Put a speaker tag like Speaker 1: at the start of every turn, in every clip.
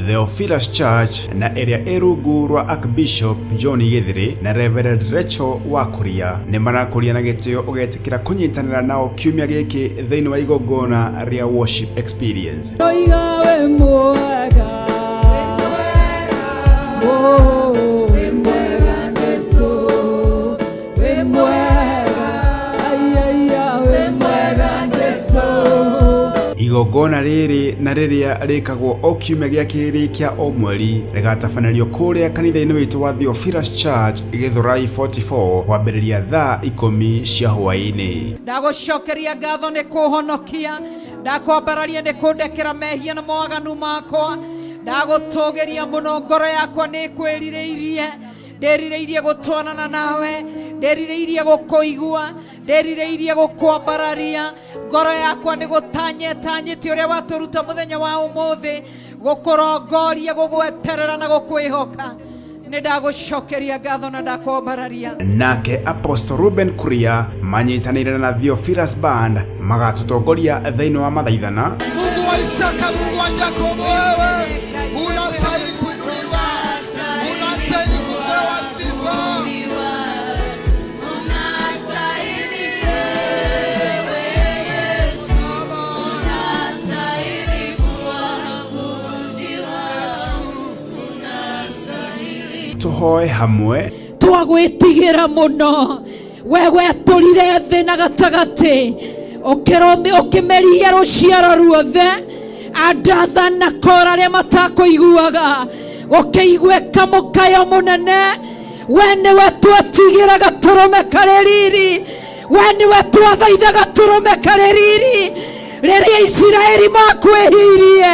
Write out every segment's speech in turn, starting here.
Speaker 1: Theophilus Church na ĩrĩa ĩ rungu rwa Archbishop John Gĩthĩrĩ na Reverend Rachel Wakuria nĩ marakũria na gĩtĩo ũgetĩkĩra kũnyitanĩra nao kiumia gĩkĩ thĩinĩ wa igongona rĩa worship experience.
Speaker 2: Oiga wĩ mwega. Oh, wĩ mwega Jesũ, wĩ mwega. Ai, ai, ai, wĩ mwega Jesũ.
Speaker 1: Igongona rĩrĩ na rĩrĩa rĩkagwo o kiumia gĩa kerĩ kĩa o mweri rĩgatabanĩrio kũrĩa kanitha-inĩ witũ wa Theophilus Church, Gĩthũrai 44, kwambĩrĩria thaa 10 cia hwaĩ-inĩ.
Speaker 2: Ndagũcokeria ngatho nĩ kũhonokia, ndakwambararia nĩ kũndekera mehia na mawaganu makwa, ndagũtũgĩria mũno, ngoro yakwa nĩ kwĩrirĩirie, ndĩrirĩirie gũtwarana nawe, ndĩrirĩirie gũkũigua, ndĩrirĩirie gũkwambararia, ngoro yakwa nĩ gũtanyetanyĩte ũrĩa watũruta mũthenya wa ũmũthĩ, gũkũrongoria, gũgweterera na gũkwĩhoka. Nĩ ndagũcokeria ngatho na ndakwambararia.
Speaker 1: Nake Apostle Ruben Kuria manyitanĩire na Theophilus Band magatũtongoria thĩinĩ wa mathaithana.
Speaker 3: Mungu wa Isaka, Mungu wa Yakobo, wewe unastahili kuinuliwa, unastahili kupewa sifa.
Speaker 1: Tũhoe hamwe.
Speaker 2: Twagwĩtigĩra mũno, we wetũrire thĩ na gatagatĩ, ũkĩmeria rũciaro ruothe, Adatha na Kora arĩa matakũiguaga, ũkĩiguĩka mũkayo mũnene. We nĩwe twetigĩra gatũrũme karĩ riri, we nĩwe twathaitha gatũrũme karĩ riri. Rĩrĩa Isiraeli makwĩhirie,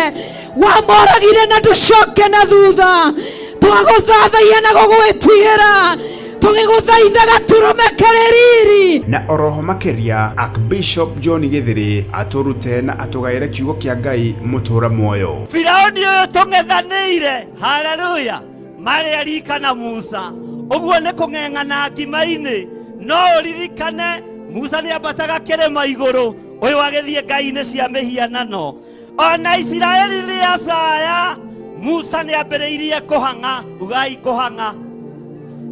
Speaker 2: wamoragire na ndũcoke na thutha. Twagũthathaia na gũgwĩtigĩra, tũgĩgũthaitha gatũrũme karĩ riri.
Speaker 1: Na oroho makĩria Archbishop John Gĩthĩrĩ atũrute na atũgaĩre kiugo kĩa Ngai mũtũra muoyo.
Speaker 4: Firauni ũyũ tũng'ethanĩire, haleluya, marĩ arika na Musa, ũguo nĩ kũng'eng'ana ngima-inĩ. No ũririkane Musa nĩ ambataga kĩrĩma igũrũ, ũyũ agĩthiĩ ngai-inĩ cia mĩhianano. Ona Isiraeli rĩacaya, Musa nĩ ambĩrĩirie kũhang'a, ugai kũhang'a.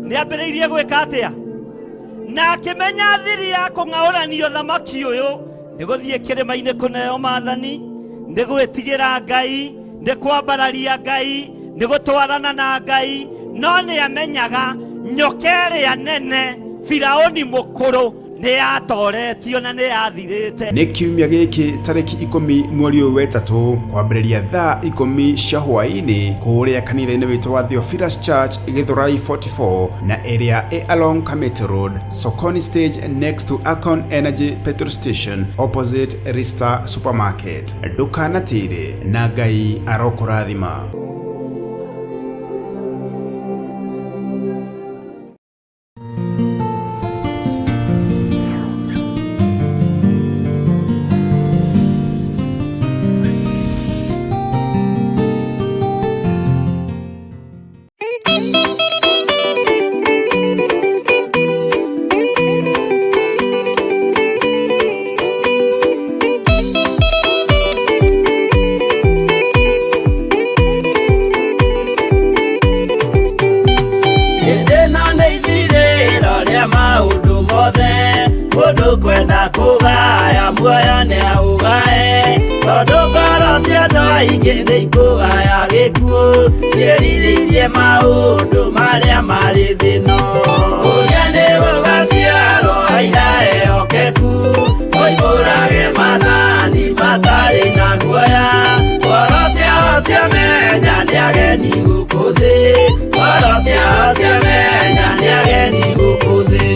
Speaker 4: Nĩ ambĩrĩirie gwĩka atĩa? Na akĩmenya thiri ya kũng'aũranio thamaki ũyũ nĩ gũthiĩ kĩrĩma-inĩ kũneo maathani, nĩ gwĩtigĩra Ngai, nĩ kwambararia Ngai, nĩ gũtwarana na Ngai. No nĩ amenyaga nyoka ĩrĩa nene Firaũni mũkũrũ nĩ yatoretio na nĩ yathirĩte.
Speaker 1: Nĩ kiumia gĩkĩ tarĩki 10 mweri ũyũ wetatũ kwambĩrĩria thaa 10 cia hwaĩ-inĩ kũrĩa kanitha-inĩ witũ wa Theophilus Church, Gĩthũrai 44, na ĩrĩa ĩ along Kamiti Road, Sokoni Stage, next to Akon Energy petrol station, opposite Rista Supermarket. Ndũkanatĩre na Ngai arokũrathima.
Speaker 4: Hĩndĩ ĩno nĩ ithirĩro rĩa maũndũ mothe, mũndũ kwenda kũgaya muoyo nĩ aũgae, tondũ ngoro cia andũ aingĩ nĩ ikũgaya gĩkuũ, ciĩrirĩirie maũndũ marĩa marĩ thĩ ĩno. Ũrĩa nĩ gũgaciarwo aira ehokeku, moimbũrage maathani matarĩ na guoya, ngoro ciao ciamenya nĩ ageni gũkũ thĩ, ngoro ciao ciamenya nĩ ageni gũkũ thĩ.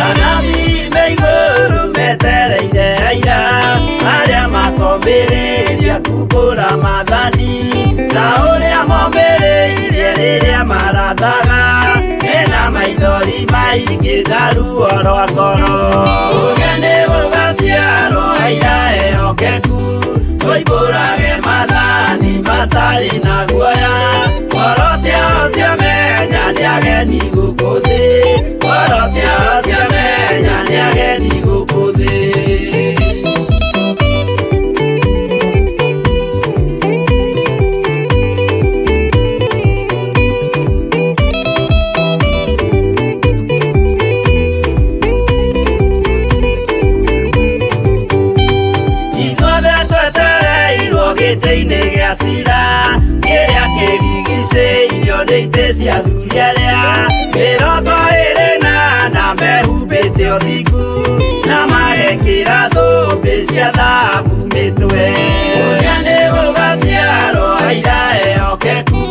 Speaker 4: Anabii me igũrũ metereire aira arĩa makombĩrĩria kumbũra maathani, ta ũrĩa mombĩrĩirie rĩrĩa marathaga, mena maithori maingĩ na ruo rwa ngoro. Ũrĩa nĩ gũgaciarwo aira ehokeku, moimbũrage gĩtĩ-inĩ gĩa cira kĩrĩa kĩrigicĩirio nĩ itĩ cia athuri arĩa 24 mehumbĩte ũthingu na magekĩra thũmbĩ cia thahabu mĩtwe. Ũrĩa nĩ gũgaciarwo aira ehokeku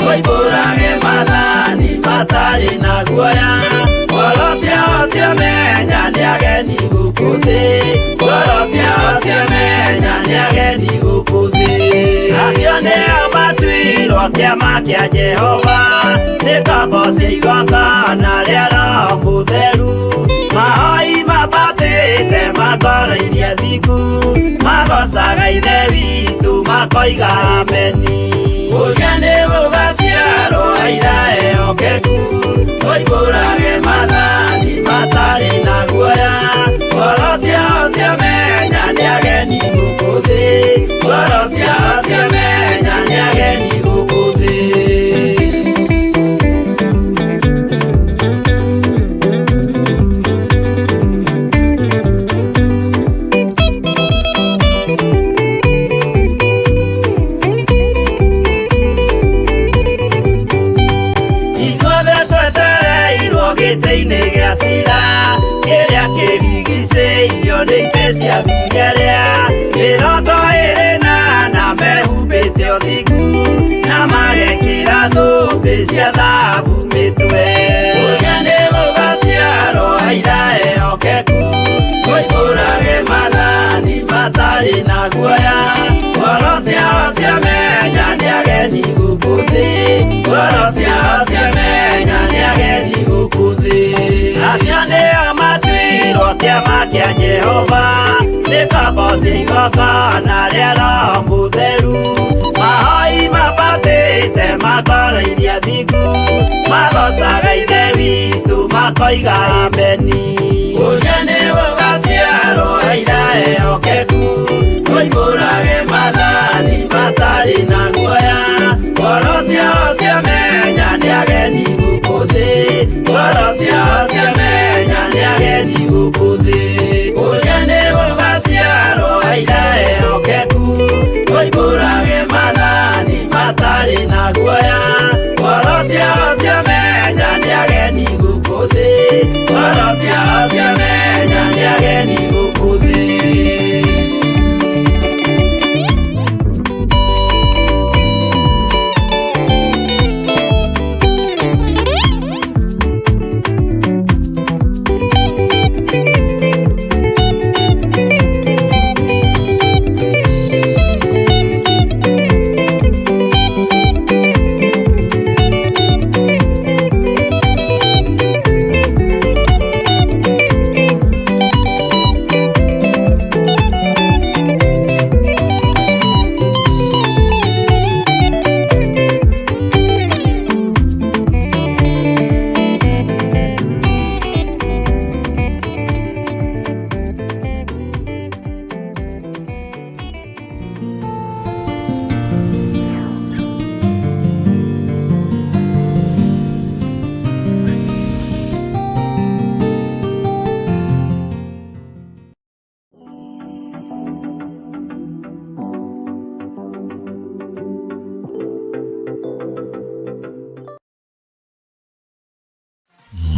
Speaker 4: moimbũrage maathani matarĩ na guoya ngoro ciao ciamenya nĩ ageni gũkũ thĩ ngoro ciao ciamenya nĩ ageni gũkũ thĩ acio nĩo matuirwo kĩama kĩa Jehova nĩ ngombo cia igongona rĩa Roho Mũtheru mahoi mambatĩte matoroirie thingu magocaga Ithe witũ makoiga ameni. Ũrĩa nĩ gũgaciarwo aira ehokeku moimbũrage maathani matarĩ na guoya ngoro ciao ciamenya nĩ ageni gũkũ thĩ ngoro ciao ciamenya nĩ ageni gũkũ thĩ. Ithuothe twetereirwo gĩtĩ-inĩ gĩa cira kĩrĩa kĩrigicĩirio nĩ itĩ cia athuri arĩa 24 mehumbĩte ũthingu na magekĩra thũmbĩ cia thahabu mĩtwe. Ũrĩa nĩ gũgaciarwo aira ehokeku moimbũrage maathani matarĩ na guoya ngoro ciao ciamenya nĩ ageni gũkũ thĩ ngoro ciao ciamenya nĩ ageni gũkũ thĩ acio nĩo matuirwo kĩama kĩa Jehova nĩ ngombo cia igongona rĩa Roho Mũtheru mahoi mambatĩte matoroirie thingu magocaga Ithe witũ makoiga ameni. Ũrĩa nĩ gũgaciarwo aira ehokeku moimbũrage maathani matarĩ na guoya ngoro ciao ciamenya nĩ ageni gũkũ thĩ ngoro ciao ciamenya nĩ ageni gũkũ thĩ. Ũrĩa nĩ gũgaciarwo aira ehokeku moimbũrage maathani matarĩ na guoya ngoro ciao ciamenya nĩ ageni gũkũ thĩ ngoro ciao ciamenya nĩ ageni gũkũ thĩ.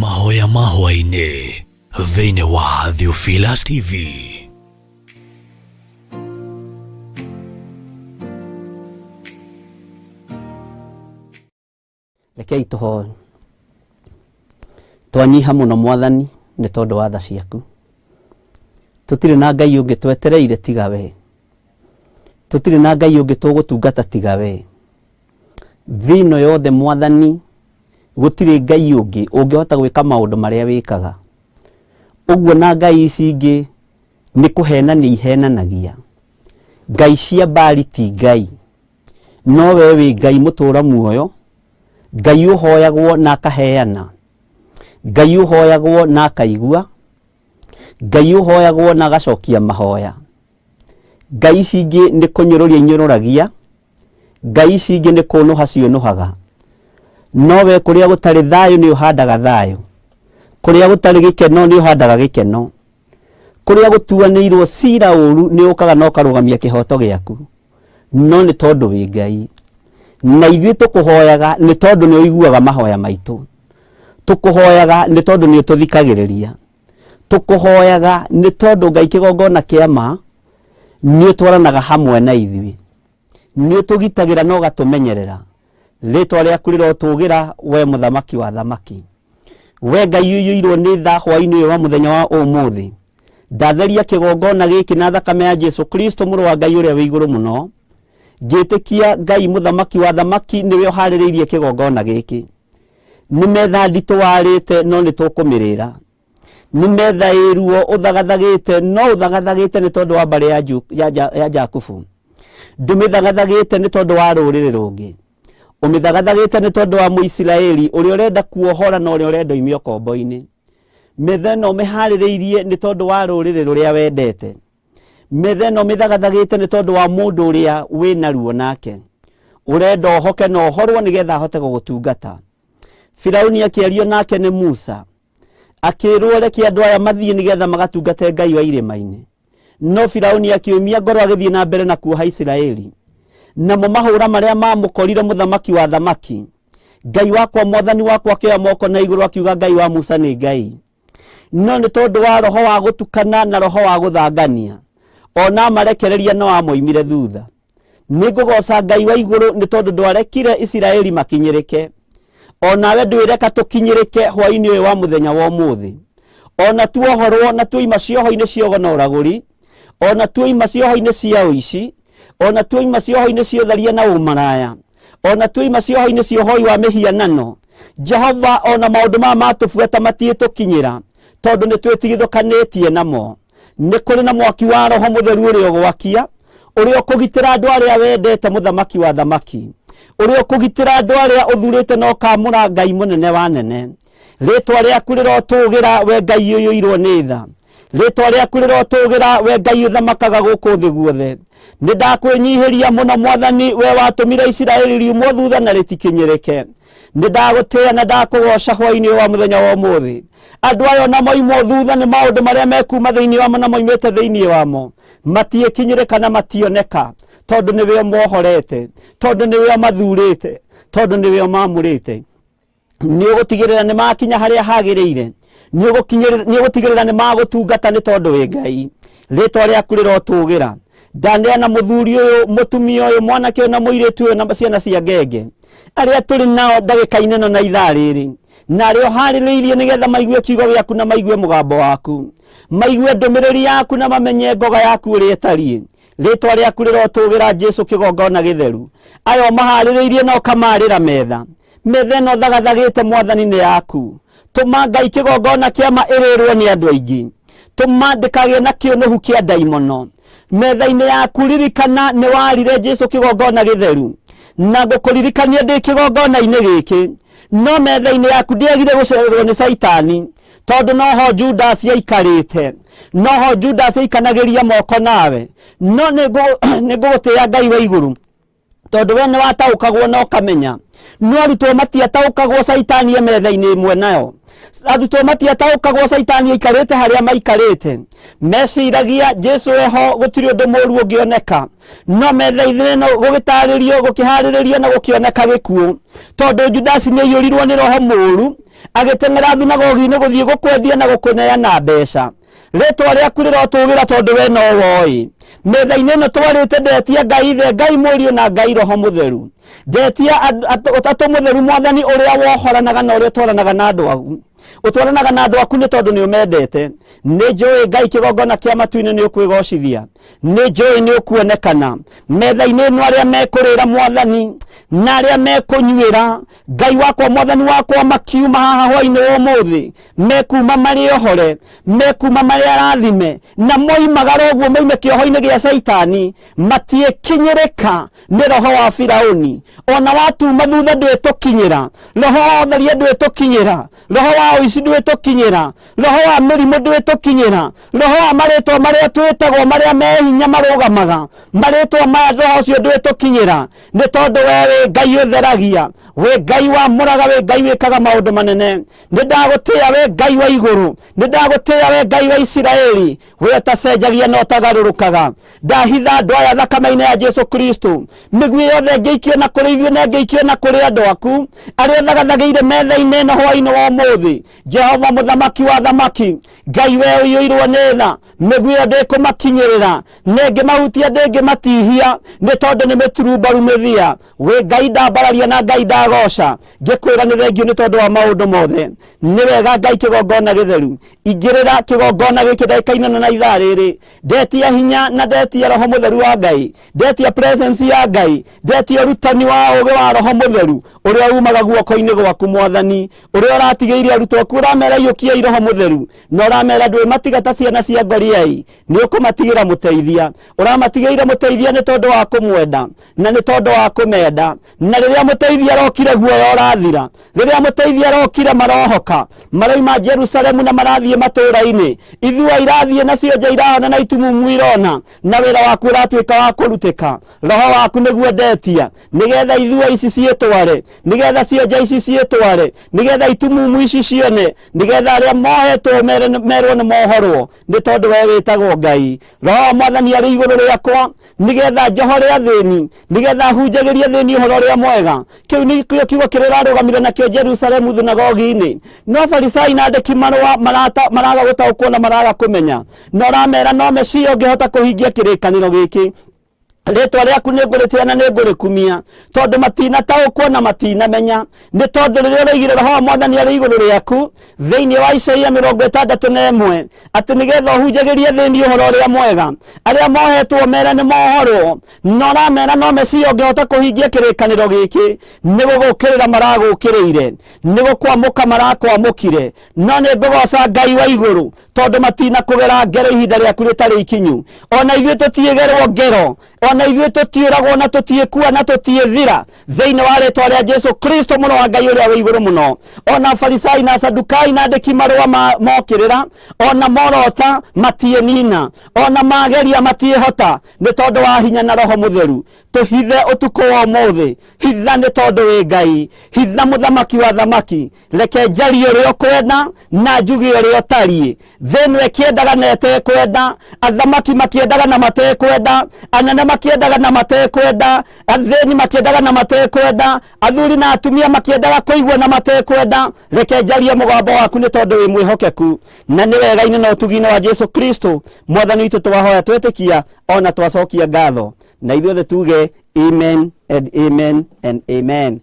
Speaker 5: Mahoya ma hwaĩ-inĩ thĩinĩ wa Theophilus TV.
Speaker 6: Rekei tũhoe. Twanyiha mũno Mwathani nĩ tondũ wa tha ciaku. Tũtirĩ na Ngai ũngĩ twetereire tiga we. Tũtirĩ na Ngai ũngĩ tũgũtungata tiga we. Thĩ ĩno yothe Mwathani gũtirĩ Ngai ũngĩ ũngĩhota gwĩka maũndũ marĩa wĩkaga. Ũguo na Ngai ici ingĩ nĩ kũhenania ihenanagia. Ngai cia Baali ti Ngai. No we wĩ Ngai mũtũra muoyo, Ngai ũhoyagwo na akaheana, Ngai ũhoyagwo na akaigua, Ngai ũhoyagwo na agacokia mahoya. Ngai ici ingĩ nĩ kũnyũrũria inyũrũragia, Ngai ici ingĩ nĩ kũnũha ciũnũhaga. No we kũrĩa gũtarĩ thayũ nĩ ũhandaga thayũ, kũrĩa gũtarĩ gĩkeno nĩ ũhandaga gĩkeno, kũrĩa gũtuanĩirwo cira ũru nĩ ũkaga na ũkarũgamia kĩhoto gĩaku. No nĩ tondũ wĩ Ngai, na ithuĩ tũkũhoyaga nĩ tondũ nĩ ũiguaga mahoya maitũ. Tũkũhoyaga nĩ tondũ nĩ ũtũthikagĩrĩria. Tũkũhoyaga nĩ tondũ Ngai kĩgongona kĩa ma nĩ ũtwaranaga hamwe na ithuĩ, nĩ ũtũgitagĩra na ũgatũmenyerera. Rĩtwa rĩaku rĩrotũgĩra, we mũthamaki wa thamaki. We Ngai ũiyũirwo nĩ tha, hwaĩ-inĩ ũyũ wa mũthenya wa ũmũthĩ ndatheria kĩgongona gĩkĩ na thakame ya Jesu Kristo, mũrũ wa Ngai ũrĩa wĩ igũrũ mũno. Ngĩtĩkia Ngai mũthamaki wa thamaki nĩwe ũharĩrĩirie kĩgongona gĩkĩ. Nĩ metha nditũ warĩte, no nĩ tũkũmĩrĩra. Nĩ metha ĩruo ũthagathagĩte, no ũthagathagĩte nĩ tondũ wa mbarĩ ya Jakubu. Ndũmĩthagathagĩte nĩ tondũ wa rũrĩrĩ rũngĩ, ũmĩthagathagĩte nĩ tondũ wa Mũisiraeli ũrĩa ũrenda kuohora na ũrĩa ũrenda oime ũkombo-inĩ. Metha ĩno ũmĩharĩrĩirie nĩ tondũ wa rũrĩrĩ rũrĩa wendete. Metha ĩno ũmĩthagathagĩte nĩ tondũ wa mũndũ ũrĩa wĩna ruo nake, ũrenda ohoke na ohorwo nĩgetha ahote gũgũtungata. Firauni akĩario nake nĩ Musa, akĩrwo reke andũ aya mathiĩ nĩgetha magatungate Ngai wa irĩma-inĩ. No Firauni akĩũmia ngoro, agĩthiĩ na mbere na kuoha Isiraeli. Namo mahũra marĩa mamũkorire mũthamaki wa thamaki, Ngai wakwa, mwathani wakwa, akĩoya moko na igũrũ akiuga Ngai wa Musa nĩ Ngai. No nĩ tondũ wa roho wa gũtukana na roho wa gũthangania, ona amarekereria no amoimire thutha. Nĩ ngũgoca Ngai wa igũrũ nĩ tondũ ndwarekire Isiraeli makinyĩrĩke. Onawe ndwĩreka tũkinyĩrĩke hwaĩ-inĩ ũyũ wa mũthenya wa ũmũthĩ. Ona tuohorwo na tuoima cioho-inĩ cia ũgo na ũragũri, ona tuoima cioho-inĩ cia ũici, ona tuoima cioho-inĩ cia ũtharia na ũmaraya, ona tuoima cioho-inĩ cia ũhoi wa mĩhianano, Jehova, ona maũndũ maya matũbuata matiĩtũkinyĩra, tondũ nĩ twĩtigithũkanĩtie namo. Nĩ kũrĩ na mwaki wa roho mũtheru ũrĩa ũgwakia, ũrĩa ũkũgitĩra andũ arĩa wendete, mũthamaki wa thamaki, ũrĩa ũkũgitĩra andũ arĩa ũthurĩte na ũkamũra, Ngai mũnene wa nene. Rĩtwa rĩaku rĩrotũgĩra, we Ngai ũiyũirwo nĩ tha. Rĩtwa rĩaku rĩrotũgĩra, we Ngai ũthamakaga gũkũ thĩ guothe. Nĩ ndakwĩnyihĩria mũno, mwathani, we watũmire Isiraeli riumwo thutha na rĩtikinyĩrĩke. Nĩ ndagũtĩĩa na ndakũgoca hwaĩ-inĩ ũyũ wa mũthenya wa ũmũthĩ. Andũ aya ona moimwo thutha nĩ maũndũ marĩa mekuma thĩinĩ wamo na moimĩte thĩinĩ wamo, matiĩkinyĩrĩka na mationeka, tondũ nĩwe ũmohorete, tondũ nĩwe ũmathurĩte, tondũ nĩwe ũmamũrĩte. Nĩ ũgũtigĩrĩra nĩ makinya harĩa hagĩrĩire, nĩ ũgũtigĩrĩra nĩ magũtungata, nĩ tondũ wĩ Ngai. Rĩtwa rĩaku rĩrotũgĩra. Ndaneana mũthuri ũyũ, mũtumia ũyũ, mwanake ũyũ na mũirĩtu ũyũ na ciana cia ngenge arĩa tũrĩ nao ndagĩka-inĩ ĩno na ithaa rĩrĩ, na arĩa ũharĩrĩirie nĩgetha maigue kiugo gĩaku na maigue mũgambo waku, maigue ndũmĩrĩri yaku na mamenye ngoga yaku ũrĩa ĩtariĩ. Rĩtwa rĩaku rĩrotũgĩra, Jesu kĩgongona gĩtheru. Aya ũmaharĩrĩirie na ũkamarĩra metha, metha ĩno thagathagĩte, mwathani, nĩ yaku. Tũma Ngai kĩgongona kĩama ĩrĩrwo nĩ andũ aingĩ. Tũma ndĩkagĩe na kĩũnũhu kĩa ndaimono metha-inĩ yaku. Ririkana nĩ warire, Jesu kĩgongona gĩtheru, na ngũkũririkania ndĩ kĩgongona-inĩ gĩkĩ. No metha-inĩ yaku ndĩagire gũcererwo nĩ Caitani, tondũ noho Judas aikarĩte, noho Judas aikanagĩria moko nawe. No nĩ ngũgũtĩĩa, Ngai wa igũrũ, tondũ we nĩ wataũkagwo na ũkamenya, no arutwo matiataũkagwo Caitani e metha-inĩ ĩmwe nayo. Arutwo matiataũkagwo Caitani aikarĩte harĩa maikarĩte. Meciragia Jesu eho gũtirĩ ũndũ mũru ũngĩoneka, no metha-inĩ ĩno gũgĩtarĩrio, gũkĩharĩrĩrio na gũkĩoneka gĩkuũ, tondũ Judasi nĩ aiyũrirwo nĩ roho mũru, agĩteng'era thunagogi-inĩ gũthiĩ gũkwendia na gũkũneana mbeca. Rĩtwa rĩaku rĩrotũgĩra, tondũ we no woĩ. Metha-inĩ ĩno twarĩte, ndetia Ngai Ithe, Ngai Mũriũ na Ngai Roho Mũtheru. Ndetia Ũtatũ Mũtheru, mwathani ũrĩa wohoranaga na ũrĩa ũtwaranaga na andũ aku, ũtwaranaga na andũ aku nĩ tondũ nĩ ũmendete. Nĩ njũĩ, Ngai kĩgongona kĩa matu-inĩ, nĩ ũkwĩgocithia. Nĩ njũĩ nĩ ũkuonekana metha-inĩ ĩno, arĩa mekũrĩra, mwathani, na arĩa mekũnyuĩra, Ngai wakwa, mwathani wakwa, makiuma haha hwainĩ wa ũmũthĩ mekuma marĩ ohore, mekuma marĩ arathime, na moimagara ũguo moime kĩoho-inĩ gĩa Caitani, matiĩkinyĩrĩka nĩ roho wa Firauni. Ona watuma thutha ndwĩtũkinyĩra, roho wa ũtharia ndwĩtũkinyĩra, roho wa wa ũici ndwĩtũkinyĩra, roho wa mĩrimũ ndwĩtũkinyĩra, roho wa marĩtwa marĩa twĩtagwo marĩa me hinya marũgamaga, marĩtwa maya roho ũcio ndwĩtũkinyĩra, nĩ tondũ we wĩ Ngai ũtheragia, wĩ Ngai wamũraga, wĩ Ngai wĩkaga maũndũ manene. Nĩ ndagũtĩĩa we Ngai wa igũrũ, nĩ ndagũtĩĩa we Ngai wa Isiraeli, we ũtacenjagia na ũtagarũrũkaga. Ndahitha andũ aya thakame-inĩ ya Jesu Kristo, mĩguĩ yothe ĩngĩikio na kũrĩ ithuĩ na ĩngĩikio na kũrĩ andũ aku arĩa ũthagathagĩire metha-inĩ ĩno hwaĩ-inĩ wa ũmũthĩ. Jehova mũthamaki wa thamaki, Ngai we ũiyũirwo nĩ tha, mĩguĩ ĩyo ndĩkũmakinyĩrĩra, na ĩngĩmahutia ndĩngĩmatihia, nĩ tondũ nĩ mĩturumbaru mĩthia. Wĩ Ngai ndambararia na Ngai ndagoca, ngĩkwĩra nĩ thengio nĩ tondũ wa maũndũ mothe. Nĩ wega Ngai kĩgongona gĩtheru, ingĩrĩra kĩgongona gĩkĩ ndagĩka-inĩ ĩno na ithaa rĩrĩ, ndetia hinya na ndetia roho mũtheru wa Ngai, ndetia presence ya Ngai, ndetia ũrutani wa ũũgĩ wa roho mũtheru ũrĩa umaga guoko-inĩ gwaku Mwathani, ũrĩa ũratigĩire arutwo aku, ũramera iyũkiai roho mũtheru, na ũramera ndwĩmatiga ta ciana cia ngoriai, nĩ ũkũmatigĩra mũteithia. Ũramatigĩire mũteithia nĩ tondũ wa kũmwenda na nĩ tondũ wa kũmenda, na rĩrĩa mũteithia arokire guoya ũrathira, rĩrĩa mũteithia arokire marohoka, maroima Jerusalemu na marathiĩ matũũra-inĩ, ithua irathiĩ nacio nja irahona na itumumu irona, na wĩra waku ũratuĩka wa kũrutĩka. Roho waku nĩguo ndetia, nĩgetha ithua ici ciĩtware, nĩgetha cionja ici ciĩtware, nĩgetha itumumu ici cione, nĩgetha arĩa mohetwo merwo nĩ mohorwo, nĩ tondũ we wĩtagwo Ngai. Roho wa Mwathani arĩ igũrũ rĩakwa, nĩgetha njohore athĩni, nĩgetha hunjagĩrie athĩni ũhoro ũrĩa mwega. Kĩu nĩkĩo kiugo kĩrĩa ũrarũgamire nakĩo Jerusalemu thunagogi-inĩ. No Farisai na andĩki marũa maraga gũtaũkwo na maraga kũmenya, na ũramera no Mesia ũngĩhota kũhingia kĩrĩkanĩro gĩkĩ. Rĩtwa rĩaku nĩ ngũrĩtĩa na nĩ ngũrĩkumia, tondũ matinataũkwo na matinamenya, nĩ tondũ rĩrĩa ũroigire roho wa Mwathani arĩ igũrũ rĩaku thĩinĩ wa Isaia 61 atĩ nĩgetha ũhunjagĩrie thĩinĩ ũhoro ũrĩa mwega, arĩa mohetwo mere nĩ mohorwo, na ũramera no Mesia ũngĩhota kũhingia kĩrĩkanĩro gĩkĩ. Nĩ gũgũkĩrĩra maragũkĩrĩire, nĩ gũkwamũka marakwamũkire, no nĩ ngũgoca Ngai wa igũrũ, tondũ matinakũgera ngero ihinda rĩaku rĩtarĩ ikinyu. Ona ithuĩ tũtiĩgerwo ngero, ona ithuĩ tũtiũragwo na tũtiĩkua na tũtiĩthira, thĩinĩ wa rĩtwa rĩa Jesu Kristo mũrũ wa Ngai ũrĩa wĩ igũrũ mũno. Ona Farisai na Sadukai na andĩki marũa mokĩrĩra, ona morota matiĩnina, ona mageria matiĩhota, nĩ tondũ wa hinya na roho mũtheru. Tũhithe ũtukũ wa ũmũthĩ, hitha nĩ tondũ wĩ Ngai, hitha mũthamaki wa thamaki. Reke njarie ũrĩa ũkwenda na njuge ũrĩa ũtariĩ. Thĩ ĩno ĩkĩendaga na ĩtekwenda, athamaki makĩendaga na matekwenda, anene makĩendaga na matekwenda, athĩni makĩendaga na matekwenda, athuri na atumia makĩendaga kũigua na matekwenda. Reke njarie mũgambo waku nĩ tondũ wĩ mwĩhokeku, na nĩ wega-inĩ na ũtugi-inĩ wa Jesu Kristo Mwathani witũ twahoya twetĩkia ona twacokia ngatho, na ithuothe tuge amen and amen and amen.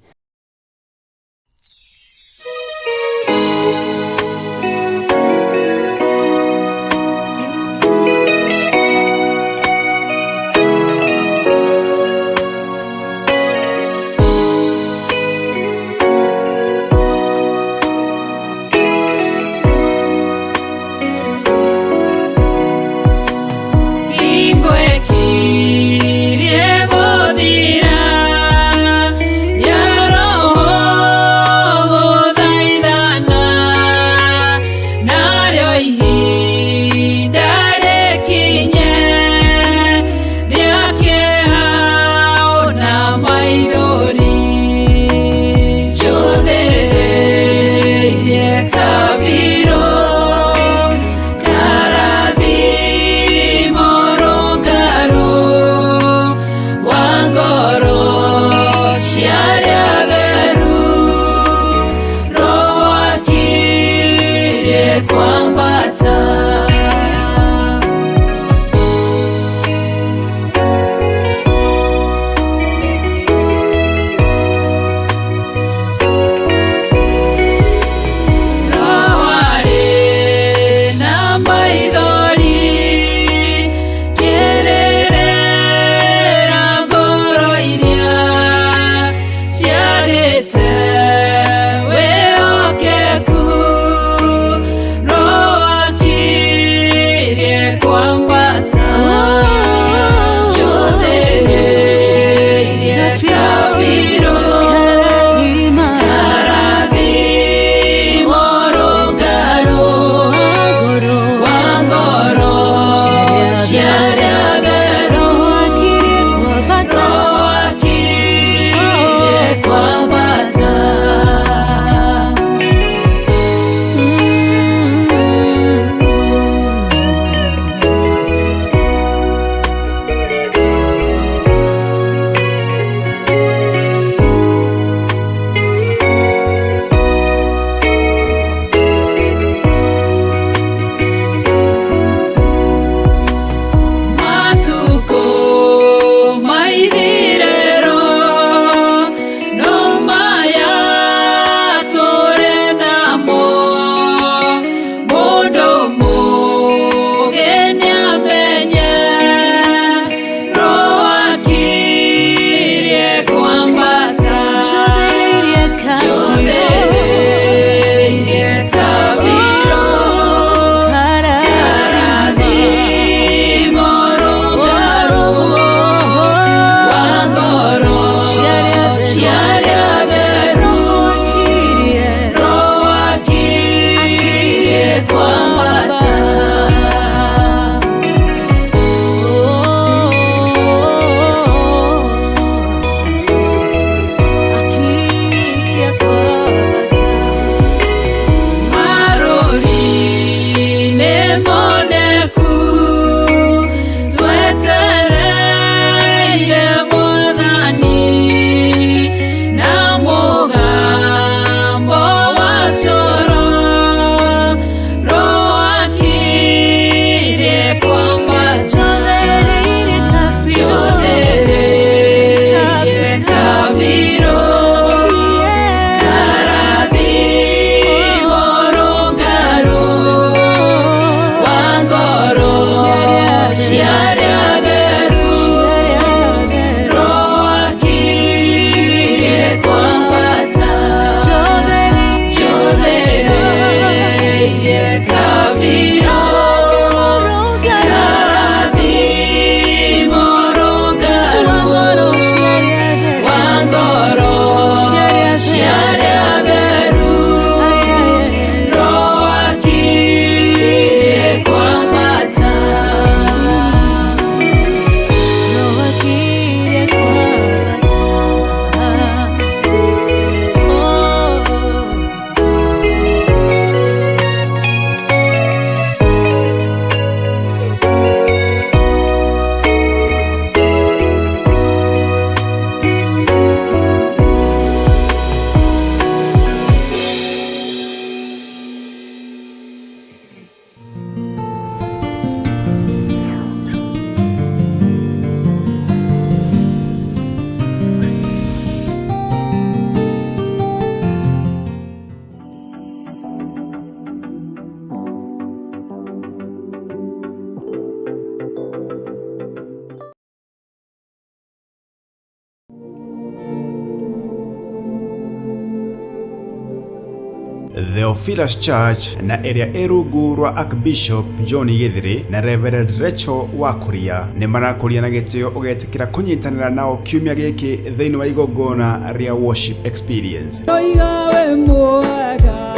Speaker 1: Theophilus Church na ĩrĩa ĩ rungu rwa Archbishop John Githiri na Reverend Rachel Wakuria nĩ marakũria na gĩtĩo ũgetĩkĩra kũnyitanĩra nao kiumia gĩkĩ thĩinĩ wa igongona rĩa worship experience.
Speaker 2: Oiga wĩ mwega,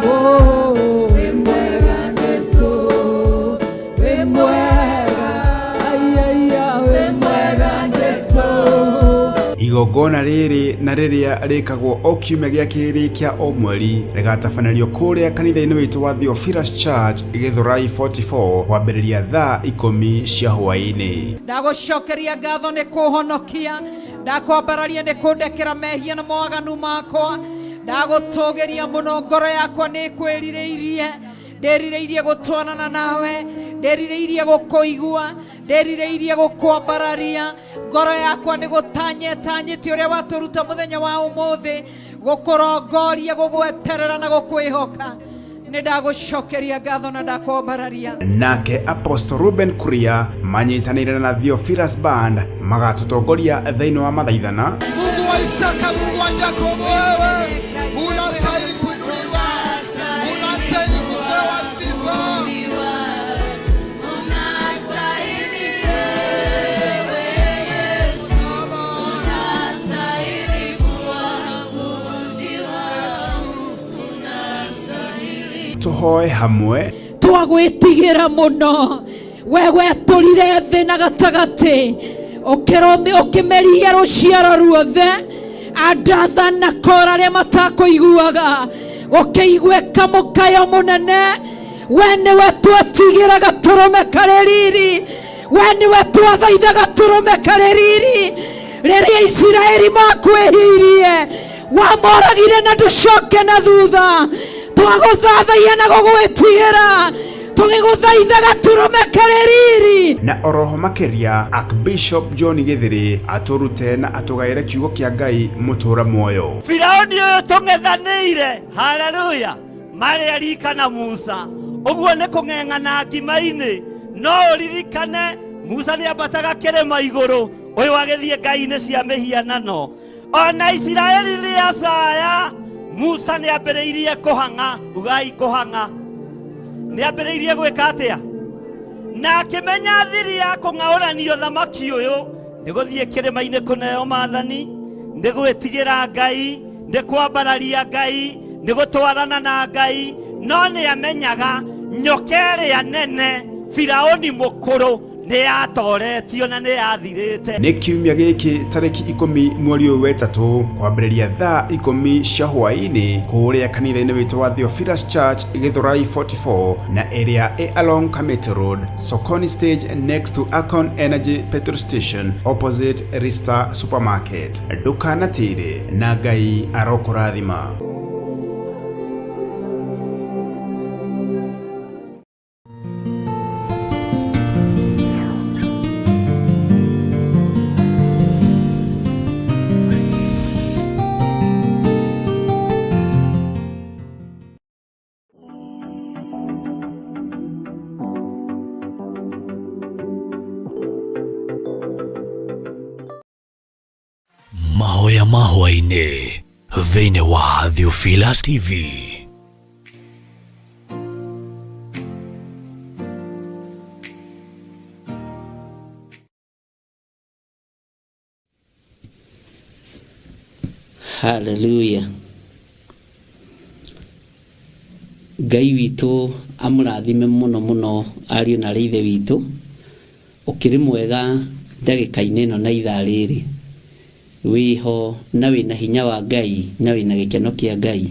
Speaker 2: oh, wĩ mwega Jesũ, wĩ mwega, ai, ai, ai, wĩ mwega Jesũ.
Speaker 1: Igongona rĩrĩ na rĩrĩa rĩkagwo o kiumia gĩa kerĩ kĩa o mweri rĩgatabanĩrio kũrĩa kanitha-inĩ witũ wa Theophilus Church Gĩthũrai 44 kwambĩrĩria thaa 10 cia hwaĩ-inĩ.
Speaker 2: Ndagũcokeria ngatho nĩ kũhonokia, ndakwambararia nĩ kũndekera mehia na mawaganu makwa, ndagũtũgĩria mũno, ngoro yakwa nĩ ĩkwĩrirĩirie, ndĩrirĩirie gũtwarana nawe, ndĩrirĩirie gũkũigua, ndĩrirĩirie gũkwambararia, ngoro yakwa nĩ gũtanyetanyĩte ũrĩa watũruta mũthenya wa ũmũthĩ, gũkũrongoria, gũgweterera na gũkwĩhoka. Nĩ ndagũcokeria ngatho na ndakwambararia.
Speaker 1: Nake Apostle Ruben Kuria manyitanĩire na Theophilus Band magatũtongoria thĩinĩ wa mathaithana.
Speaker 3: Mungu wa Isaka, Mungu wa Yakobo, wewe unastahili kuinuliwa, unastahili kupewa sifa.
Speaker 1: Tũhoe hamwe.
Speaker 2: Twagwĩtigĩra mũno, we wetũrire thĩ na gatagatĩ, ũkĩmeria rũciaro ruothe, andatha na kora arĩa matakũiguaga, ũkĩiguĩka mũkayo mũnene. We nĩwe twetigĩra gatũrũme karĩ riri, we nĩwe twathaitha gatũrũme karĩ riri. Rĩrĩa Isiraeli makwĩhirie, wamoragire na ndũcoke na thutha. Twagũthathaia na gũgwĩtigĩra, tũgĩgũthaitha gatũrũme karĩ riri.
Speaker 1: Na oroho makĩria Archbishop John Githiri atũrute na atũgaĩre kiugo kĩa Ngai mũtũra muoyo.
Speaker 4: Firauni ũyũ tũng'ethanĩire, haleluya, marĩ Erika na Musa, ũguo nĩ kũng'eng'ana ngima-inĩ. No ũririkane Musa nĩ ambataga kĩrĩma igũrũ, ũyũ agĩthiĩ ngai-inĩ cia mĩhianano. Ona Isiraeli rĩacaya, Musa nĩ ambĩrĩirie kũhang'a, ugai kũhang'a. Nĩ ambĩrĩirie gwĩka atĩa? Na akĩmenya thiri ya kũng'aũrania ũthamaki ũyũ nĩ gũthiĩ kĩrĩma-inĩ kũneo maathani, nĩ gwĩtigĩra Ngai, nĩ kwambararia Ngai, nĩ gũtwarana na Ngai. No nĩ amenyaga nyoka ĩrĩa nene Firauni mũkũrũ nĩ yatoretio na nĩ yathirĩte.
Speaker 1: Nĩ kiumia gĩkĩ tarĩki 10 mweri ũyũ wetatũ kwambĩrĩria thaa 10 cia hwaĩ-inĩ kũrĩa kanitha-inĩ witũ wa Theophilus Church Gĩthũrai 44 na ĩrĩa ĩ along Kamiti Road, Sokoni Stage next to Akon Energy petrol station opposite Rista Supermarket. Ndũkanatĩre na Ngai arokũrathima.
Speaker 5: Mahoya mahwaĩ-inĩ thĩinĩ wa Theophilus TV.
Speaker 6: Hallelujah. Ngai witũ amũrathime mũno mũno ariũ na arĩ ithe witũ, ũkĩrĩ mwega ndagĩka-inĩ ĩno na ithaa rĩrĩ, wĩho na wĩna hinya wa Ngai na wĩna gĩkeno kĩa Ngai.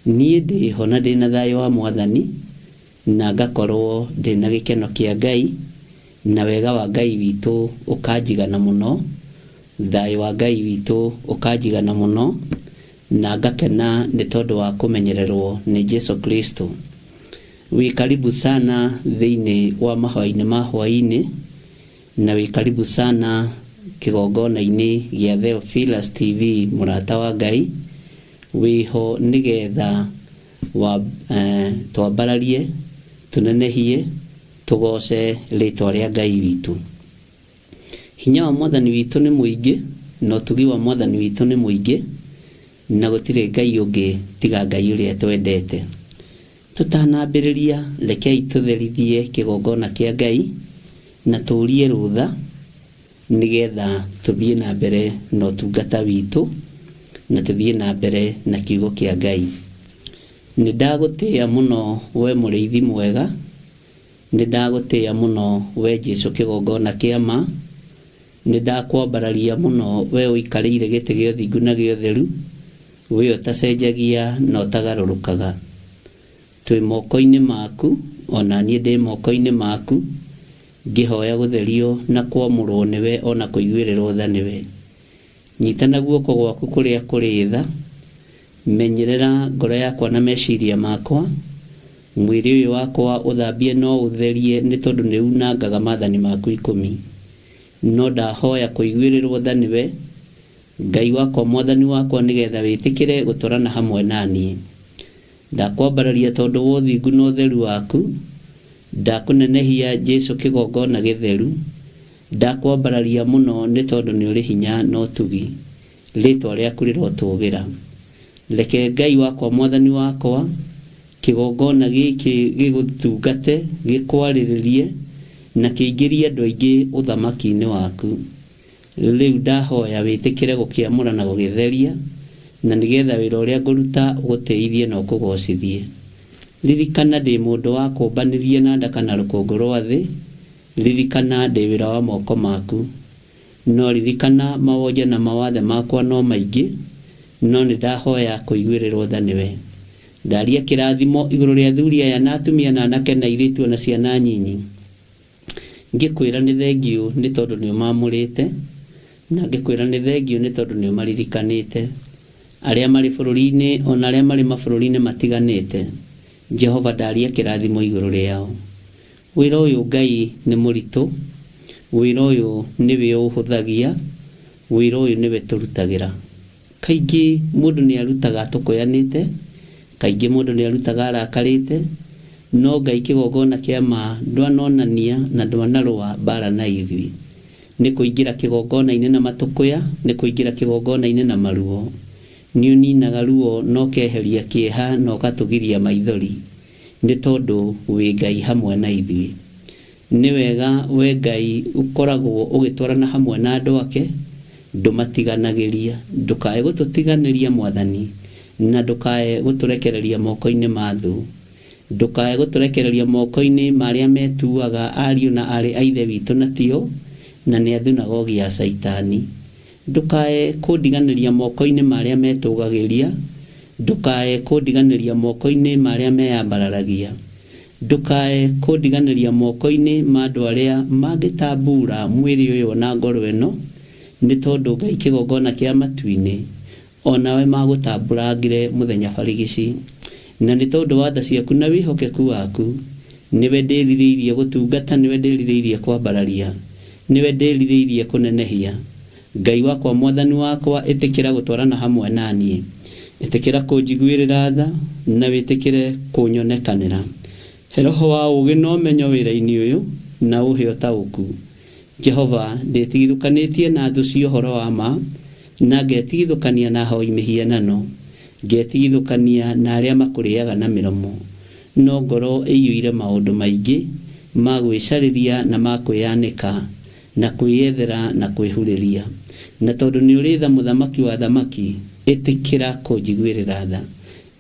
Speaker 6: Niĩ ndĩho na ndĩna thayũ wa Mwathani na ngakorwo ndĩna gĩkeno kĩa Ngai na wega wa Ngai witũ ũkanjigana mũno, thayũ wa Ngai witũ ũkanjigana mũno na ngakena nĩ tondũ wa kũmenyererwo nĩ Jesu Kristo. Wĩ karibu sana thĩinĩ wa mahoya-inĩ ma hwaĩ-inĩ na wĩ karibu sana kĩgongona-inĩ gĩa Theophilus TV mũrata wa Ngai. Wĩho nĩgetha twambararie, tũnenehie, tũgoce rĩtwa rĩa Ngai witũ. Hinya wa Mwathani witũ nĩ mũingĩ na ũtugi wa Mwathani witũ nĩ mũingĩ. Na gũtirĩ Ngai ũngĩ tiga Ngai ũrĩa twendete. Tũtanambĩrĩria rekei tũtherithie kĩgongona kĩa Ngai na tũrie rũtha nĩgetha tũthiĩ na mbere na ũtungata witũ na tũthiĩ na mbere na kiugo kĩa Ngai. Nĩ ndagũtĩĩa mũno we mũrĩithi mwega, nĩ ndagũtĩĩa mũno we Jesũ kĩgongona kĩa ma, nĩ ndakwambararia mũno we ũikarĩire gĩtĩ gĩa ũthingu na gĩa ũtheru, we ũtacenjagia na ũtagarũrũkaga. Twĩ moko-inĩ maku, ona niĩ ndĩ moko-inĩ maku, ngĩhoya gũtherio na kwamũrwo nĩwe ona kũiguĩrĩrwo tha nĩwe. Nyita na guoko gwaku kũrĩa kũrĩ tha, menyerera ngoro yakwa na meciria makwa, mwĩrĩ ũyũ wakwa ũthambie no ũtherie nĩ tondũ nĩ unangaga maathani maku 10. No ndahoya kũiguĩrĩrwo tha nĩwe, Ngai wakwa mwathani wakwa, nĩgetha wĩtĩkĩre gũtwarana hamwe na niĩ. Ndakwambararia tondũ wa ũthingu na ũtheru waku, ndakũnenehia Jesũ kĩgongona gĩtheru, ndakwambararia mũno nĩ tondũ nĩ ũrĩ hinya na ũtugi, rĩtwa rĩaku rĩrotũgĩra. Reke Ngai wakwa mwathani wakwa kĩgongona gĩkĩ gĩgũtungate, gĩkwarĩrĩrie na kĩingĩrie andũ aingĩ ũthamaki-inĩ waku. Rĩu ndahoya wĩtĩkĩre gũkĩamũra na gũgĩtheria, na nĩgetha wĩra ũrĩa ngũruta ũgũtĩithie na ũkũgocithie. Ririkana ndĩ mũndũ wa kũmbanĩrie na ndaka na rũkũngũ rwa thĩ, ririkana ndĩ wĩra wa moko maku. No ririkana mawonje na mawathe makwa no maingĩ, no nĩ ndahoya kũiguĩrĩrwo tha nĩwe. Ndaria kĩrathimo igũrũ rĩa athuri aya na atumia na anake na airĩtu na ciana nyinyi. Ngĩkwĩra nĩ thengiũ nĩ tondũ nĩ ũmamũrĩte, na ngĩkwĩra nĩ thengiũ nĩ tondũ nĩ ũmaririkanĩte. Arĩa marĩ bũrũri-inĩ ona arĩa marĩ mabũrũri-inĩ matiganĩte, Jehova ndaria kĩrathimo igũrũ rĩao. Wĩra ũyũ Ngai nĩ mũritũ, wĩra ũyũ nĩwe ũhũthagia, wĩra ũyũ nĩwe tũrutagĩra. Kaingĩ mũndũ nĩ arutaga atũkũyanĩte, kaingĩ mũndũ nĩ arutaga arakarĩte, no Ngai kĩgongona kĩa ma ndwanonania na ndwanarũa mbara na ithuĩ. Nĩ kũingĩra kĩgongona-inĩ na matũkũya, nĩ kũingĩra kĩgongona-inĩ na maruo. Nĩ ũninaga ruo na ũkeheria kĩeha na ũgatũgiria maithori, nĩ tondũ wĩ Ngai hamwe na ithuĩ. Nĩ wega we Ngai ũkoragwo ũgĩtwarana hamwe na andũ ake, ndũmatiganagĩria, ndũkae gũtũtiganĩria Mwathani, na ndũkae gũtũrekereria moko-inĩ ma thũ, ndũkae gũtũrekereria moko-inĩ ma arĩa metuaga ariũ na aarĩ a ithe witũ na tio, na nĩ athunagogi ya Caitani. Ndũkae kũndiganĩria moko-inĩ ma arĩa metũgagĩria, ndũkae kũndiganĩria moko-inĩ ma arĩa meyambararagia, ndũkae kũndiganĩria moko-inĩ ma andũ arĩa mangĩtambura mwĩrĩ ũyũ na ngoro ĩno, nĩ tondũ Ngai kĩgongona kĩa matu-inĩ onawe magũtamburangire mũthenya barigici. Na nĩ tondũ wa tha ciaku na wĩhokeku waku, nĩwe ndĩrirĩirie gũtungata, nĩwe ndĩrirĩirie kwambararia, nĩwe ndĩrirĩirie kũnenehia. Ngai wakwa mwathani wakwa, ĩtĩkĩra gũtwarana hamwe na niĩ, ĩtĩkĩra kũnjiguĩrĩra tha na wĩtĩkĩre kũnyonekanĩra. He roho wa ũũgĩ na ũmenyo wĩra-inĩ ũyũ na ũhe ũtaũku. Jehova, ndĩtigithũkanĩtie na thũ cia ũhoro wa ma, na ngetigithũkania na ahoi mĩhianano, ngetigithũkania na arĩa makũrĩaga na mĩromo. No ngoro ĩiyũire maũndũ maingĩ ma gwĩcarĩria na ma kwĩyanĩka na kwĩyethera na kwĩhurĩria. Na tondũ nĩ ũrĩ tha mũthamaki wa thamaki, ĩtĩkĩra kũnjiguĩrĩra tha,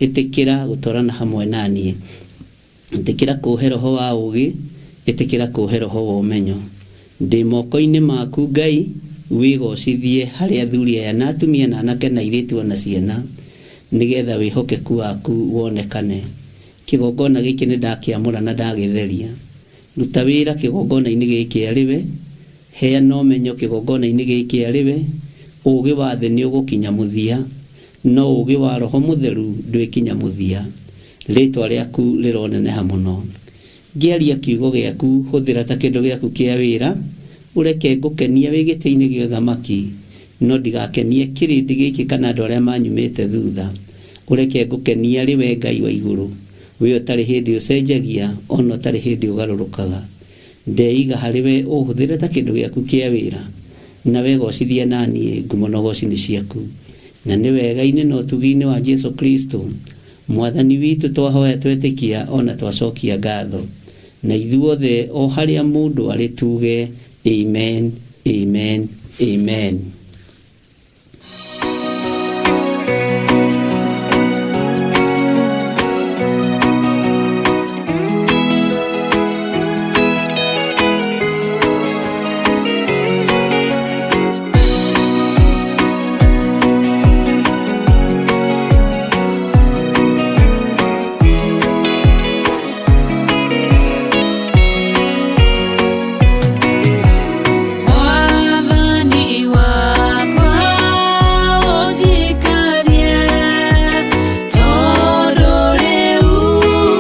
Speaker 6: ĩtĩkĩra gũtwarana hamwe na niĩ, ĩtĩkĩra kũhe roho wa ũũgĩ, ĩtĩkĩra kũhe roho wa ũmenyo. Ndĩ moko-inĩ maku Ngai, wĩgocithie harĩ athuri aya na atumia na anake na airĩtu ona ciana, nĩgetha wĩhokeku waku wonekane. Kĩgongona gĩkĩ nĩ ndakĩamũra na ndagĩtheria. Ruta wĩra kĩgongona-inĩ gĩkĩ arĩ we, heana ũmenyo kĩgongona-inĩ gĩkĩ arĩ we. Ũũgĩ wa thĩ nĩ ũgũkinya mũthia, no ũũgĩ wa roho mũtheru ndwĩkinya mũthia. Rĩtwa rĩaku rĩroneneha mũno. Ngĩaria kiugo gĩaku, hũthĩra ta kĩndũ gĩaku kĩa wĩra, ũreke ngũkenie wĩ gĩtĩ-inĩ gĩa ũthamaki, no ndigakenie kĩrĩndĩ gĩkĩ kana andũ arĩa manyumĩte thutha. Ũreke ngũkenie arĩ we Ngai wa igũrũ, we ũtarĩ hĩndĩ ũcenjagia, ona ũtarĩ hĩndĩ ũgarũrũkaga. Ndeiga harĩ we, ũhũthĩre ta kĩndũ gĩaku kĩa wĩra, na wegocithie na niĩ, ngumo na ũgoci nĩ ciaku. Na nĩ wega-inĩ na ũtugi-inĩ wa Jesu Kristo mwathani witũ twahoya twetĩkia ona twacokia ngatho na ithuothe o harĩa mũndũ arĩ tuge amen, amen, amen.
Speaker 7: Mwathani wakwa ũnjikarie, tondũ rĩu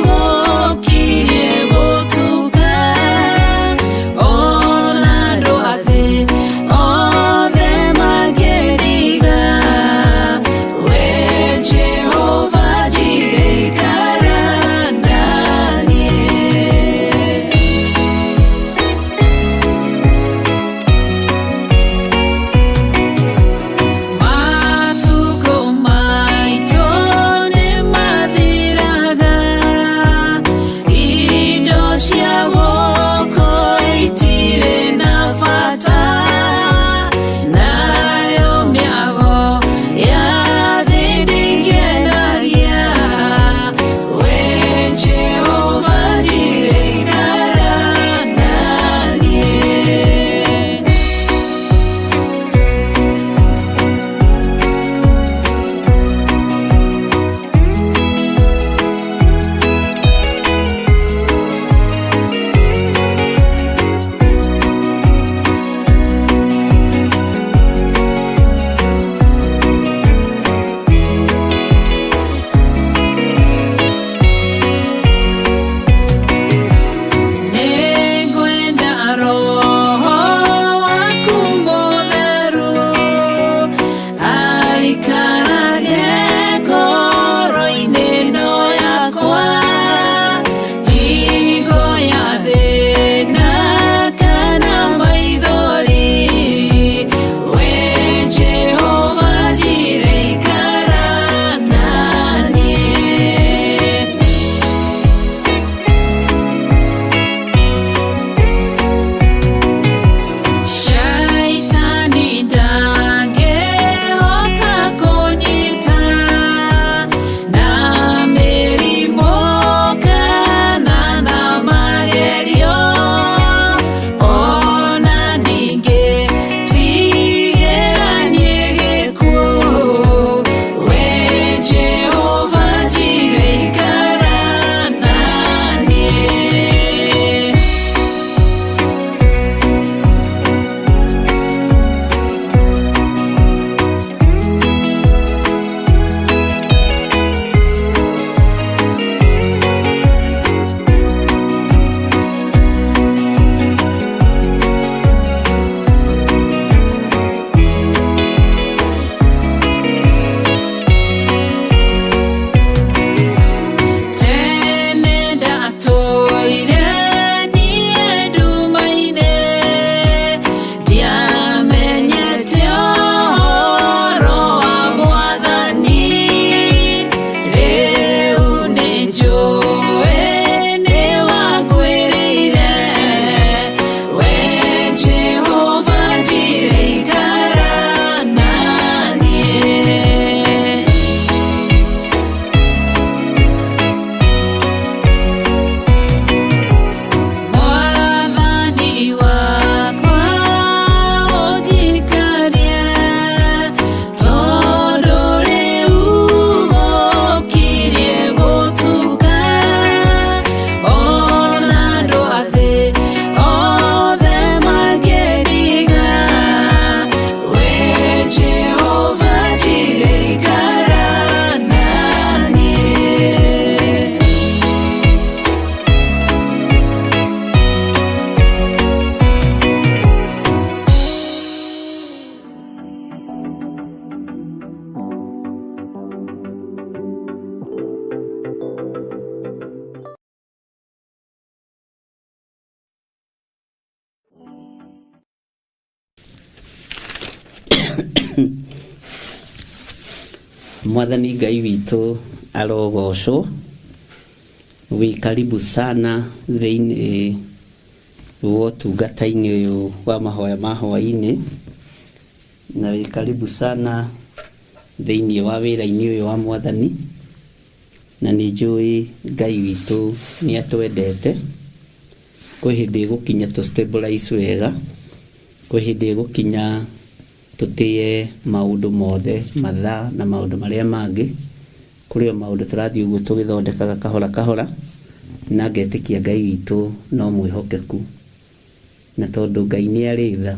Speaker 7: gũkirie gũtuka, ona andũ a thĩ othe mangĩriga, we Jehova Jireh ikara na niĩ. Matukũ maitũ nĩmathiraga, indo cia gũkũ itirĩ na bata, nayo mĩago ya thĩ ndĩngenagia, we Jehova Jireh ikara na niĩ. Nĩngwenda Roho waku mũtheru aikarage ngoro-inĩ ĩno yakwa, hingo ya thĩna kana maithori, we Jehova Jireh ikara na niĩ. Shaitani ndangĩhota kũnyita na mĩrimũ kana na magerio, ona ningĩ tigĩra niĩ gĩkuũ, we Jehova Jireh ikara na niĩ. Tene ndatũire niĩ nduma-inĩ, ndiamenyete ũhoro wa Mwathani, rĩu nĩnjũĩ nĩwanguĩrĩire, we Jehova Jireh ikara na niĩ. Mwathani wakwa ũnjikarie, tondũ rĩu gũkirie gũtuka, ona andũ a thĩ othe mangĩriga, we Jehova Jireh ikara na niĩ.
Speaker 6: Mwathani Ngai witũ arogocwo. Wĩ karibu sana thĩinĩ wa ũtungata-inĩ ũyũ wa mahoya ma hwaĩ-inĩ, na wĩ karibu sana thĩinĩ wa wĩra-inĩ ũyũ wa Mwathani, na nĩ njũĩ Ngai witũ nĩ atwendete. Kwĩ hĩndĩ ĩgũkinya tũ stabilize wega, kwĩ hĩndĩ ĩgũkinya tũtĩe maũndũ mothe, mathaa na maũndũ marĩa mangĩ. Kũrĩ o maũndũ tũrathiĩ ũguo tũgĩthondekaga kahora kahora, na ngetĩkia Ngai witũ no mwĩhokeku, na tondũ Ngai nĩ arĩ tha,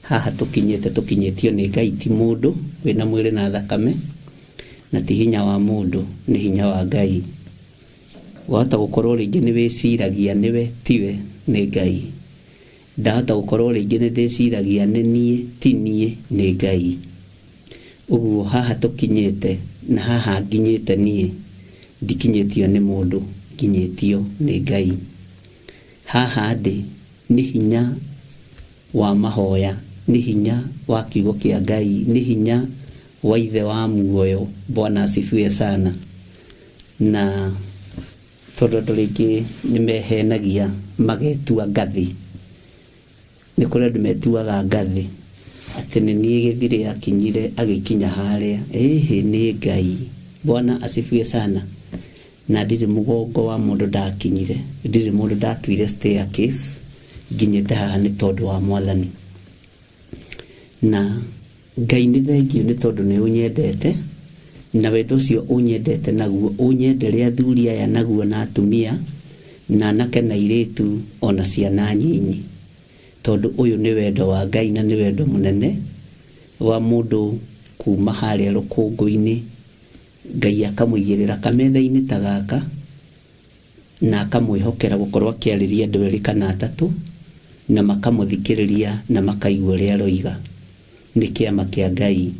Speaker 6: haha tũkinyĩte tũkinyĩtio nĩ Ngai, ti mũndũ wĩna mwĩrĩ na thakame, na ti hinya wa mũndũ, nĩ hinya wa Ngai. Wahota gũkorwo rĩngĩ nĩ wĩciragia nĩwe, tiwe, nĩ Ngai. Ndahota gũkorwo rĩngĩ nĩ ndĩciragia nĩ niĩ, ti niĩ, nĩ Ngai. Ũguo haha tũkinyĩte na haha nginyĩte niĩ, ndikinyĩtio nĩ mũndũ, nginyĩtio nĩ Ngai. Haha ndĩ nĩ hinya wa mahoya, nĩ hinya wa kiugo kĩa Ngai, nĩ hinya wa Ithe wa muoyo. Bwana asifiwe sana. Na tondũ andũ rĩngĩ nĩ mehenagia magetua ngathĩ, nĩ kũrĩ andũ metuaga ngathĩ atĩ nĩ niĩ Gĩthirĩ akinyire agĩkinya harĩa. Ĩhĩ, nĩ Ngai. Bwana asifiwe sana. Na ndirĩ mũgongo wa mũndũ ndakinyire, ndirĩ mũndũ ndatuire staircase, nginyĩte haha nĩ tondũ wa Mwathani. Na Ngai nĩ thengiũ nĩ tondũ nĩ ũnyendete, na wendo ũcio ũnyendete naguo ũnyendere athuri aya naguo na atumia na anake na airĩtu ona ciana nyinyi, tondũ ũyũ nĩ wendo wa Ngai na nĩ wendo mũnene wa mũndũ kuma harĩa rũkũngũ-inĩ, Ngai akamũigĩrĩra kametha-inĩ ta gaka na akamwĩhokera gũkorwo akĩarĩria andũ erĩ kana atatũ, na makamũthikĩrĩria na makaigua ũrĩa aroiga. Nĩ kĩama kĩa Ngai,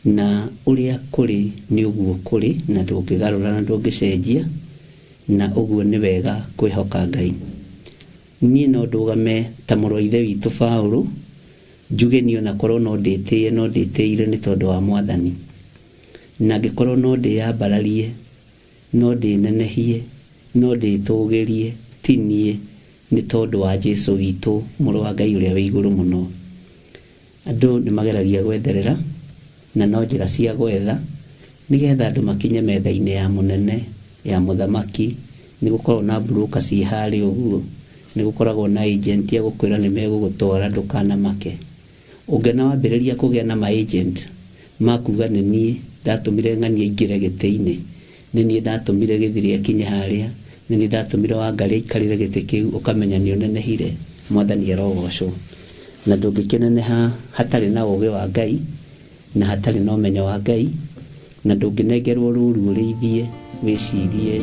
Speaker 6: na ũrĩa kũrĩ nĩ ũguo kũrĩ, na ndũngĩgarũra na ndũngĩcenjia, na ũguo nĩ wega kwĩhoka Ngai. Niĩ no ndũgame ta mũrũ wa ithe witũ Paũlũ, njuge niĩ ona korwo no ndĩtĩe, no ndĩtĩire nĩ tondũ wa Mwathani. Na angĩkorwo no ndĩyambararie, no ndĩnenehie, no ndĩtũgĩrie, ti niĩ, nĩ tondũ wa Jesũ witũ, mũrũ wa Ngai ũrĩa wĩ igũrũ mũno. Andũ nĩ mageragia gwetherera, na no njĩra cia gwetha, nĩgetha andũ makinye metha-inĩ ya mũnene, ya mũthamaki. Nĩ gũkoragwo na broker ciĩ harĩa ũguo, nĩ gũkoragwo na agent ya gũkwĩra nĩ megũgũtwara, ndũkanamake. Ũngĩona wambĩrĩria kũgĩa na ma-agent makuga nĩ niĩ ndatũmire ng'ania aingĩre gĩtĩ-inĩ, nĩ niĩ ndatũmire Gĩthirĩ akinye harĩa, nĩ niĩ ndatũmire Wangarĩ aikarĩre gĩtĩ kĩu, ũkamenya nĩ ũnenehire. Mwathani arogocwo. Na ndũngĩkĩneneha hatarĩ na ũũgĩ wa Ngai, na hatarĩ na ũmenyo wa Ngai, na ndũngĩnengerwo rũũru ũrĩithie wĩcirie.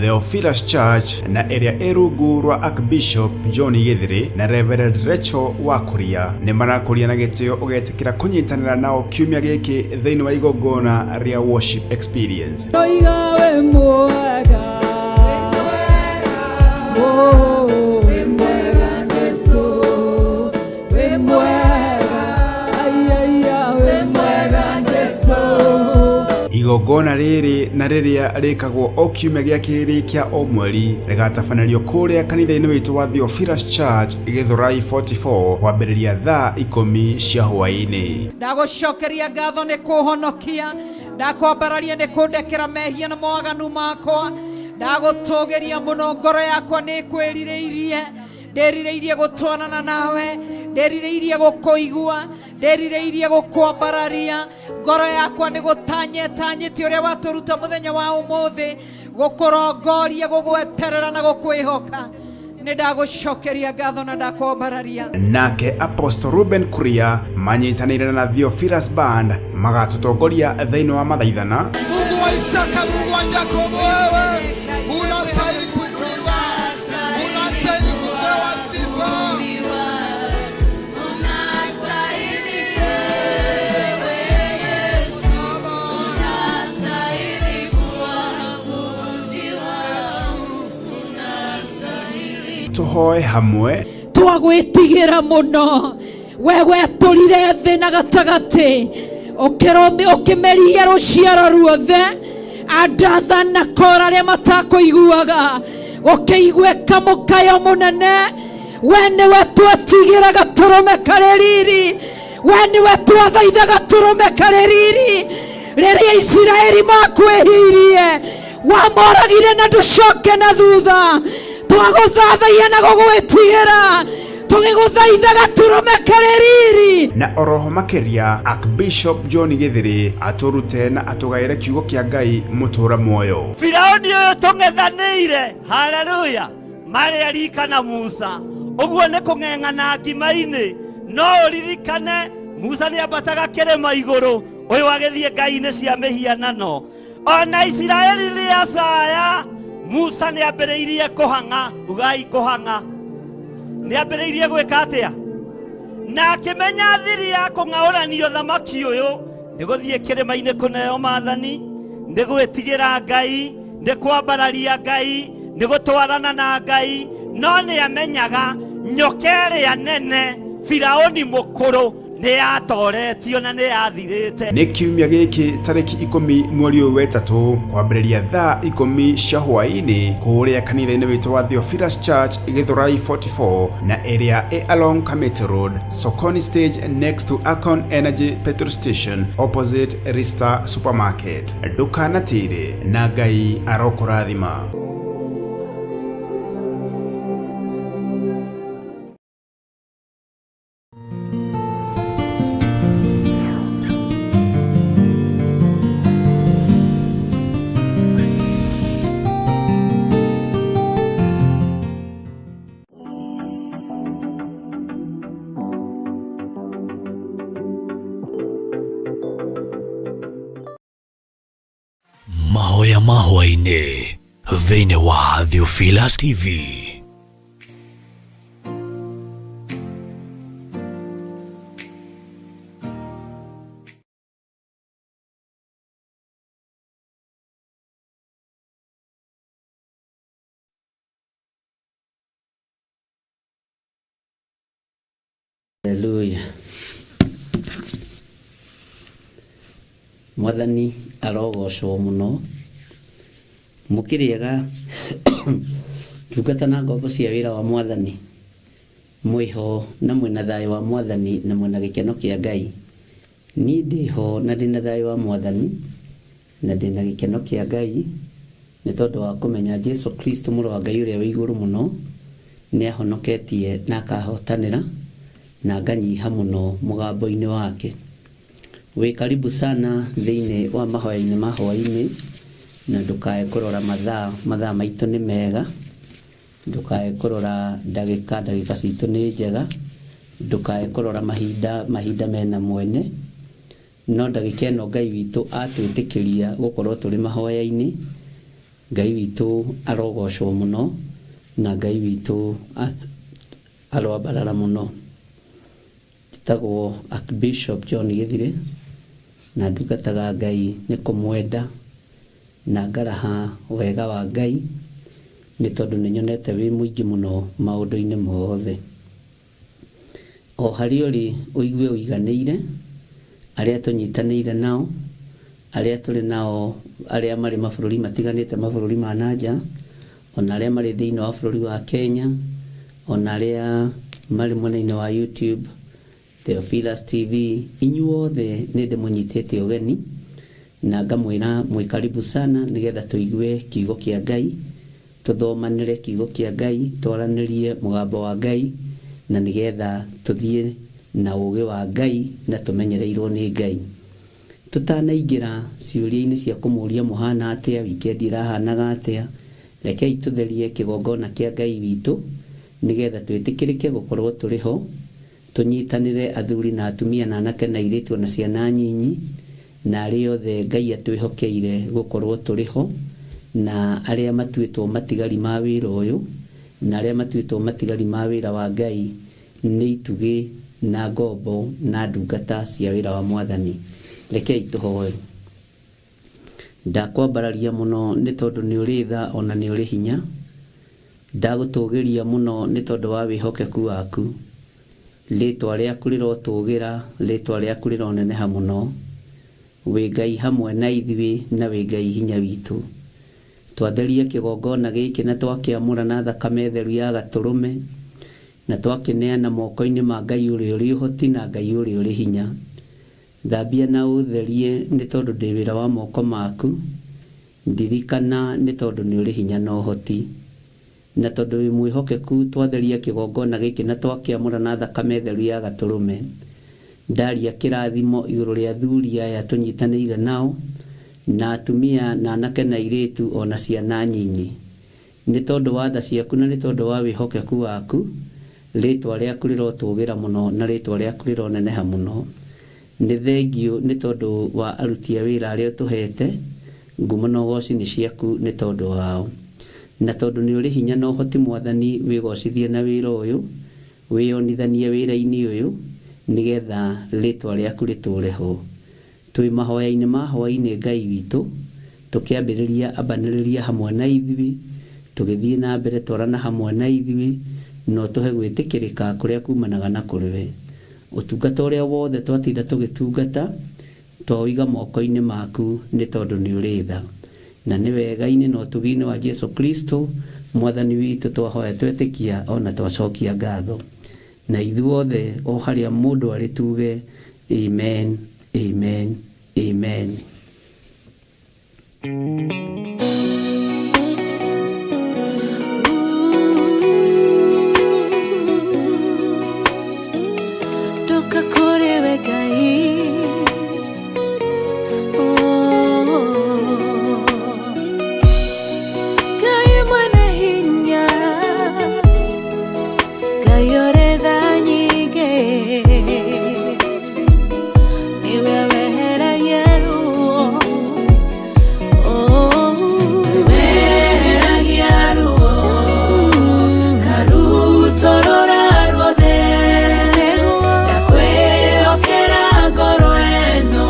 Speaker 1: Theophilus Church na ĩrĩa ĩ rungu rwa Archbishop John Gĩthirĩ na Reverend Rachel Wakuria nĩ marakũria na gĩtĩo ũgetĩkĩra kũnyitanĩra nao kiumia gĩkĩ thĩinĩ wa igongona rĩa worship experience.
Speaker 7: Ndoiga wĩ mwega, oh, wĩ mwega Jesũ, wĩ mwega, ai, ai, ai, wĩ mwega Jesũ.
Speaker 1: Igongona rĩrĩ na rĩrĩa rĩkagwo o kiumia gĩa kerĩ kĩa o mweri rĩgatabanĩrio kũrĩa kanitha-inĩ witũ wa Theophilus Church Gĩthũrai 44 kwambĩrĩria thaa 10 cia hwaĩ-inĩ.
Speaker 2: Ndagũcokeria ngatho nĩ kũhonokia, ndakwambararia nĩ kũndekera mehia na mawaganu makwa, ndagũtũgĩria mũno, ngoro yakwa nĩ ĩkwĩrirĩirie, ndĩrirĩirie gũtwarana nawe, ndĩrirĩirie gũkũigua, ndĩrirĩirie gũkwambararia, ngoro yakwa nĩ gũtanyetanyĩte ũrĩa watũruta mũthenya wa ũmũthĩ, gũkũrongoria, gũgweterera na gũkwĩhoka. Nĩ ndagũcokeria ngatho na ndakwambararia.
Speaker 1: Nake Apostle Ruben Kuria manyitanĩire na Theophilus Band magatũtongoria thĩinĩ wa mathaithana.
Speaker 3: Mungu wa Isaka, Mungu wa Yakobo, wewe unastahili kuinuliwa, unastahili kupewa sifa.
Speaker 1: Tũhoe hamwe.
Speaker 2: Twagwĩtigĩra mũno, we wetũrire thĩ na gatagatĩ, ũkĩmeria rũciaro ruothe, Adathan na Kora arĩa matakũiguaga, ũkĩiguĩka mũkayo mũnene. We nĩwe twetigĩra gatũrũme karĩ riri, we nĩwe twathaitha gatũrũme karĩ riri. Rĩrĩa Isiraeli makwĩhirie, wamoragire na ndũcoke na thutha. Twagũthathaia na gũgwĩtigĩra, tũgĩgũthaitha gatũrũme karĩ riri.
Speaker 1: Na oroho makĩria Archbishop John Gĩthĩrĩ atũrute na atũgaĩre kiugo kĩa Ngai mũtũra muoyo.
Speaker 4: Firauni ũyũ tũng'ethanĩire, haleluya, marĩ Elika na Musa, ũguo nĩ kũng'eng'ana ngima-inĩ. No ũririkane Musa nĩ ambataga kĩrĩma igũrũ, ũyũ agĩthiĩ ngai-inĩ cia mĩhianano. Ona Isiraeli rĩacaya, Musa nĩ ambĩrĩirie kũhang'a, ugai kũhang'a. Nĩ ambĩrĩirie gwĩka atĩa? Na akĩmenya thiri ya kũng'aũrania ũthamaki ũyũ nĩ gũthiĩ kĩrĩma-inĩ kũneo maathani, nĩ gwĩtigĩra Ngai, nĩ kwambararia Ngai, nĩ gũtwarana na Ngai. No nĩ amenyaga nyoka ĩrĩa nene Firaũni mũkũrũ nĩ yatoretio na nĩ yathirĩte.
Speaker 1: Nĩ kiumia gĩkĩ tarĩki 10 mweri ũyũ wetatũ kwambĩrĩria thaa 10 cia hwaĩ-inĩ kũrĩa kanitha-inĩ witũ wa Theophilus Church Githurai 44 na ĩrĩa ĩ along Kamiti Road, Sokoni Stage next to Akon Energy Petrol Station opposite Rista Supermarket. Ndũkanatĩre na Ngai arokũrathima.
Speaker 5: Mahoya ma hwaĩ-inĩ thĩinĩ wa Theophilus TV.
Speaker 6: Haleluya. Mwathani arogocwo mũno. Mũkĩrĩega ndungata na ngombo cia wĩra wa Mwathani, mwĩho na mwĩna thayũ wa Mwathani na mwĩna gĩkeno kĩa Ngai. Niĩ ndĩho na ndĩna thayũ wa Mwathani na ndĩna gĩkeno kĩa Ngai nĩ tondũ wa kũmenya Jesu Kristo mũrũ wa Ngai ũrĩa wĩ igũrũ mũno nĩ ahonoketie na akahotanĩra na nganyiha mũno mũgambo-inĩ wake. Wĩ karibu sana thĩinĩ wa mahoya-inĩ ma hwaĩ-inĩ, na ndũkae kũrora mathaa, mathaa maitũ nĩ mega, ndũkae kũrora ndagĩka, ndagĩka citũ nĩ njega, ndũkae kũrora mahinda, mahinda mena mwene, no ndagĩka ĩno Ngai witũ atwĩtĩkĩria gũkorwo tũrĩ mahoya-inĩ, Ngai witũ arogocwo mũno, na Ngai witũ aroambarara mũno. Njĩtagwo Archbishop John Gĩthirĩ, na ndungataga Ngai nĩ kũmwenda na ngaraha wega wa Ngai, nĩ tondũ nĩ nyonete wĩ mũingĩ mũno maũndũ-inĩ mothe. O harĩa ũrĩ ũigue ũiganĩire, arĩa tũnyitanĩire nao, arĩa tũrĩ nao, arĩa marĩ mabũrũri matiganĩte, mabũrũri ma na nja, ona arĩa marĩ thĩinĩ wa bũrũri wa Kenya, ona arĩa marĩ mwena-inĩ wa YouTube, Theophilus TV, inyuothe nĩ ndĩmũnyitĩte ũgeni na ngamwĩra mwĩ karibu sana nĩgetha tũigue kiugo kĩa Ngai, tũthomanĩre kiugo kĩa Ngai, twaranĩrie mũgambo wa Ngai, na nĩgetha tũthiĩ na ũũgĩ wa Ngai na tũmenyereirwo nĩ Ngai. Tũtanaingĩra ciũria-inĩ cia kũmũria mũhana atĩa, wikendi ĩrahanaga atĩa, rekei tũtherie kĩgongona kĩa Ngai witũ nĩgetha twĩtĩkĩrĩke gũkorwo tũrĩ ho, tũnyitanĩre athuri na atumia na anake na airĩtu ona ciana nyinyi, na arĩa othe Ngai atwĩhokeire gũkorwo tũrĩ ho, na arĩa matuĩtwo matigari ma wĩra ũyũ, na arĩa matuĩtwo matigari ma wĩra wa Ngai nĩ itugĩ na ngombo na ndungata cia wĩra wa Mwathani. Rekei tũhoe. Ndakwambararia mũno nĩ tondũ nĩ ũrĩ tha ona nĩ ũrĩ hinya. Ndagũtũgĩria mũno nĩ tondũ wa wĩhokeku waku. Rĩtwa rĩaku rĩrotũgĩra, rĩtwa rĩaku rĩroneneha mũno. Wĩ Ngai hamwe na ithuĩ na wĩ Ngai hinya witũ. Twatheria kĩgongona gĩkĩ na twakĩamũra na thakame theru ya Gatũrũme, na twakĩneana moko-inĩ ma Ngai ũrĩa ũrĩ ũhoti na Ngai ũrĩa ũrĩ hinya. Thambia na ũtherie nĩ tondũ ndĩ wĩra wa moko maku. Ndirikana nĩ tondũ nĩ ũrĩ hinya na ũhoti. Na tondũ wĩ mwĩhokeku twatheria kĩgongona gĩkĩ na twakĩamũra na thakame theru ya Gatũrũme. Ndaria kĩrathimo igũrũ rĩa athuri aya tũnyitanĩire nao, na atumia na anake na airĩtu o na ciana nyinyi. Nĩ tondũ wa tha ciaku na nĩ tondũ wa wĩhokeku waku, rĩtwa rĩaku rĩrotũgĩra mũno na rĩtwa rĩaku rĩroneneha mũno. Nĩ thengiũ nĩ tondũ wa aruti a wĩra arĩa ũtũhete, ngumo na ũgoci nĩ ciaku nĩ tondũ wao. Na tondũ nĩ ũrĩ hinya na ũhoti Mwathani, wĩgocithie na wĩra ũyũ, wĩyonithanie wĩra-inĩ ũyũ, nĩgetha rĩtwa rĩaku rĩtũre ho. Twĩ mahoya-inĩ ma hwaĩ-inĩ Ngai witũ, tũkĩambĩrĩria ambanĩrĩria hamwe na ithuĩ, tũgĩthiĩ na mbere twarana hamwe na ithuĩ, na ũtũhe gwĩtĩkĩrĩka kũrĩa kumanaga na kũrĩ we. Ũtungata ũrĩa wothe twatinda tũgĩtungata, twaũiga moko-inĩ maku nĩ tondũ nĩ ũrĩ tha. Na nĩ wega-inĩ na ũtugi-inĩ wa Jesu Kristo Mwathani witũ twahoya twetĩkia o na twacokia ngatho. Na ithuothe o harĩa mũndũ arĩ tuge Amen, Amen, Amen.
Speaker 8: Ndoka kũrĩ we Ngai. Oh. Ngai mwene hinya, Ngai ũrĩ tha nyingĩ, nĩwe weheragia ruo. Oh. Weheragia ruo, karutorora ruothe, ndakwĩhokera ngoro ĩno,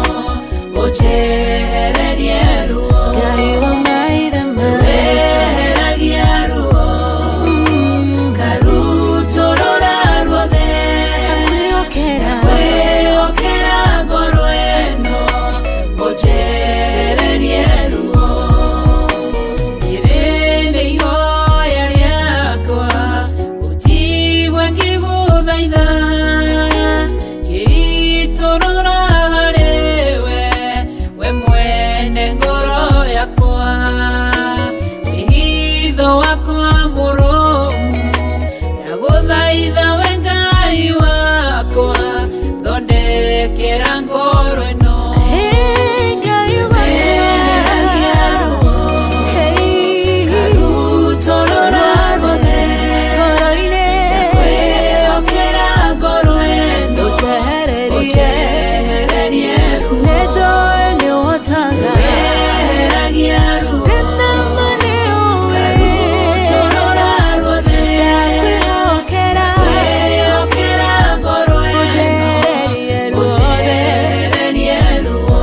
Speaker 8: ũnjehererie ruo. Ngai wa maithe maitũ, weheragia ruo, karutorora ruothe, ndakwĩhokera ngoro ĩno, ũnjehererie ruo. Rĩrĩ nĩ ihoya rĩakwa, ũnjigue ngĩgũthaitha, ngĩitũrũra harĩwe, we mwene ngoro yakwa. Wĩhitho wakwa mũrũmu, ndagũthaitha we Ngai wakwa, thondekera ngoro ĩno. Weheragia ruo, karutorora ruothe, ndakwĩhokera ngoro ĩno, ũnjehererie ruo. Weheragia ruo, karutorora ruothe, ndakwĩhokera ngoro ĩno, ũnjehererie ruo.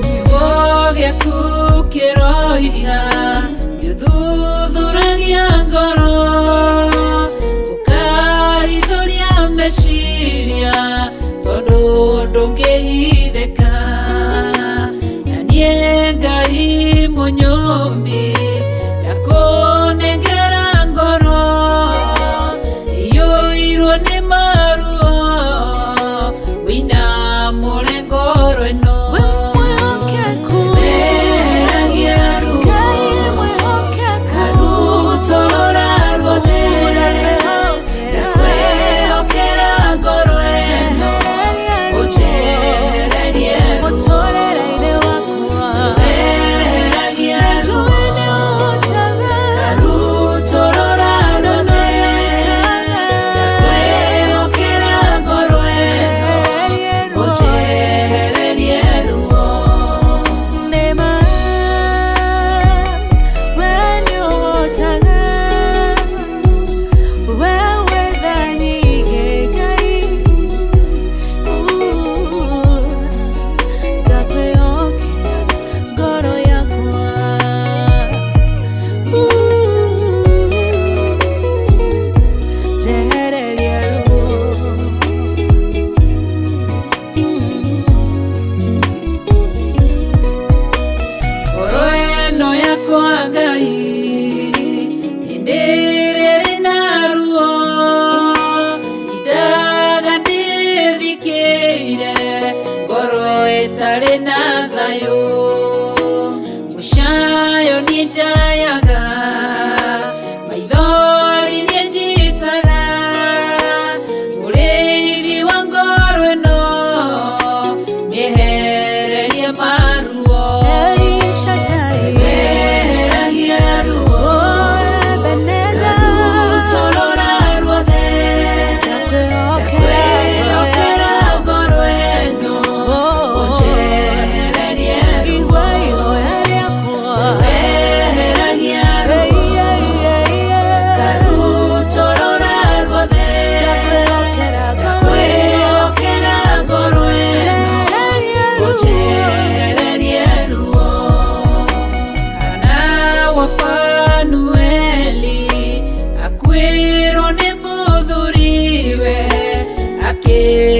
Speaker 8: Kiugo gĩaku kĩroiga nĩũthuthuragia ngoro, ũkarithũria meciria, tondũ ndũngĩhithĩka. Na niĩ Ngai mũnyũmbi, ndakũnengera ngoro iyũirwo nĩ maruo, wĩinamũre ngoro ĩno. Weheragia ruo, karutorora ruothe, ndakwĩhokera ngoro ĩno, ũnjehererie ruo. Weheragia ruo,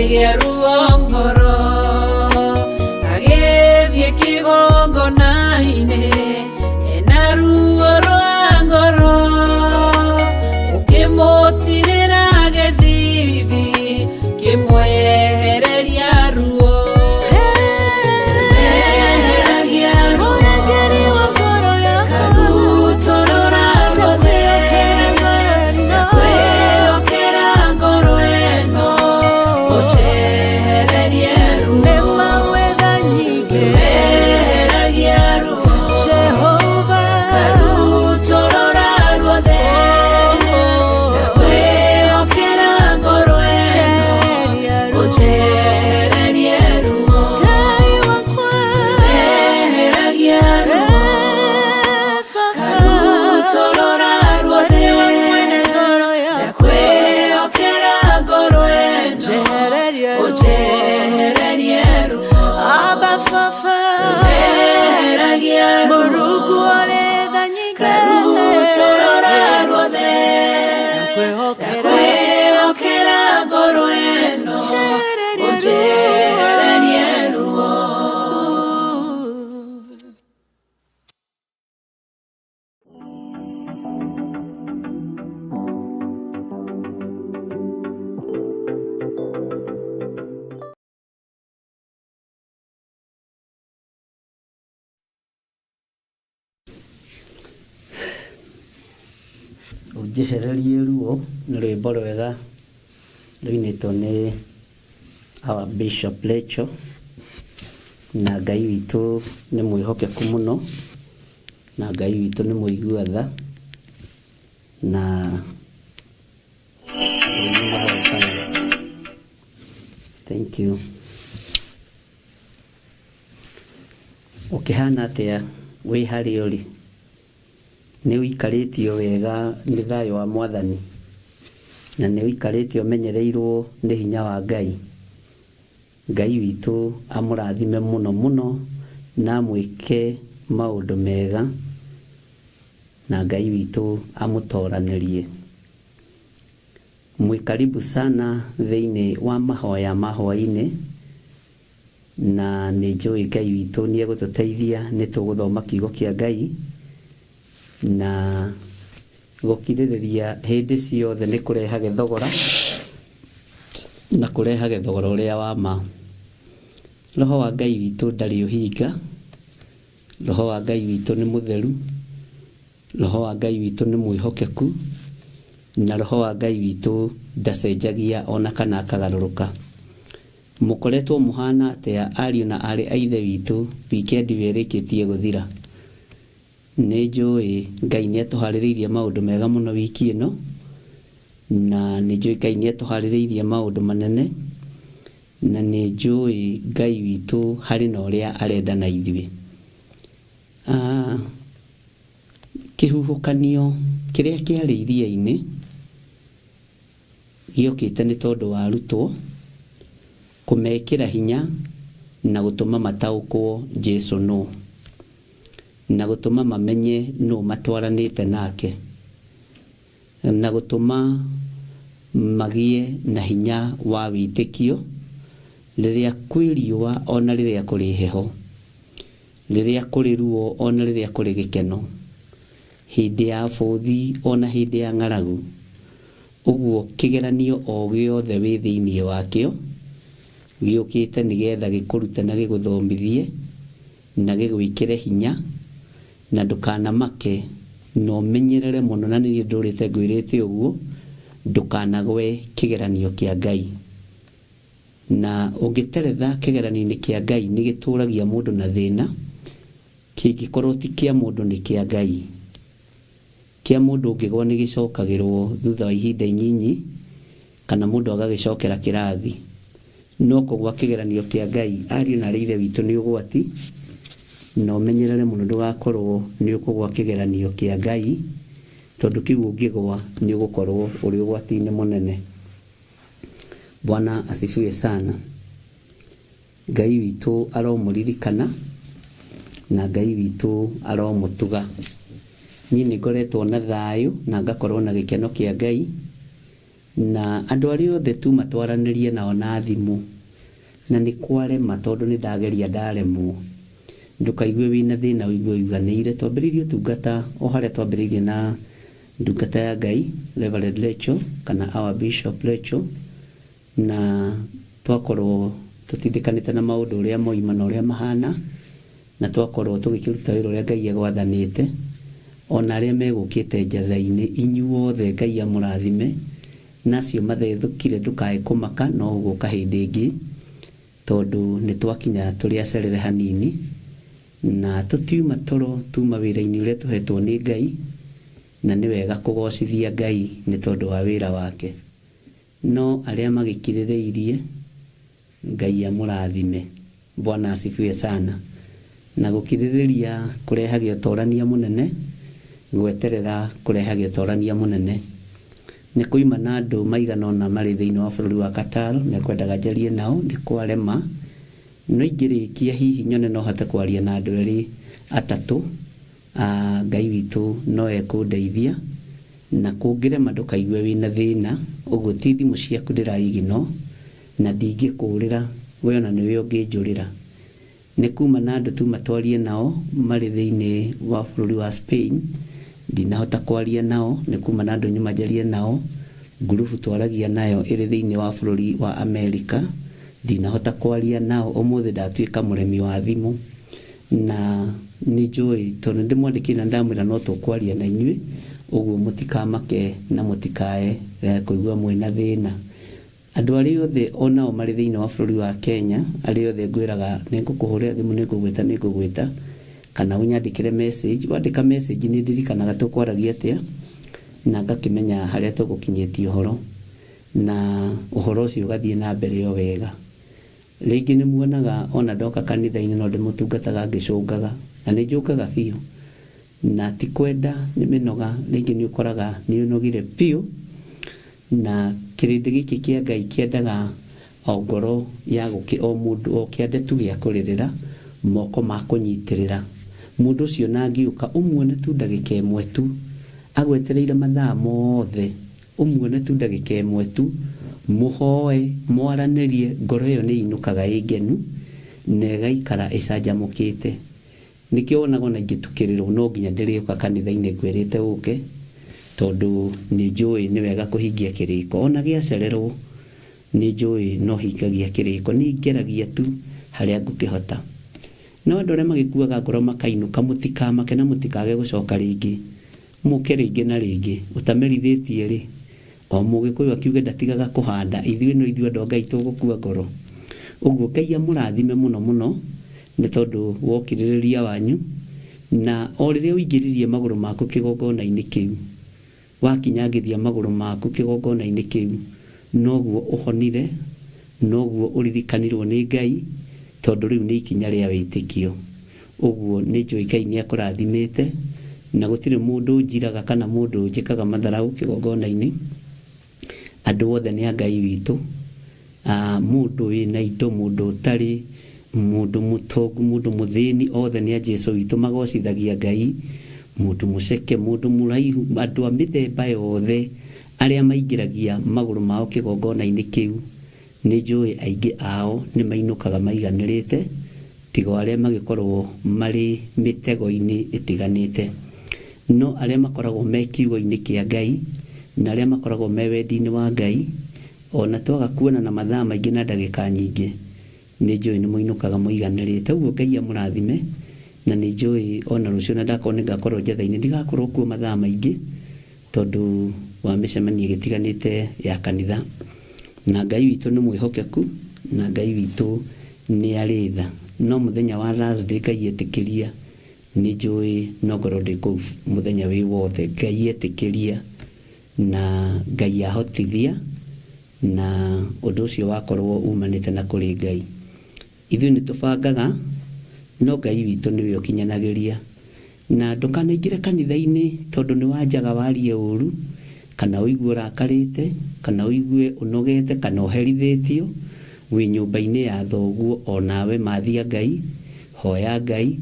Speaker 8: Akĩgĩa ruo ngoro agĩthiĩ kĩgongona-inĩ ena ruo rwa ngoro ũkĩmũtirĩra gĩthithi kĩmwehereria ruo Eheragia ruo karutorora ruothe ndakwĩhokera ngoro ĩno ũnjehererie ruo Eheragia ruo karutorora ruothe ndakwĩhokera ngoro ĩno ũnjehererie ruo Eheragia ruo karutorora ruothe ndakwĩhokera ngoro ĩno ũnjehererie ruo Eheragia ruo karutorora ruothe ndakwĩhokera ngoro ĩno ũnjehererie ruo.
Speaker 6: Ũnjehererie ruo nĩ rwĩmbo rwega rũinĩtwo nĩ our Bishop Lecho, na Ngai witũ nĩ mwĩhokeku mũno, na Ngai witũ nĩ mũigua tha, na thank you. Ũkĩhana atĩa wĩ harĩa ũrĩ? Nĩ ũikarĩtio wega nĩ thayũ wa Mwathani, na nĩ ũikarĩte ũmenyereirwo nĩ hinya wa Ngai. Ngai witũ amũrathime mũno mũno na amwĩke maũndũ mega, na Ngai witũ amũtoranĩrie. Mwĩ karibu sana thĩinĩ wa mahoya ma hwaĩ-inĩ, na nĩ njũĩ Ngai witũ nĩ egũtũteithia, nĩ tũgũthoma kiugo kĩa Ngai, na gũkirĩrĩria hĩndĩ ciothe nĩ kũrehage thogora, na kũrehage thogora ũrĩa wa ma. Roho wa Ngai witũ ndarĩ ũhinga, Roho wa Ngai witũ nĩ mũtheru, Roho wa Ngai witũ nĩ mwĩhokeku, na Roho wa Ngai witũ ndacenjagia ona kana akagarũrũka. Mũkoretwo mũhana atĩa ariũ na aarĩ a Ithe witũ wikendi ĩyo ĩrĩkĩtie gũthira? Nĩ njũĩ Ngai nĩ atũharĩrĩirie maũndũ mega mũno wiki ĩno, na nĩ njũĩ Ngai nĩ atũharĩrĩirie maũndũ manene, na nĩ njũĩ Ngai witũ harĩ na ũrĩa arenda na ithuĩ. Ah, kĩhuhũkanio kĩrĩa kĩarĩ iria-inĩ gĩokĩte nĩ tondũ wa arutwo kũmekĩra hinya na gũtũma mataũkwo Jesu nũ, na gũtũma mamenye nũ matwaranĩte nake, na gũtũma magĩe na hinya wa wĩtĩkio rĩrĩa kwĩ riũa ona rĩrĩa kũrĩ heho, rĩrĩa kũrĩ ruo ona rĩrĩa kũrĩ gĩkeno, hĩndĩ ya bũthi ona hĩndĩ ya ng'aragu. Ũguo kĩgeranio o gĩothe wĩ thĩinĩ wakĩo gĩũkĩte nĩgetha gĩkũrute na gĩgũthomithie na gĩgwĩkĩre hinya, na ndũkanamake, na ũmenyerere mũno, na nĩ niĩ ndũrĩte ngwĩrĩte ũguo, ndũkanagwe kĩgeranio kĩa Ngai. Na ũngĩteretha kĩgeranio-inĩ kĩa Ngai nĩ gĩtũragia mũndũ na thĩna, kĩngĩkorwo ti kĩa mũndũ nĩ kĩa Ngai. Kĩa mũndũ ũngĩgwa nĩ gĩcokagĩrwo thutha wa ihinda inyinyi, kana mũndũ agagĩcokera kĩrathi. No kũgwa kĩgeranio kĩa Ngai, ariũ na aarĩ a Ithe witũ, nĩ ũgwati, na ũmenyerere mũno ndũgakorwo nĩ ũkũgwa kĩgeranio kĩa Ngai, tondũ kĩu ũngĩgwa nĩ ũgũkorwo ũrĩ ũgwati-inĩ mũnene. Bwana asifiwe sana. Ngai witũ aromũririkana, na Ngai witũ aromũtuga. Niĩ nĩ ngoretwo na thayũ na ngakorwo na gĩkeno kĩa Ngai, Na andũ arĩa othe tuma twaranĩrie nao na thimũ, na nĩ kwarema tondũ nĩ ndageria ndaremwo, ndũkaigue wĩna thĩna, ũigue ũiganĩire. Twambĩrĩirie ũtungata o harĩa twambĩrĩirie na ndungata ya Ngai Reverend Rachel kana our Bishop Rachel, na twakorwo tũtindĩkanĩte na maũndũ ũrĩa moima na ũrĩa mahana, na twakorwo tũgĩkĩruta wĩra ũrĩa Ngai egwathanĩte. Ona arĩa megũkĩte njatha-inĩ, inyuothe Ngai amũrathime. Na acio mathethũkire ndũkae kũmaka, no ũgũka hĩndĩ ĩngĩ, tondũ nĩ twakinya tũrĩ acerere hanini, na tũtiuma toro, tuma wĩra-inĩ ũrĩa tũhetwo nĩ Ngai, na nĩ wega kũgocithia Ngai nĩ tondũ wa wĩra wake. No arĩa magĩkirĩrĩirie, Ngai amũrathime. Bwana asifiwe sana. Na gũkirĩrĩria kũrehage ũtorania mũnene, gweterera kũrehage ũtorania mũnene. Nĩ kũima na andũ maigana ũna marĩ thĩinĩ wa bũrũri wa Qatar mekwendaga njarie nao, nĩ kwarema. No ingĩrĩkia hihi nyone no hote kwaria na andũ erĩ atatũ, Ngai witũ no ekũndeithia. Na kũngĩrema ndũkaigue wĩna thĩna, ũguo ti thimũ ciaku ndĩra ignore, na ndingĩkũrĩra, we ona nĩwe ũngĩnjũrĩra. Nĩ kuma na andũ tuma twarie nao marĩ thĩinĩ wa bũrũri wa Spain, ndinahota kwaria nao. Nĩ kuma na andũ nyuma njarie nao, ngurubu twaragia nayo ĩrĩ thĩinĩ wa bũrũri wa America, ndinahota kwaria nao. Ũmũthĩ ndatuĩka mũremi wa thimũ, na nĩ njũĩ tondũ nĩ ndĩmwandĩkĩire na ndamwĩra no tũkwaria na inyuĩ, ũguo mũtikamake na mũtikae kũigua mwĩna thĩna. Andũ arĩa othe o nao marĩ thĩinĩ wa bũrũri wa Kenya, arĩa othe ngwĩraga nĩ ngũkũhũrĩra thimũ, nĩ ngũgwĩta, nĩ ngũgwĩta, kana ũnyandĩkĩre message. Wandĩka message nĩ ndirikanaga tũkwaragia atĩa, na ngakĩmenya harĩa tũgũkinyĩtie ũhoro, na ũhoro ũcio ũgathiĩ na mbere o wega. Rĩngĩ nĩ muonaga ona ndoka kanitha-inĩ no ndĩmũtungataga ngĩcũngaga, na nĩ njũngaga biũ, na ti kwenda, nĩ mĩnoga. Rĩngĩ nĩ ũkoraga nĩ ũnogire biũ, na kĩrĩndĩ gĩkĩ kĩa Ngai kĩendaga o ngoro ya gũkĩ o mũndũ o kĩande tu gĩa kũrĩrĩra, moko ma kũnyitĩrĩra. Mũndũ ũcio na angĩũka ũmuone tu ndagĩka ĩmwe tu, agwetereire mathaa mothe, ũmuone tu ndagĩka ĩmwe tu, mũhoe, mwaranĩrie, ngoro ĩyo nĩ ĩinũkaga ĩ ngenu na ĩgaikara ĩcanjamũkĩte. Nĩkĩo wonaga ona ingĩtukĩrĩrwo no nginya ndĩrĩũka kanitha-inĩ ngwĩrĩte ũke, tondũ nĩ njũĩ nĩ wega kũhingia kĩrĩko. Ona gĩacererwo nĩ njũĩ no hingagia kĩrĩko, niĩ ngeragia tu harĩa ngũkĩhota. No andũ arĩa magĩkuaga ngoro makainũka, mũtikamake na mũtikage gũcoka rĩngĩ, mũke rĩngĩ na rĩngĩ. Ũtamerithĩtie rĩ, o Mũgĩkũyũ akiuge ndatigaga kũhanda, ithuĩ no ithuĩ andũ a Ngai tũgũkua ngoro. Ũguo Ngai amũrathime mũno mũno nĩ tondũ wa ũkirĩrĩria wanyu, na o rĩrĩa ũingĩririe magũrũ maku kĩgongona-inĩ kĩu, wakinyangithia magũrũ maku kĩgongona-inĩ kĩu, noguo ũhonire, noguo ũririkanirwo nĩ Ngai, tondũ rĩu nĩ ikinya rĩa wĩtĩkio. Ũguo nĩ njũĩ Ngai nĩ akũrathimĩte, na gũtirĩ mũndũ ũnjiraga kana mũndũ ũnjĩkaga matharaũ kĩgongona-inĩ. Andũ othe nĩ a Ngai witũ, mũndũ wĩna indo, mũndũ ũtarĩ, mũndũ mũtongu, mũndũ mũthĩni, othe nĩ a Jesu witũ, magocithagia Ngai. Mũndũ mũceke, mũndũ mũraihu, andũ a mĩthemba yothe arĩa maingĩragia magũrũ mao kĩgongona-inĩ kĩu, nĩ njũĩ aingĩ ao nĩ mainũkaga maiganĩrĩte, tiga o arĩa magĩkorwo marĩ mĩtego-inĩ ĩtiganĩte. No arĩa makoragwo me kiugo-inĩ kĩa Ngai, na arĩa makoragwo me wendi-inĩ wa Ngai, ona twaga kuonana mathaa maingĩ na ndagĩka nyingĩ, nĩ njũĩ nĩ mũinũkaga mũiganĩrĩte. Ũguo Ngai amũrathime, na nĩ njũĩ ona rũciũ na ndakorwo nĩ ngakorwo njatha-inĩ, ndigakorwo kuo mathaa maingĩ, tondũ wa mĩcemanio ĩgĩtiganĩte ya kanitha. Na Ngai witũ nĩ mwĩhokeku, na Ngai witũ nĩ arĩ tha. No mũthenya wa Thursday Ngai etĩkĩria, nĩ njũĩ no ngorwo ndĩ kũu mũthenya wĩ wothe. Ngai etĩkĩria na Ngai ahotithia, na ũndũ ũcio wakorwo umanĩte na kũrĩ Ngai. Ithuĩ nĩ tũbangaga, no Ngai witũ nĩwe ũkinyanagĩria. Na ndũkanaingĩre kanitha-inĩ tondũ nĩ wanjaga warie ũru, kana ũigue ũrakarĩte, kana ũigue ũnogete, kana ũherithĩtio. Wĩ nyũmba-inĩ ya thoguo o nawe mathia Ngai, hoya Ngai,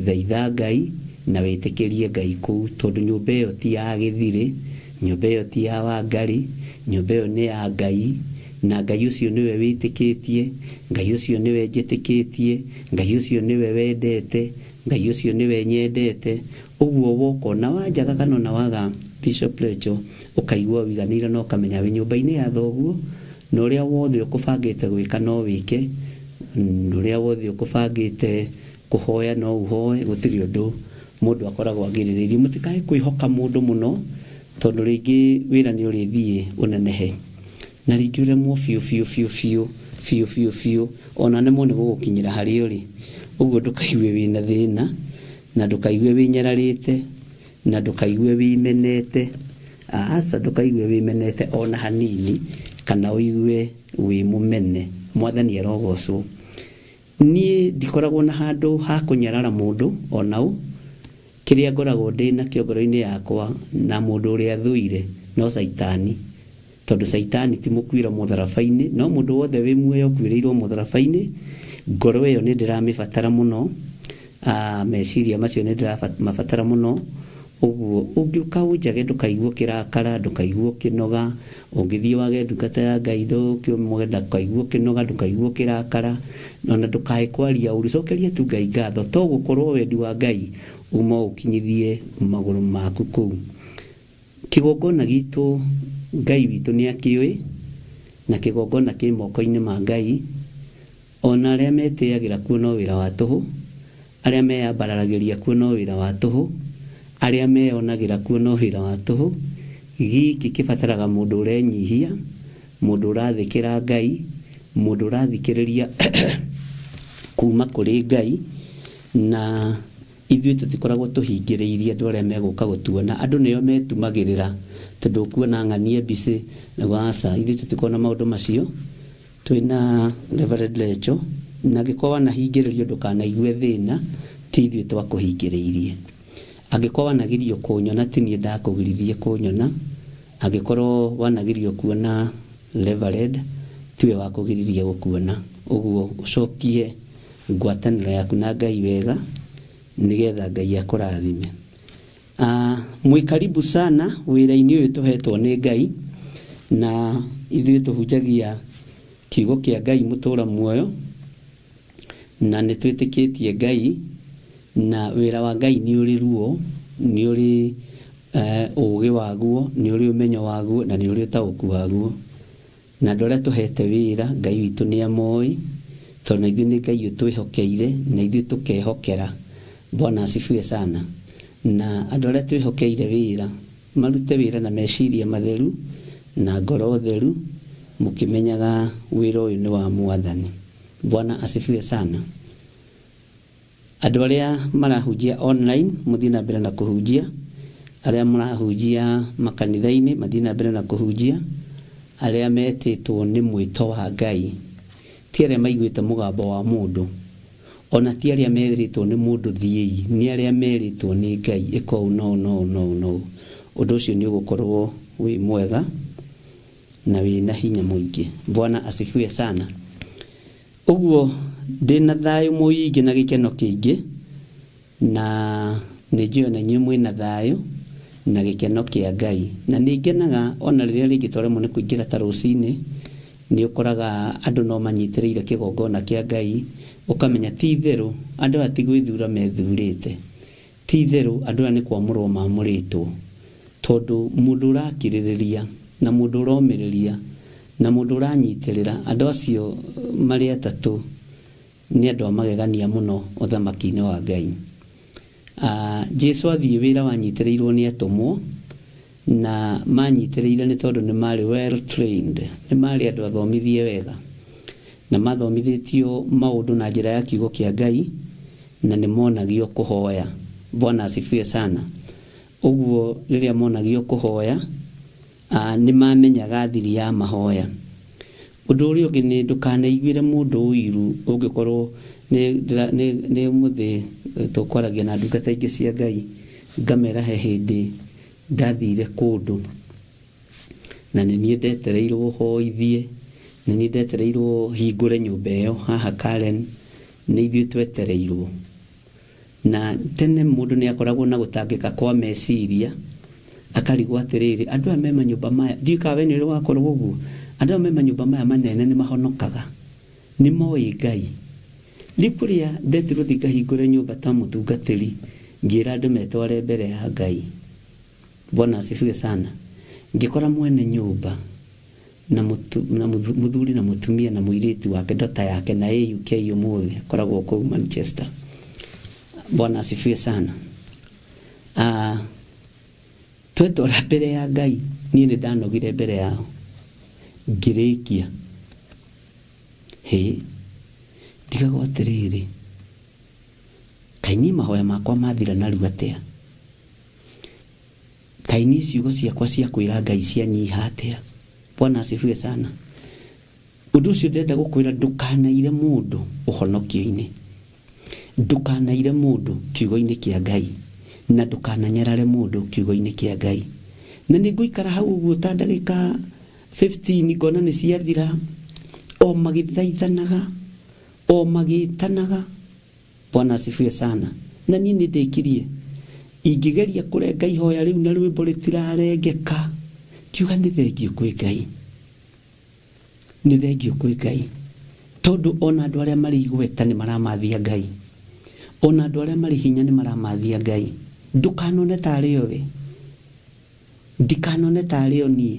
Speaker 6: thaitha Ngai, na wĩtĩkĩrie Ngai kũu, tondũ nyũmba ĩyo ti ya gĩthirĩ, Nyũmba ĩyo ti ya Wangari, nyũmba ĩyo nĩ ya Ngai, na Ngai ũcio nĩwe wĩtĩkĩtie, Ngai ũcio nĩwe njĩtĩkĩtie, Ngai ũcio nĩwe wendete, Ngai ũcio nĩwe nyendete. Ũguo woka ona wanjaga kana ona waga Bishop Rachel, ũkaigua ũiganĩire na ũkamenya wĩ nyũmba-inĩ ya thoguo, na ũrĩa wothe ũkũbangĩte gwĩka no wĩke, ũrĩa wothe ũkũbangĩte kũhoya no ũhoe, gũtirĩ ũndũ mũndũ akoragwo agirĩrĩirio. Mũtikae kwĩhoka mũndũ mũno, tondũ rĩngĩ wĩra nĩ ũrĩthiĩ ũnenehe, na rĩngĩ ũremwo biũ biũ biũ biũ biũ biũ biũ, ona nemwo nĩ gũgũkinyĩra harĩa ũrĩ. Ũguo ndũkaigue wĩna thĩna, na ndũkaigue wĩnyararĩte, na ndũkaigue wĩmenete. Aca, ndũkaigue wĩmenete ona hanini, kana ũigue wĩ mũmene. Mwathani arogocwo. Niĩ ndikoragwo na handũ ha kũnyarara mũndũ ona ũ. Kĩrĩa ngoragwo ndĩ nakĩo ngoro-inĩ yakwa na mũndũ ũrĩa thũire no Caitani. Tondũ Caitani ti mũkuĩro mũtharaba-inĩ, no mũndũ wothe wĩ muoyo ũkuĩrĩirwo mũtharaba-inĩ, ngoro ĩyo nĩ ndĩramĩbatara mũno, meciria macio nĩ ndĩramabatara mũno. Ũguo ũngĩũka ũnjage ndũkaigue ũkĩrakara, ndũkaigue ũkĩnoga, ũngĩthiĩ wage ndungata ya Ngai ndũkaigue ũkĩnoga, ndũkaigue ũkĩrakara, ona ndũkae kwaria ũru, cokeria tu Ngai ngatho, to gũkorwo wendi wa Ngai uma ũkinyithie magũrũ maku kũu. Kĩgongona gitũ Ngai witũ nĩ akĩũĩ, na kĩgongona kĩ moko-inĩ ma Ngai, ona arĩa metĩagĩra kuo no wĩra wa tũhũ, arĩa meyambararagĩria kuo no wĩra wa tũhũ, arĩa meyonagĩra kuo no wĩra wa tũhũ. Gĩkĩ kĩbataraga mũndũ ũrenyihia, mũndũ ũrathĩkĩra Ngai, mũndũ ũrathikĩrĩria kuma kũrĩ Ngai, na ithuĩ tũtikoragwo tũhingĩrĩirie andũ arĩa megũka gũtuona. Andũ nĩo metumagĩrĩra, tondũ ũkuona ng'anie mbicĩ, aca, ithuĩ tũtikoragwo na maũndũ macio. Twĩna Reverend Rachel, na angĩkorwo wanahingĩrĩrio ndũkanaigue thĩna, ti ithuĩ twakũhingĩrĩirie. Angĩkorwo wanagirio kũnyona, ti niĩ ndakũgiririe kũnyona. Angĩkorwo wanagirio kuona Reverend, tiwe wakũgiririe gũkuona. Ũguo ũcokie ngwatanĩro yaku na Ngai wega, nĩgetha Ngai akũrathime. Mwĩ karibu sana wĩra-inĩ ũyũ tũhetwo nĩ Ngai, na ithuĩ tũhunjagia kiugo kĩa Ngai mũtũra muoyo, na nĩ twĩtĩkĩtie Ngai, na wĩra wa Ngai nĩ ũrĩ ruo, nĩ ũrĩ ũũgĩ waguo, nĩ ũrĩ ũmenyo waguo, na nĩ ũrĩ ũtaũku waguo. Na andũ arĩa tũhete wĩra, Ngai witũ nĩ amoĩ, tondũ na ithuĩ nĩ Ngai ũtwĩhokeire, na ithuĩ tũkehokera. Bwana asifiwe sana. Na andũ arĩa twĩhokeire wĩra, marute wĩra na meciria matheru, na ngoro theru, mũkĩmenyaga wĩra ũyũ nĩ wa Mwathani. Bwana asifiwe sana. Andũ arĩa marahunjia online, mũthiĩ na mbere na kũhunjia. Arĩa marahunjia makanitha-inĩ, mathiĩ na mbere na kũhunjia. Arĩa metĩtwo nĩ mwĩto wa Ngai, ti arĩa maiguĩte mũgambo wa mũndũ, ona ti arĩa merĩtwo nĩ mũndũ thiĩi, nĩ arĩa merĩtwo nĩ Ngai, ĩka ũũ na ũũ na ũũ na ũũ na ũũ. Ũndũ ũcio nĩ ũgũkorwo wĩ mwega na wĩna hinya mũingĩ. Bwana asifiwe sana. Ũguo ndĩna thayũ mũingĩ na gĩkeno kĩingĩ, na nĩ njũĩ ona inyuĩ mwĩna thayũ na gĩkeno kĩa Ngai. Na nĩ ngenaga ona rĩrĩa rĩngĩ twaremwo nĩ kũingĩra ta rũcinĩ, nĩ ũkoraga andũ no manyitĩrĩire kĩgongona kĩa Ngai, ũkamenya ti itherũ andũ aya ti gwĩthura methurĩte, ti itherũ andũ aya nĩ kwamũrwo mamũrĩtwo. Tondũ mũndũ ũrakirĩrĩria na mũndũ ũromĩrĩria na mũndũ ũranyitĩrĩra, andũ acio marĩ atatũ nĩ andũ a magegania mũno ũthamaki-inĩ wa Ngai. Jesu athiĩ wĩra wanyitĩrĩirwo nĩ atũmwo, na manyitĩrĩire nĩ tondũ nĩ marĩ well trained, nĩ marĩ andũ athomithie wega, na mathomithĩtio maũndũ na njĩra ya kiugo kĩa Ngai, na nĩ monagio kũhoya. Bwana asifiwe sana. Ũguo rĩrĩa monagio kũhoya, nĩ mamenyaga thiri ya mahoya. Ũndũ ũrĩa ũngĩ nĩ ndũkanaiguĩre mũndũ ũiru ũngĩkorwo nĩ ũmũthĩ tũkwaragia na ndungata ingĩ cia Ngai, ngamera he hĩndĩ ndathire kũndũ na nĩ niĩ ndetereirwo hoithie, nĩ niĩ ndetereirwo hingũre nyũmba ĩyo haha Karen, nĩ ithuĩ twetereirwo. Na tene mũndũ nĩ akoragwo na gũtangĩka kwa meciria, Akarigwo atĩrĩrĩ, andũ aya me manyũmba maya, ndiũĩ kana we nĩ ũrĩ wakorwo ũguo, andũ aya me manyũmba maya manene nĩ mahonokaga, nĩ moĩ Ngai. Rĩu kũrĩa ndetirwo thiĩ ngahingũre nyũmba ta mũtungatĩri, ngĩra andũ metware mbere ya Ngai. Bwana asifiwe sana. Ngĩkora mwene nyũmba na mũtu, na mũthuri na mũtumia na mũirĩtu wake ndota yake na ĩ UK ũmũthĩ akoragwo kũu Manchester. Bwana asifiwe sana. Ah, twetwara mbere ya Ngai niĩ nĩ ndanogire mbere yao ngĩrĩkia hĩ ndigagwo atĩrĩrĩ kaĩ niĩ mahoya makwa mathira narua atĩa Kaĩ niĩ ciugo ciakwa cia kwĩra Ngai cianyiha atĩa? Bwana asifiwe sana. Ũndũ ũcio ndĩrenda gũkwĩra ndũkanaire mũndũ ũhonokio-inĩ. Ndũkanaire mũndũ kiugo-inĩ kĩa Ngai. Na ndũkananyarare mũndũ kiugo-inĩ kĩa Ngai. Na nĩ ngũikara hau ũguo ta ndagĩka 15 ngona nĩ ciathira, o magĩthaithanaga, o magĩtanaga. Bwana asifiwe sana. Na niĩ nĩ ndĩkirie. Ingĩgeria kũrenga ihoya rĩu na rwĩmbo rĩtirarengeka, ngiuga nĩ thengiũ kwĩ Ngai. Nĩ thengiũ kwĩ Ngai. Tondũ ona andũ arĩa marĩ igweta nĩ maramathia Ngai. Ona andũ arĩa marĩ hinya nĩ maramathia Ngai. Ndũkanone tarĩ o we. Ndikanone ta arĩ o niĩ.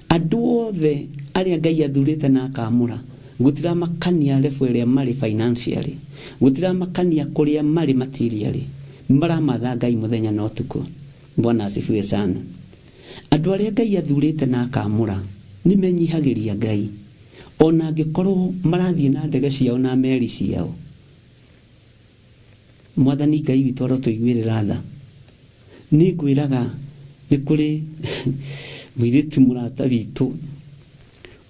Speaker 6: Andũ othe arĩa Ngai athurĩte na akaamũra, gũtiramakania level ĩrĩa marĩ financially, gũtiramakania kũrĩa marĩ materially, maramatha Ngai mũthenya na ũtukũ. Bwana asifiwe sana. Andũ arĩa Ngai athurĩte na akaamũra, nĩ menyihagĩria Ngai. Ona angĩkorwo marathiĩ na ndege ciao na meri ciao. Mwathani Ngai witũ arotũiguĩrĩra tha. Nĩ ngwĩraga nĩ kũrĩ mũirĩtu mũrata witũ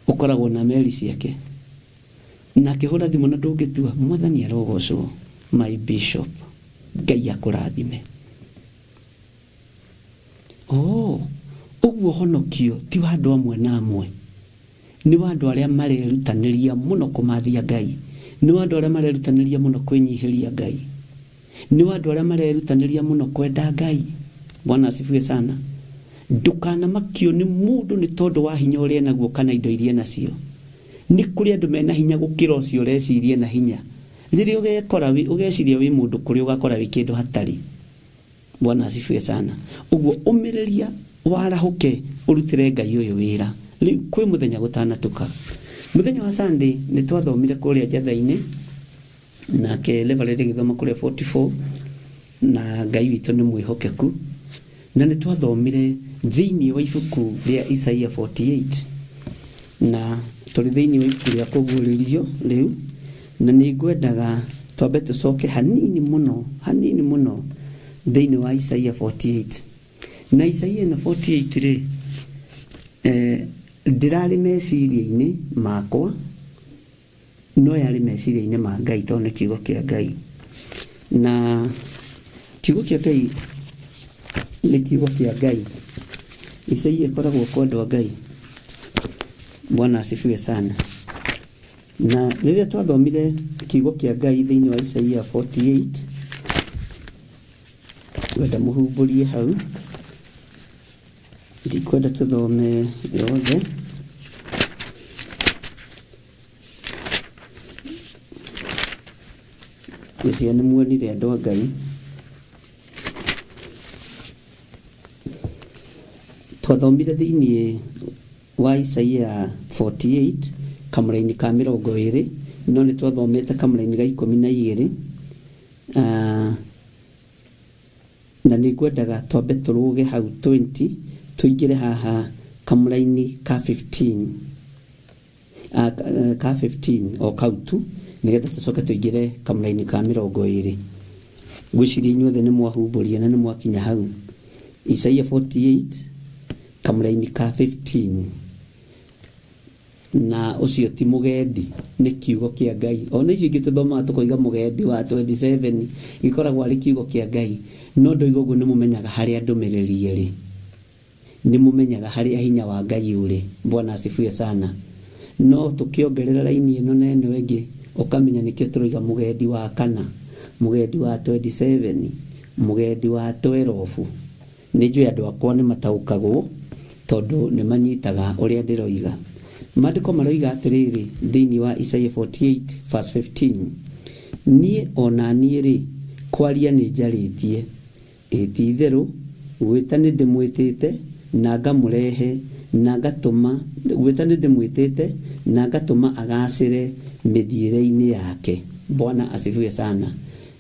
Speaker 6: ũkoragwo na meri ciake na akĩhũra thimũ na ndũngĩtua. Mwathani arogocwo my bishop, Ngai akũrathime. Oh, ũguo ũhonokio ti wa andũ amwe na amwe. Nĩ wa andũ arĩa marerutanĩria mũno kũmathia Ngai. Nĩ wa andũ arĩa marerutanĩria mũno kwĩnyihĩria Ngai. Nĩ wa andũ arĩa marerutanĩria mũno kwenda Ngai. Bwana asifiwe sana. Ndũkanamakio nĩ mũndũ nĩ tondũ wa hinya ũrĩa enaguo kana indo iria enacio. Nĩ kũrĩ andũ mena hinya gũkĩra ũcio ũreciria ena hinya. Rĩrĩa ũgekora ũgeciria wĩ mũndũ kũrĩ ũgakora wĩ kĩndũ hatarĩ. Bwana asifiwe sana. Ũguo ũmĩrĩria warahũke ũrutĩre Ngai ũyũ wĩra. Rĩu kwĩ mũthenya gũtanatuka. Mũthenya wa Sunday nĩ twathomire kũrĩa Njatha-inĩ nake Reverend agĩthoma kũrĩa 44 na Ngai witũ nĩ mwĩhokeku na nĩ twathomire thĩinĩ wa ibuku rĩa Isaia 48 na tũrĩ thĩinĩ wa ibuku rĩa kũguũrĩrio rĩu Na nĩ ngwendaga twambe tũcoke hanini mũno, hanini mũno thĩinĩ wa Isaia 48. Na Isaia ĩno 48 rĩ, eh, ndĩrarĩ meciria-inĩ makwa, no yarĩ meciria-inĩ ma Ngai tondũ nĩ kiugo kĩa Ngai. Na kiugo kĩa Ngai nĩ kiugo kĩa Ngai. Isaia ĩkoragwo kwa andũ a Ngai. Bwana asifiwe sana. Na rĩrĩa twathomire kiugo kĩa Ngai thĩinĩ wa Isaia 48, ngwenda mũhumbũrie hau, ndikwenda tũthome yothe. Ngwĩciria nĩ muonire andũ a Ngai. Twathomire thĩinĩ wa Isaia 48 kamũraini ka 20, no nĩ twathomete kamũraini ga 12, na nĩ ngwendaga twambe tũrũge hau 20 tũingĩre haha kamũraini ka 15 ka 15 o kau tu nĩgetha tũcoke tũingĩre kamũraini ka 20. Ngwĩciria inyuothe nĩ mwahumbũria na nĩ mwakinya hau. Isaia 48 Kamũraini ka 15. Na ũcio ti mũgendi, nĩ kiugo kĩa Ngai. Ona icio ingĩ tũthomaga tũkoiga mũgendi wa 27, gĩkoragwo arĩ kiugo kĩa Ngai. No ndoiga ũguo nĩ mũmenyaga harĩa ndũmĩrĩri ĩrĩ. Nĩ mũmenyaga harĩa hinya wa Ngai ũrĩ. Bwana asifiwe sana. No tũkĩongerera raini ĩno na ĩno ĩngĩ, ũkamenya nĩkĩo tũroiga mũgendi wa kana, mũgendi wa 27, mũgendi wa 12. Nĩ njũĩ andũ akwa nĩ mataũkagwo tondũ nĩ manyitaga ũrĩa ndĩroiga. Maandĩko maroiga atĩrĩrĩ thĩinĩ wa Isaia 48 verse 15, niĩ o na niĩ-rĩ, kwaria nĩ njarĩtie, ĩ ti-itherũ gwĩta nĩndĩmwĩtĩte na ngamũrehe na ngatũma, gwĩta nĩndĩmwĩtĩte na ngatũma agacĩre mĩthiĩre-inĩ yake. Bwana asifiwe sana.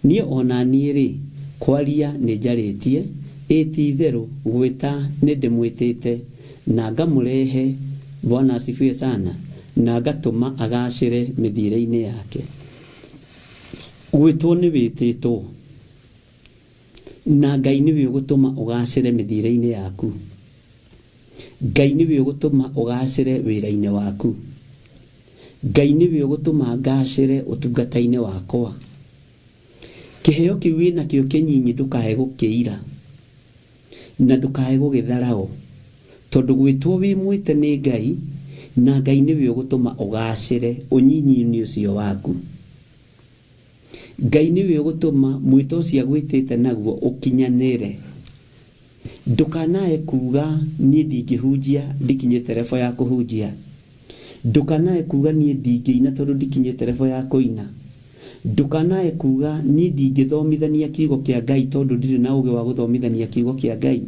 Speaker 6: Niĩ o na niĩ-rĩ, kwaria nĩnjarĩtie, ĩ ti-itherũ gwĩta nĩndĩmwĩtĩte na ngamũrehe, Bwana asifiwe sana, na ngatũma agacĩre mĩthiĩre-inĩ yake. Gwĩtwo nĩ wĩtĩtwo, na Ngai nĩwe ũgũtũma ũgacĩre mĩthiĩre-inĩ yaku. Ngai nĩwe ũgũtũma ũgacĩre wĩra-inĩ waku. Ngai nĩwe ũgũtũma ngacĩre ũtungata-inĩ wakwa. Kĩheo kĩu wĩnakĩo kĩnyinyi ndũkae gũkĩira na ndũkae gũgĩtharaũ, tondũ gwĩtwo wĩ mwĩte nĩ Ngai, na Ngai nĩwe ũgũtũma ũgacĩre ũnyinyi-inĩ ũcio waku. Ngai nĩwe ũgũtũma mwĩto ũcio agwĩtĩte naguo ũkinyanĩre. Ndũkanae kuga niĩ ndingĩhunjia ndikinyĩte level ya kũhunjia. Ndũkanae kuga niĩ ndingĩina tondũ ndikinyĩte level ya kũina. Ndũkanae kuga niĩ ndingĩthomithania kiugo kĩa Ngai tondũ ndirĩ na ũgĩ wa gũthomithania kiugo kĩa Ngai.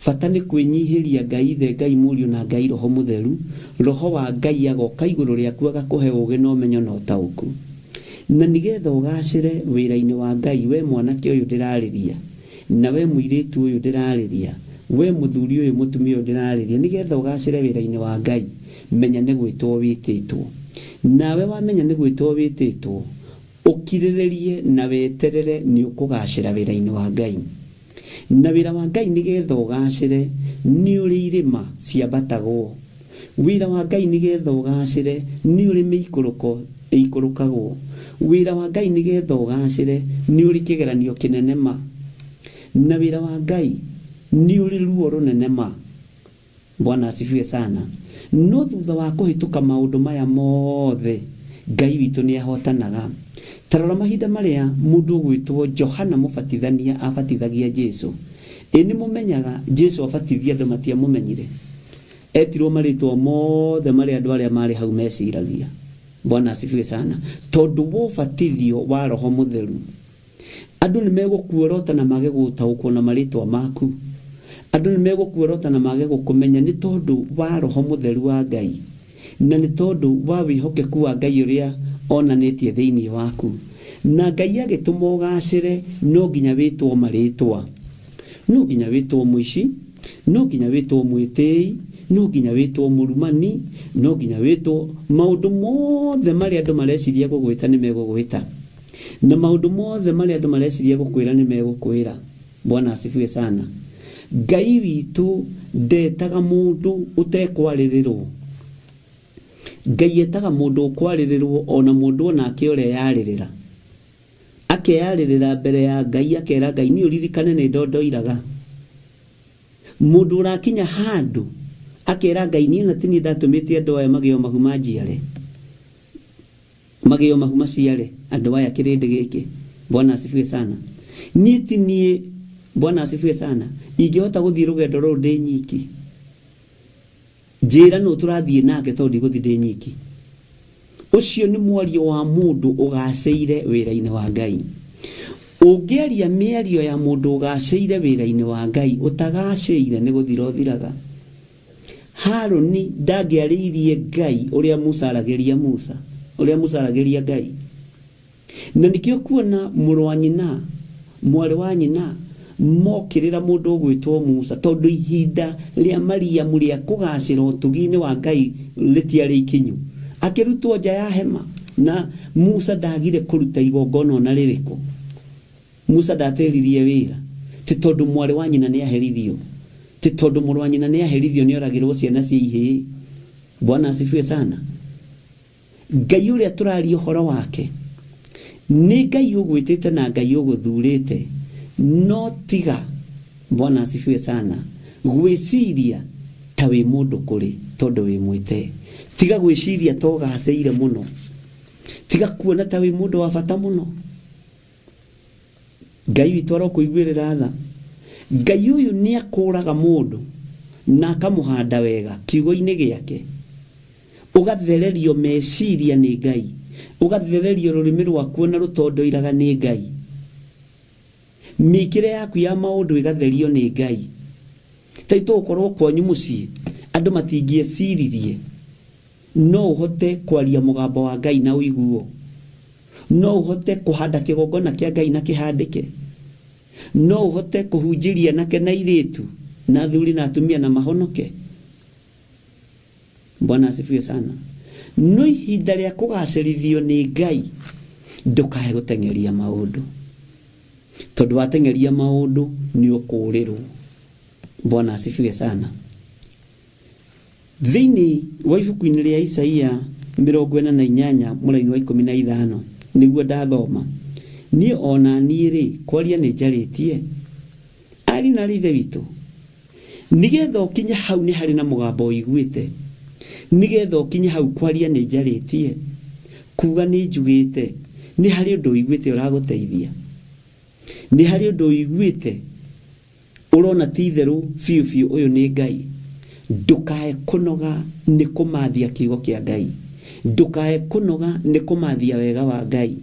Speaker 6: Bata nĩ kwĩnyihĩria Ngai Ithe, Ngai Mũriũ na Ngai Roho Mũtheru. Roho wa Ngai agoka igũrũ rĩaku agakũhe ũgĩ na ũmenyo na ũtaũku. Na nĩgetha ũgacĩre wĩra-inĩ wa Ngai we mwanake ũyũ ndĩrarĩria, na we mũirĩtu ũyũ ndĩrarĩria, we mũthuri ũyũ mũtumia ũyũ ndĩrarĩria, nĩgetha ũgacĩre wĩra-inĩ wa Ngai, menya nĩ gwĩtwo wĩtĩtwo. Nawe wamenya nĩ gwĩtwo wĩtĩtwo, ũkirĩrĩrie na weterere nĩ ũkũgacĩra wĩra-inĩ wa Ngai. Na wĩra wa Ngai nĩgetha ũgacĩre nĩ ũrĩ irĩma ciambatagwo. Wĩra wa Ngai nĩgetha ũgacĩre nĩ ũrĩ mĩikũrũko ĩikũrũkagwo. Wĩra wa Ngai nĩgetha ũgacĩre nĩ ũrĩ kĩgeranio kĩnene ma. Na wĩra wa Ngai nĩ ũrĩ ruo rũnene ma. Bwana asifiwe sana. No thutha wa kũhĩtũka maũndũ maya mothe, Ngai witũ nĩ ahotanaga. Ta rora mahinda marĩa mũndũ ũgwĩtwo Johana Mũbatithania abatithagia Jesu. Ĩ nĩ mũmenyaga Jesu abatithia andũ matiamũmenyire? Etirwo marĩtwa mothe marĩa andũ arĩa marĩ hau meciragia. Bwana asifiwe sana. Tondũ wa ũbatithio wa Roho Mũtheru. Andũ nĩ megũkuorota na mage gũtaũkwo na marĩtwa maku. Andũ nĩ megũkuorota na mage gũkũmenya nĩ tondũ wa Roho Mũtheru wa Ngai, na nĩ tondũ wa wĩhokeku wa Ngai ũrĩa onanĩtie thĩinĩ waku. Na Ngai agĩtũma ũgacĩre no nginya wĩtwo marĩtwa. No nginya wĩtwo mũici, no nginya wĩtwo mwĩtĩi, no nginya wĩtwo mũrumani, no nginya wĩtwo maũndũ mothe marĩa andũ mareciria gũgwĩta nĩ megũgwĩta. Na maũndũ mothe marĩa andũ mareciria gũkwĩra nĩ megũkwĩra. Bwana asifiwe sana. Ngai witũ ndetaga mũndũ ũtekwarĩrĩrwo. Ngai etaga mũndũ ũkwarĩrĩrwo ona mũndũ onake ũreyarĩrĩra. Akeyarĩrĩra mbere ya Ngai akera Ngai niĩ ũririkane nĩ ndondoiraga. Mũndũ ũrakinya handũ akera Ngai niĩ ona ti niĩ ndatũmĩte andũ aya magĩo mahu manjiare. Magĩo mahu maciare andũ aya kĩrĩndĩ gĩkĩ. Bwana asifiwe sana. Niĩ ti niĩ, Bwana asifiwe sana, ingĩhota gũthiĩ rũgendo rũrũ ndĩ nyiki. Njĩra nũ tũrathiĩ nake tondũ ndigũthiĩ ndĩ nyiki. Ũcio nĩ mwario wa mũndũ ũgacĩire wĩra-inĩ wa Ngai. Ũngĩaria mĩario ya mũndũ ũgacĩire wĩra-inĩ wa Ngai, ũtagacĩire nĩ gũthira ũthiraga. Harũni ndangĩarĩirie Ngai ũrĩa Musa aragĩria Musa, ũrĩa Musa aragĩria Ngai. Na nĩkĩo kuona mũrũ wa nyina, mwarĩ wa nyina, mokĩrĩra mũndũ ũgwĩtwo Musa, tondũ ihinda rĩa Mariamu rĩa kũgacĩra ũtugi-inĩ wa Ngai rĩtiarĩ ikinyu. Akĩrutwo nja ya hema, na Musa ndagire kũruta igongona ona rĩrĩkũ. Musa ndatĩririe wĩra, ti tondũ mwarĩ wa nyina nĩ aherithio, ti tondũ mũrũ wa nyina nĩ aherithio nĩ oragĩrwo ciana cia ihĩĩ. Bwana asifiwe sana. Ngai ũrĩa tũraria ũhoro wake nĩ Ngai ũgwĩtĩte na Ngai ũgũthurĩte, no tiga, Bwana asifiwe sana, gwĩciria ta wĩ mũndũ kũrĩ tondũ wĩ mwĩte. Tiga gwĩciria ta ũgacĩire mũno, tiga kuona ta wĩ mũndũ wa bata mũno. Ngai witũ arokũiguĩrĩra tha. Ngai ũyũ nĩ akũraga mũndũ na akamũhanda wega kiugo-inĩ gĩake. Ũgathererio meciria nĩ Ngai, ũgathererio rũrĩmĩ rwaku ona rũtondoiraga nĩ Ngai. Mĩkĩre yaku ya maũndũ ĩgatherio nĩ Ngai. Ta rĩu tũgũkorwo kwanyu mũciĩ, andũ matingĩeciririe no ũhote kwaria mũgambo wa Ngai na ũiguo. No ũhote kũhanda kĩgongona kĩa Ngai na kĩhandĩke. No ũhote kũhunjĩria anake na airĩtu na athuri na atumia na mahonoke. Bwana asifiwe sana. No ihinda rĩa kũgacĩrithio nĩ Ngai ndũkae gũteng'eria maũndũ, tondũ wateng'eria maũndũ nĩ ũkũũrĩrwo. Bwana asifiwe sana. Thĩinĩ wa ibuku-inĩ rĩa Isaia 48 mũraini wa 15 nĩguo ndathoma, niĩ o na niĩ-rĩ, kwaria nĩ njarĩtie, ari na arĩ Ithe witũ. Nĩgetha ũkinye hau nĩ harĩ na mũgambo ũiguĩte. Nĩgetha ũkinye hau kwaria nĩ njarĩtie, kuga nĩ njugĩte, nĩ harĩ ũndũ ũiguĩte ũragũteithia. Nĩ harĩ ũndũ ũiguĩte ũrona ti itherũ biũ biũ ũyũ nĩ Ngai. Ndũkae kũnoga nĩ kũmathia kiugo kĩa Ngai. Ndũkae kũnoga nĩ kũmathia wega wa Ngai.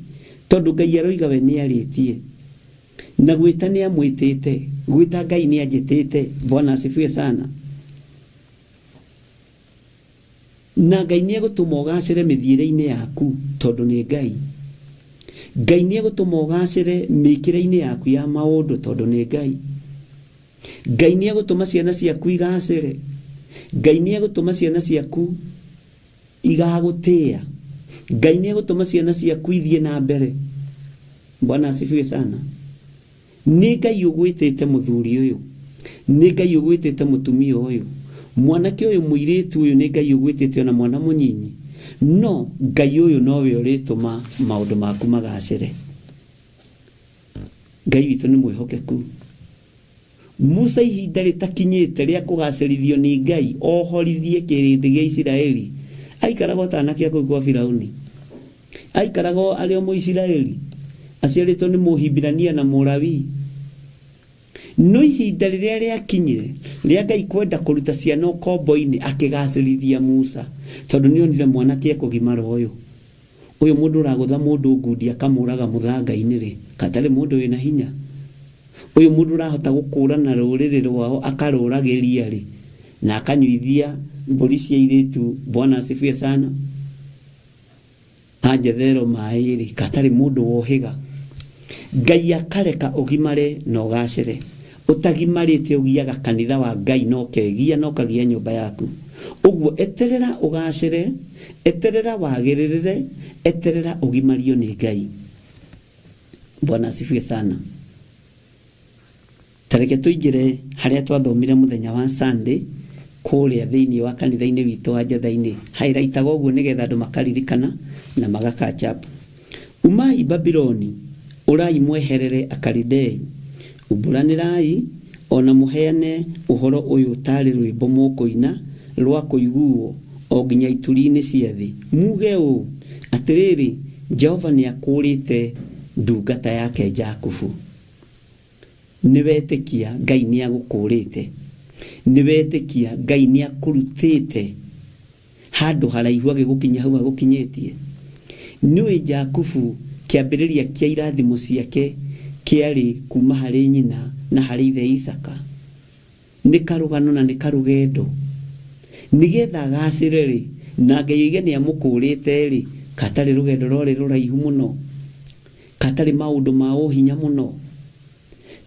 Speaker 6: Tondũ Ngai aroiga we nĩ arĩtie. Na gwĩta nĩ amwĩtĩte. Gwĩta Ngai nĩ anjĩtĩte. Bwana asifiwe sana. Na Ngai nĩ egũtũma ũgacĩre mĩthiĩre-inĩ yaku tondũ nĩ Ngai. Ngai nĩ egũtũma ũgacĩre mĩkĩre-inĩ yaku ya maũndũ tondũ nĩ Ngai. Ngai nĩ egũtũma ciana ciaku igacĩre. Ngai nĩ egũtũma ciana ciaku igagũtĩĩa. Ngai nĩ egũtũma ciana ciaku ithiĩ na mbere. Bwana asifiwe sana. Nĩ Ngai ũgwĩtĩte mũthuri ũyũ, nĩ Ngai ũgwĩtĩte mũtumia ũyũ, mwanake ũyũ, mũirĩtu ũyũ, nĩ Ngai ũgwĩtĩte ona mwana mũnyinyi. No Ngai ũyũ nowe ũrĩtũma maũndũ maku magacĩre. Ngai witũ nĩ mwĩhokeku. Musa ihinda rĩtakinyĩte rĩa kũgacĩrithio nĩ Ngai ohorithie kĩrĩndĩ gĩa Isiraeli, aikaraga o ta anake a kũu kwa Firauni. Aikaraga o arĩ o Mũisiraeli, aciarĩtwo nĩ Mũhibirania na Mũlawii. No ihinda rĩrĩa rĩakinyire rĩa Ngai kwenda kũruta ciana ũkombo-inĩ, akĩgacĩrithia Musa, tondũ nĩonire mwanake ekũgimara ũyũ. Ũyũ mũndũ ũragũtha mũndũ ngundi akamũraga mũthanga-inĩ-rĩ, katarĩ mũndũ wĩna hinya? Ũyũ mũndũ ũrahota gũkũũrana rũrĩrĩ rwao akarũragĩria-rĩ, na akanyuithia mbũri cia airĩtu, Bwana asifiwe sana, a Jethero maĩ-rĩ, katarĩ mũndũ wohĩga? Ngai akareka ũgimare na ũgacĩre. Ũtagimarĩte ũgiaga kanitha wa Ngai na ũkegia na ũkagia nyũmba yaku. Ũguo eterera ũgacĩre, eterera wagĩrĩrĩre, eterera ũgimario nĩ Ngai. Bwana asifiwe sana. Ta reke tũingĩre harĩa twathomire mũthenya wa Sunday kũrĩa thĩinĩ wa kanitha-inĩ witũ wa Njatha-inĩ. Highlightaga ũguo nĩgetha andũ makaririkana na maga catch up. Umai Babiloni, ũrai mweherere Akalidei. Umbũranĩrai o na mũheane ũhoro ũyũ taarĩ rwĩmbo mũkũina rwa kũiguuo o nginya ituri-inĩ cia thĩ, muuge ũũ, 'Atĩrĩrĩ, Jehova nĩakũũrĩte ndungata yake Jakubu. Nĩwetĩkia Ngai nĩagũkũũrĩte? Nĩwetĩkia Ngai nĩakũrutĩte handũ haraihu agĩgũkinyia hau agũkinyĩtie? Nĩũĩ Jakubu kĩambĩrĩria kĩa irathimo ciake kĩarĩ kuma harĩ nyina na harĩ ithe Isaka? Nĩ karũgano na nĩ karũgendo. Nĩgetha agacĩre-rĩ, na Ngai oige nĩamũkũũrĩte-rĩ, katarĩ rũgendo rwarĩ rũraihu mũno? Katarĩ maũndũ ma ũhinya mũno?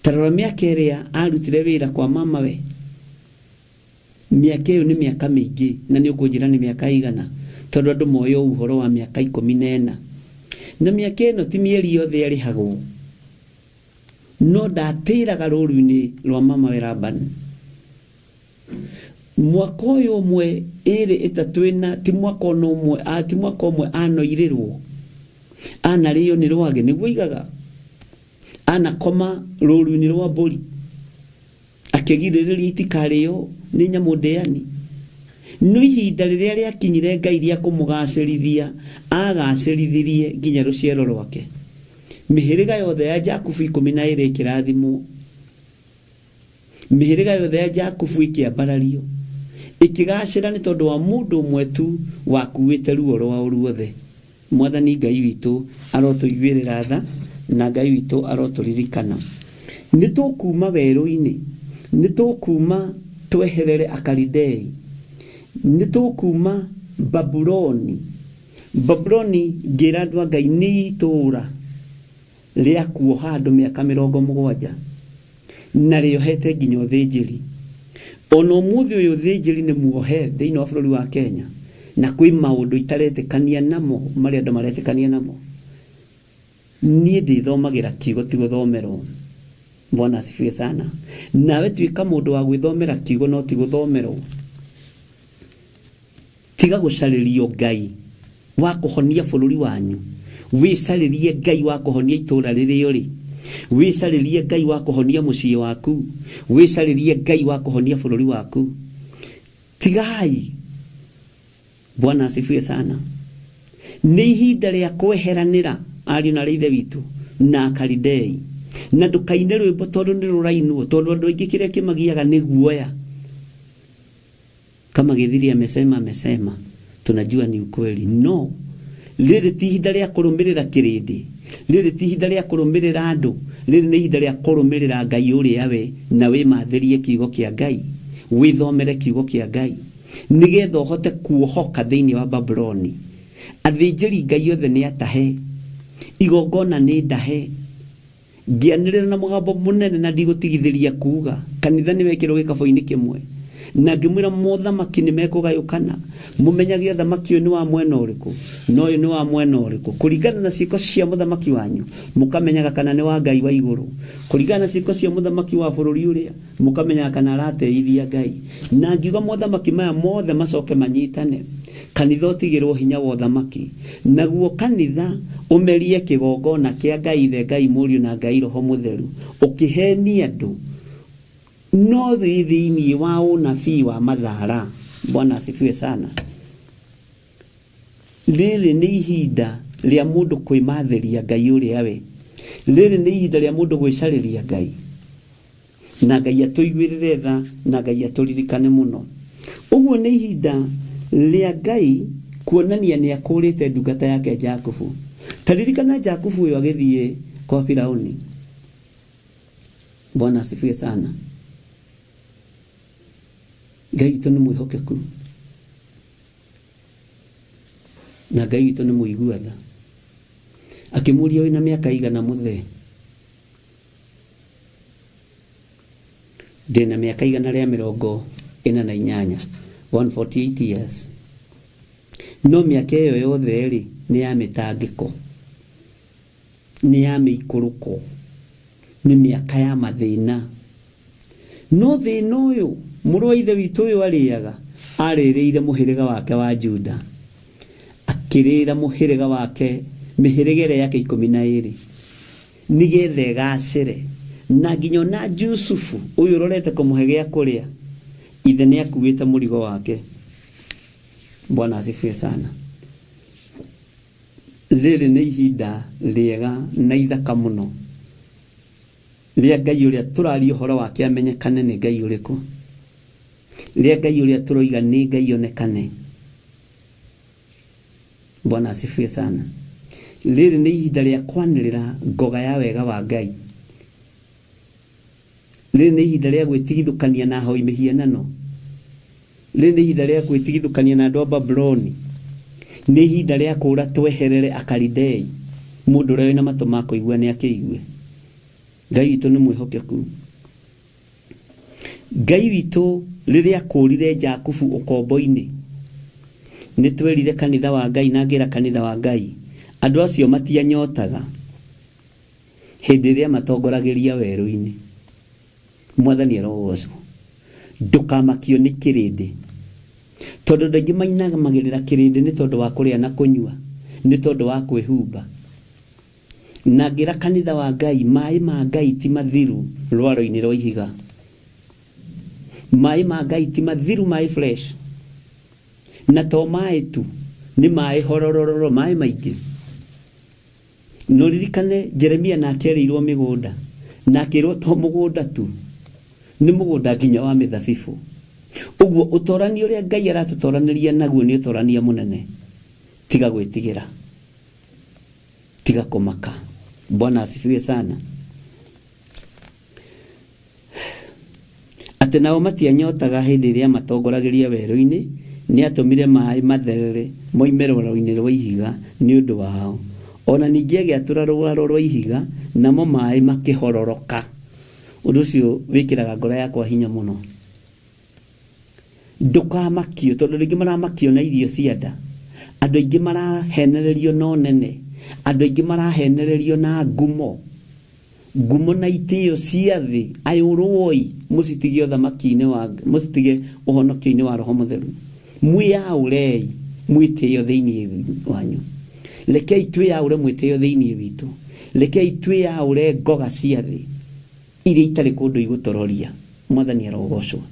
Speaker 6: Ta rora mĩaka ĩrĩa arutire wĩra kwa mamawe. Mĩaka ĩyo nĩ mĩaka mĩingĩ, na nĩ ũkũnjĩra nĩ mĩaka ĩigana, tondũ andũ moĩ o ũhoro wa mĩaka 14. Na mĩaka ĩno ti mĩeri yothe arĩhagwo. No ndatĩraga rũũru-inĩ rwa mamawe Labani. Mwaka ũyũ ũmwe, ĩĩrĩ, ĩtatũ, ĩna, ti mwaka ona ũmwe, a, ti mwaka ũmwe anoirĩrwo, anarĩo nĩ rwagĩ, nĩguo oigaga, anakoma rũũru-inĩ rwa mbũri. Akĩgirĩrĩria itikarĩo nĩ nyamũ ndĩani. No ihinda rĩrĩa rĩakinyire Ngai rĩa kũmũgaacĩrithia, aagaacĩrithirie nginya rũciaro rwake. Mĩhĩrĩga yothe ya Jakubu 12 ĩkĩrathimwo. Mĩhĩrĩga yothe ya Jakubu ĩkĩambarario, ĩkĩgacĩra nĩ tondũ wa mũndũ ũmwe tu wakuĩte ruo rwao ruothe. Mwathani Ngai witũ arotũiguĩrĩra tha, na Ngai witũ arotũririkana. Nĩ tũkuuma werũ-inĩ, nĩ tũkuuma tweherere Akalidei, nĩ tũkuuma Babuloni. Babuloni, ngĩra andũ a Ngai, nĩ itũũra rĩa kuoha andũ mĩaka 70 na rĩohete nginya ũthĩnjĩri. Ona ũmũthĩ ũyũ ũthĩnjĩri nĩ muohe thĩinĩ wa bũrũri wa Kenya, na kwĩ maũndũ itaretĩkania namo marĩa andũ maretĩkania namo. Niĩ ndĩthomagĩra kiugo ti gũthomerwo. Bwana asifiwe sana. Nawe tuĩka mũndũ wa gwĩthomera kiugo no ti gũthomerwo. Tiga gũcarĩrio Ngai wa kũhonia bũrũri wanyu, wĩcarĩrie Ngai wa kũhonia itũũra rĩrĩa ũrĩ, wĩcarĩrie Ngai wa kũhonia mũciĩ waku, wĩcarĩrie Ngai wa kũhonia bũrũri waku. Tigai. Bwana asifiwe sana. Nĩ ihinda rĩa kweheranĩra ariũ na ithe witũ na Akalidei, na ndũkaine rwĩmbo tondũ nĩ rũrainwo, tondũ andũ aingĩ kĩrĩa kĩmagiaga nĩ guoya. Kama Gĩthiri amesema amesema, tunajua ni ukweli. No rĩrĩ ti ihinda rĩa kũrũmĩrĩra kĩrĩndĩ, rĩrĩ ti ihinda rĩa kũrũmĩrĩra andũ, rĩrĩ nĩ ihinda rĩa kũrũmĩrĩra Ngai ũrĩa we, na wĩmathĩrie kiugo kĩa Ngai, wĩthomere kiugo kĩa Ngai, nĩgetha ũhote kuohoka thĩinĩ wa Babuloni. Athĩnjĩri Ngai othe nĩ atahe, igongona nĩ ndahe. Ngĩanĩrĩra na mũgambo mũnene na ndigũtigithĩria kuuga, kanitha nĩ wekĩrwo gĩkabũ-inĩ kĩmwe. Na ngĩmwĩra mothamaki nĩ mekũgayũkana, mũmenyage ũthamaki ũyũ nĩ wa mwena ũrĩkũ na ũyũ nĩ wa mwena ũrĩkũ. Kũringana na ciĩko cia mũthamaki wanyu, mũkamenyaga kana nĩ wa Ngai wa igũrũ. Kũringana na ciĩko cia mũthamaki wa bũrũri ũrĩa, mũkamenyaga kana arateithia Ngai. Na ngiuga mothamaki maya mothe macoke manyitane, kanitha ũtigĩrwo hinya wa ũthamaki, naguo kanitha ũmerie kĩgongona kĩa Ngai Ithe, Ngai Mũriũ na Ngai Roho Mũtheru, ũkĩhenie andũ, no thĩ thĩinĩ wa ũnabii wa mathara. Bwana asifiwe sana. Rĩrĩ nĩ ihinda rĩa mũndũ kwĩmathĩria Ngai ũrĩa we. Rĩrĩ nĩ ihinda rĩa mũndũ gwĩcarĩria Ngai. Na Ngai atũiguĩrĩre tha, na Ngai atũririkane mũno. Ũguo nĩ ihinda rĩa Ngai kuonania nĩ akũrĩte ndungata yake Jakubu. Ta ririkana Jakubu ũyũ agĩthiĩ kwa Firauni. Bwana asifiwe sana. Ngai witũ nĩ mwĩhokeku. Na Ngai witũ nĩ mũigua tha. Akĩmũria wĩna mĩaka igana mũthee? Ndĩna mĩaka 148, 148 years. No mĩaka ĩyo yothe rĩ, nĩ ya mĩtangĩko, nĩ ya mĩikũrũko, nĩ mĩaka ya mathĩna. No thĩna ũyũ mũrũ wa ithe witũ ũyũ arĩaga, arĩrĩire mũhĩrĩga wake wa Juda, akĩrĩra mũhĩrĩga wake, mĩhĩrĩga ĩrĩa yake 12, nĩgetha ĩgacĩre. Na nginya ona Jusufu ũyũ ũrorete kũmũhe gĩa kũrĩa, ithe nĩ akuĩte mũrigo wake. Bwana asifiwe sana. Rĩrĩ nĩ ihinda rĩega na ithaka mũno rĩa Ngai ũrĩa tũraria ũhoro wake amenyekane nĩ Ngai ũrĩkũ, rĩa Ngai ũrĩa tũroiga nĩ Ngai onekane. Bwana asifiwe sana. Rĩrĩ nĩ ihinda rĩa kwanĩrĩra ngoga ya wega wa Ngai. Rĩrĩ nĩ ihinda rĩa gwĩtigithũkania na ahoi mĩhianano. Rĩrĩ nĩ ihinda rĩa gwĩtigithũkania na andũ a Babuloni. Nĩ ihinda rĩa kũũra tweherere Akalidei. Mũndũ ũrĩa wĩna matũ ma kũigua nĩ akĩigue. Ngai witũ nĩ mwĩhokeku. Ngai witũ rĩrĩa akũũrire Jakubu ũkombo-inĩ, nĩ twerire kanitha wa Ngai na ngĩra kanitha wa Ngai, andũ acio matianyotaga hĩndĩ ĩrĩa matongoragĩria werũ-inĩ. Mwathani arogocwo. Ndũkamakio nĩ kĩrĩndĩ, tondũ andũ aingĩ mainamagĩrĩra kĩrĩndĩ nĩ tondũ wa kũrĩa na kũnyua, nĩ tondũ wa kwĩhumba. Na ngĩra kanitha wa Ngai, maĩ ma Ngai ti mathiru rwaro-inĩ rwa ihiga. Maĩ ma Ngai ti mathiru, maĩ fresh. Na to maĩ tu, nĩ maĩ hororororo, maĩ maingĩ. Na ũririkane Jeremia nake erĩirwo mĩgũnda, na akĩrwo to mũgũnda tu, Nĩ mũgũnda nginya wa mĩthabibũ. Ũguo ũtorania ũrĩa Ngai aratũtoranĩria naguo nĩ ũtorania mũnene. Tiga gwĩtigĩra. Tiga kũmaka. Bwana asifiwe sana. Atĩ nao matianyotaga hĩndĩ ĩrĩa amatongoragĩria werũ-inĩ, nĩaatũmire maĩ matherere moime rwaro-inĩ rũa ihiga nĩ ũndũ wao, o na ningĩ agĩatũra rũaro rũa ihiga, namo maĩ makĩhororoka. Ũndũ ũcio wĩkĩraga ngoro yakwa hinya mũno. Ndũkamakio, tondũ andũ aingĩ maramakio na irio cia nda, andũ aingĩ marahenererio na ũnene, andũ aingĩ marahenererio na ngumo. Ngumo na itĩo cia thĩ, ayũrũoi mũcitige ũthamaki-inĩ wa, mũcitige ũhonokio-inĩ wa Roho Mũtheru. Mwĩyaũrei mwĩtĩo thĩinĩ wanyu. Rekei twĩyaũre mwĩtĩo thĩinĩ witũ. Rekei twĩyaũre ngoga cia thĩ iria itarĩ kũndũ igũtororia. Mwathani arogocwo.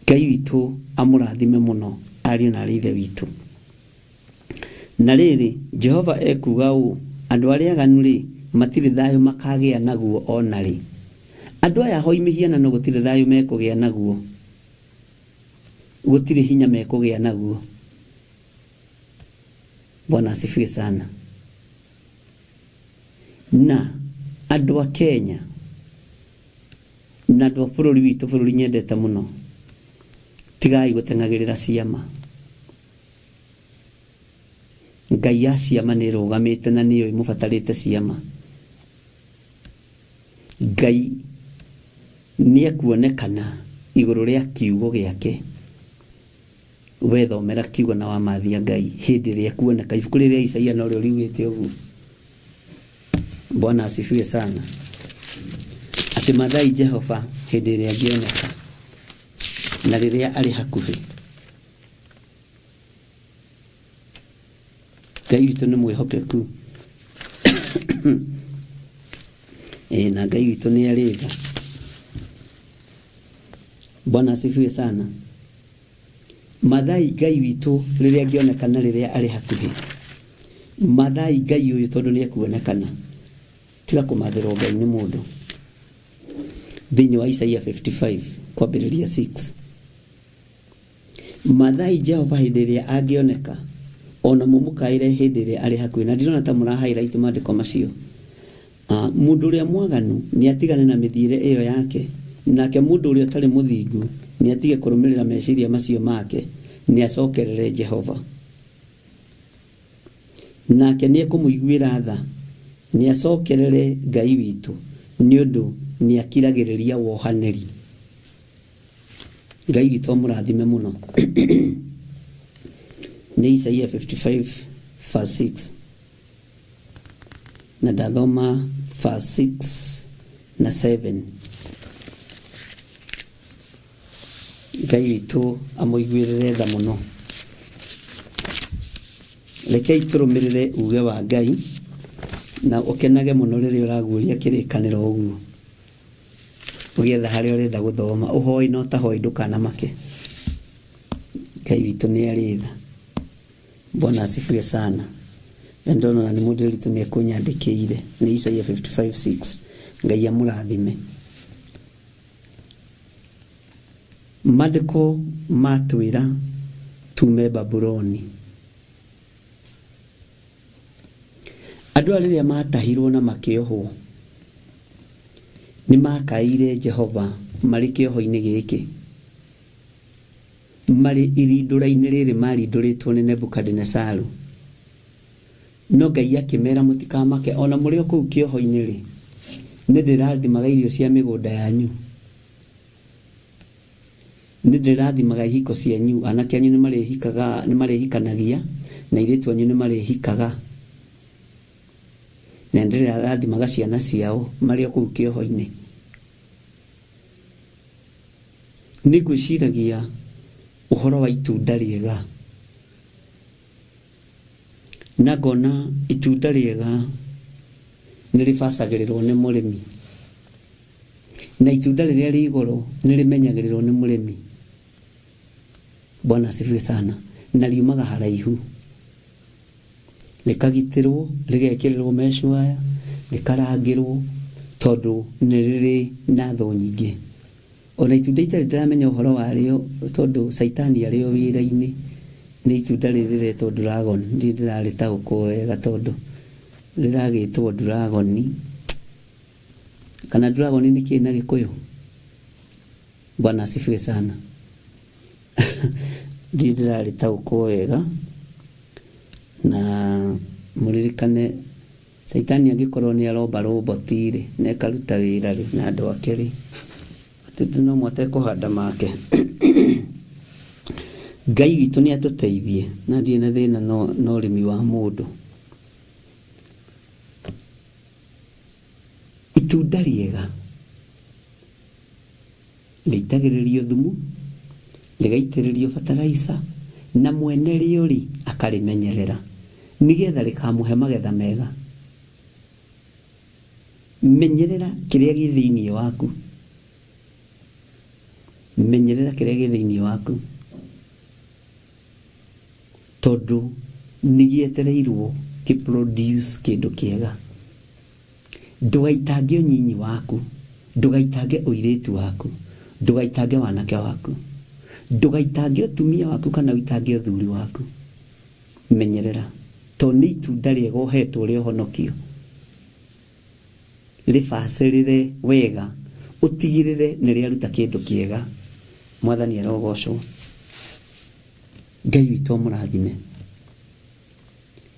Speaker 6: Ngai witũ amũrathime mũno ariũ na arĩ ithe witũ. Na rĩrĩ, Jehova ekuuga ũũ, Andũ arĩa aganu-rĩ, matirĩ thayũ makagĩa naguo o na rĩ. Andũ aya ahoi mĩhianano gũtirĩ thayũ mekũgĩa naguo, gũtirĩ hinya mekũgĩa naguo. Bwana asifiwe sana. Na andũ a Kenya na andũ a bũrũri witũ, bũrũri nyendete mũno, tigai gũteng'agĩrĩra ciama. Ngai ya ciama nĩ ĩrũgamĩte na nĩyo ĩmũbatarĩte ciama. Ngai nĩ ekuonekana igũrũ rĩa kiugo gĩake. Wethomera kiugo na wamathia Ngai hĩndĩ ĩrĩa ekuoneka. Ibuku rĩrĩ rĩa Isaia norĩo riugĩte ũguo. Bwana asifiwe sana. Atĩ mathai Jehova hĩndĩ ĩrĩa angĩoneka na rĩrĩa arĩ hakuhĩ. Ngai witũ nĩ mwĩhokeku. Ĩĩ na Ngai witũ nĩ arĩ tha. Bwana asifiwe sana. Mathai Ngai witũ rĩrĩa angĩonekana rĩrĩa arĩ hakuhĩ. Mathai Ngai ũyũ tondũ nĩ ekuonekana. Tiga kũmathĩrwo Ngai nĩ mũndũ. Thĩinĩ wa Isaia 55 kwambĩrĩria 6. Mathai Jehova hĩndĩ ĩrĩa angĩoneka, o na mũmũkaĩre hĩndĩ ĩrĩa arĩ hakuhĩ. Na ndirona ta mũra highlight maandĩko macio. Ah, mũndũ ũrĩa mwaganu nĩatigane na mĩthiĩre ĩyo yake, nake mũndũ ũrĩa ũtarĩ mũthingu nĩatige kũrũmĩrĩra meciria macio make, nĩacokerere Jehova. Nake nĩekũmũiguĩra tha, nĩacokerere Ngai witũ, nĩ ũndũ nĩakiragĩrĩria wohanĩri. Ngai witũ amũrathime mũno. Nĩ Isaia 55 verse 6 na ndathoma verse 6 na 7. Ngai witũ amũiguĩrĩre tha mũno. Rekei tũrũmĩrĩre uge wa Ngai na ũkenage mũno rĩrĩa ũraguũria kĩrĩkanĩro ũguo. Ũgĩetha harĩa ũrenda gũthoma, ũhoi na ũtahoi ndũkanamake. Ngai witũ nĩ arĩ tha. Bwana asifiwe sana. Na ndona ona nĩ mũndĩrĩritũ nĩ ekũnyandĩkĩire nĩ Isaia 55:6. Ngai amũrathime. Maandĩko matwĩra tume Babuloni. Andũ aya rĩrĩa maatahirwo na makĩohwo, nĩ maakaĩire Jehova marĩ kĩoho-inĩ gĩkĩ, marĩ irindũra-inĩ rĩrĩ maarindũrĩtwo nĩ Nebukadinezaru. No Ngai akĩmeera, Mũtikamake, o na mũrĩ o kũu kĩoho-inĩ-rĩ, nĩ ndĩrathimaga irio cia mĩgũnda yanyu. Nĩ ndĩrathimaga ihiko cianyu, anake anyu nĩ marĩhikaga, nĩ marĩhikanagia, na airĩtu anyu nĩ marĩhikaga. Na nĩ ndĩrathimaga ciana ciao marĩ o kũu kĩoho-inĩ. Nĩ ngwĩciragia ũhoro wa itunda rĩega, na ngona itunda rĩega nĩ rĩbacagĩrĩrwo nĩ mũrĩmi. Na itunda rĩrĩa rĩ igũrũ nĩ rĩmenyagĩrĩrwo nĩ mũrĩmi. Bwana asifiwe sana. Na riumaga haraihu. Rĩkagitĩrwo, rĩgekĩrĩrwo mesh wire, rĩkarangĩrwo. Tondũ nĩ rĩrĩ na thũ nyingĩ. Ona itunda itarĩ ndĩramenya ũhoro warĩo tondũ caitani arĩ o wĩra-inĩ, nĩ itunda rĩrĩ rĩretwo dragon, ndirĩ ndĩrarĩtaũkwo wega tondũ rĩragĩtwo dragon. Kana dragon nĩ kĩĩ na Gĩkũyũ? Bwana asifiwe sana. Ndirĩ ndĩrarĩtaũkwo wega na mũririkane Caitani angĩkorwo nĩ aromba roboti-rĩ, na ĩkaruta wĩra-rĩ, na andũ ake-rĩ, matunda no mo atekũhanda make. Ngai witũ nĩ atũteithie, na ndirĩ na thĩna na ũrĩmi wa mũndũ. Itunda rĩega rĩitagĩrĩrio thumu, rĩgaitĩrĩrio bataraitha, na mwene rĩo rĩ, akarĩmenyerera, nĩgetha rĩkamũhe magetha mega. Menyerera kĩrĩa gĩ thĩinĩ waku. Menyerera kĩrĩa gĩ thĩinĩ waku, tondũ nĩ gĩetereirwo kĩ produce kĩndũ kĩega. Ndũgaitange ũnyinyi waku, ndũgaitange ũirĩtu waku, ndũgaitange wanake waku, ndũgaitange ũtumia waku kana ũitange ũthuri waku. Menyerera, tondũ nĩ itunda rĩega ũhetwo rĩa ũhonokio. Rĩbacĩrĩre wega, ũtigĩrĩre nĩ rĩaruta kĩndũ kĩega. Mwathani arogocwo. Ngai witũ amũrathime.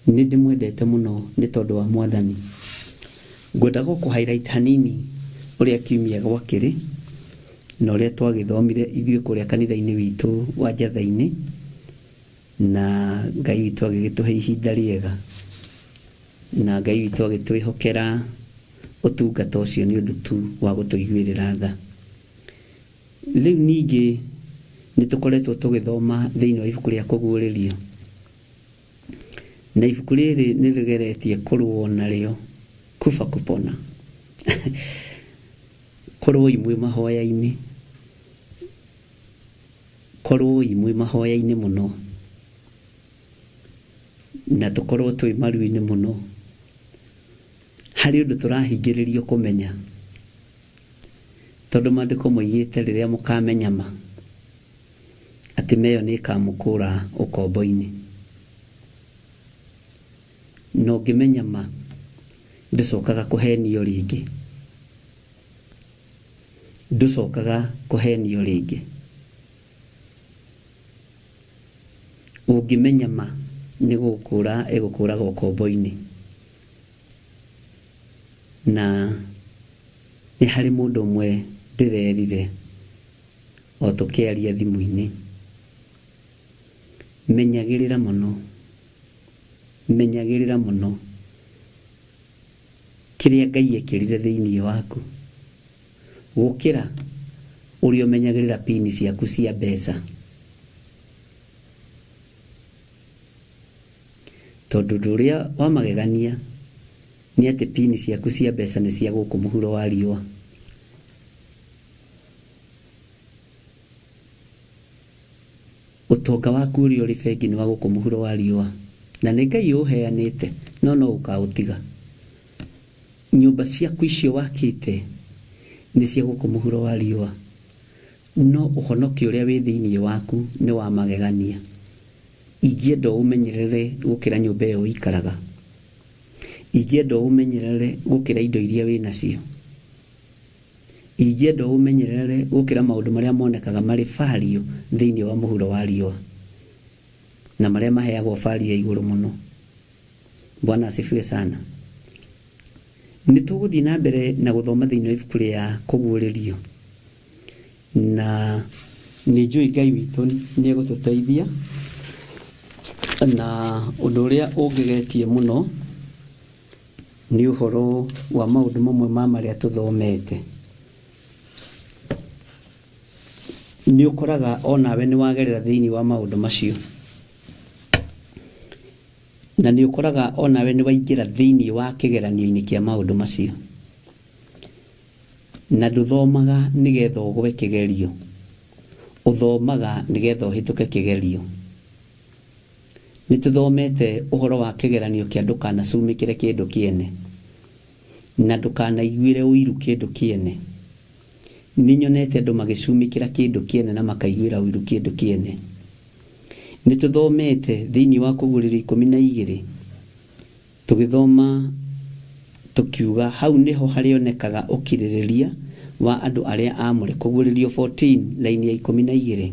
Speaker 6: Nĩ ndĩmwendete mũno nĩ tondũ wa Mwathani. Ngwenda gũkũ highlight hanini ũrĩa kiumia gwakĩrĩ na ũrĩa twagĩthomire ithuĩ kũrĩa kanitha-inĩ witũ wa Njatha-inĩ, na Ngai witũ agĩgĩtũhe ihinda rĩega, na Ngai witũ agĩtwĩhokera ũtungata ũcio nĩ ũndũ tu wa gũtũiguĩrĩra tha. Rĩu ningĩ nĩ tũkoretwo tũgĩthoma thĩinĩ wa ibuku rĩa Kũguũrĩrio. Na ibuku rĩrĩ nĩ rĩgeretie kũrũo narĩo kufa kupona. Korwoi mwĩ mahoya-inĩ, korwoi mwĩ mahoya-inĩ mũno, na tũkorwo twĩ maru-inĩ mũno. Harĩ ũndũ tũrahingĩrĩrio kũmenya, tondũ maandĩko moigĩte rĩrĩa mũkamenya ma, atĩ ma ĩyo nĩ ĩkamũkũũra ũkombo-inĩ. Na ũngĩmenya ma, ndũcokaga kũhenio rĩngĩ. Ndũcokaga kũhenio rĩngĩ. Ũngĩmenya ma, nĩ gũgũkũũra ĩgũkũũraga ũkombo-inĩ. Na nĩ harĩ mũndũ ũmwe ndĩrerire o tũkĩaria thimũ-inĩ, menyagĩrĩra mũno, menyagĩrĩra mũno kĩrĩa Ngai ekĩrire thĩinĩ waku, gũkĩra ũrĩa ũmenyagĩrĩra pini ciaku cia mbeca. Tondũ ũndũ ũrĩa wa magegania nĩ atĩ pini ciaku cia mbeca nĩ cia gũkũ mũhuro wa riũa. Ũtonga waku ũrĩa ũrĩ bengi nĩ wa gũkũ mũhuro wa riũa, na nĩ Ngai ũũheanĩte, no no ũkaũtiga. Nyũmba ciaku icio wakĩte nĩ cia gũkũ mũhuro wa riũa, no ũhonokio ũrĩa wĩ thĩinĩ waku nĩ wa magegania. Ingĩenda ũũmenyerere gũkĩra nyũmba ĩyo ũikaraga. Ingĩenda ũũmenyerere gũkĩra indo iria wĩ nacio. Ingĩenda ũũmenyerere gũkĩra maũndũ marĩa monekaga marĩ value thĩinĩ wa mũhuro wa riũa, na marĩa maheagwo value ya igũrũ mũno. Bwana asifiwe sana. Nĩ tũgũthiĩ na mbere na gũthoma thĩinĩ wa ibuku rĩa Kũguũrĩrio, na nĩ njũĩ Ngai witũ nĩ egũtũteithia, na ũndũ ũrĩa ũngegetie mũno nĩ ũhoro wa maũndũ mamwe ma marĩa tũthomete. Nĩ ũkoraga o nawe nĩ wagerera thĩinĩ wa maũndũ macio. Na nĩ ũkoraga o nawe nĩ waingĩra thĩinĩ wa kĩgeranio-inĩ kĩa maũndũ macio. Na ndũthomaga nĩgetha ũgwe kĩgerio, ũthomaga nĩgetha ũhĩtũke kĩgerio. Nĩ tũthomete ũhoro wa kĩgeranio kĩa ndũkanacumĩkĩre kĩndũ kĩene. Na ndũkanaiguĩre ũiru kĩndũ kĩene. Nĩ nyonete andũ magĩcumĩkĩra kĩndũ kĩene na makaiguĩra ũiru kĩndũ kĩene. Nĩ tũthomete thĩinĩ wa Kũguũrĩrio 12, tũgĩthoma tũkiuga hau nĩho harĩonekaga ũkirĩrĩria wa andũ arĩa aamũre. Kũguũrĩrio 14 laini ya 12.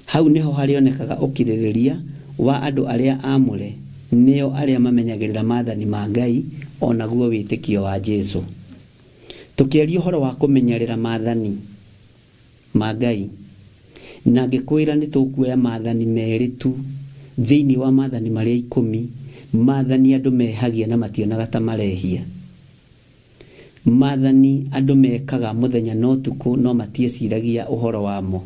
Speaker 6: Hau nĩho harĩonekaga ũkirĩrĩria wa andũ arĩa aamũre, nĩo arĩa mamenyagĩrĩra maathani ma Ngai o naguo wĩtĩkio wa Jesũ. Tũkĩaria ũhoro wa kũmenyerera maathani ma Ngai, na ngĩkwĩra nĩ tũkuoya maathani merĩ tu thĩinĩ wa maathani marĩa ikũmi, maathani andũ mehagia na mationaga ta marehia. Maathani andũ mekaga mũthenya na ũtukũ no matiĩciragia ũhoro wamo.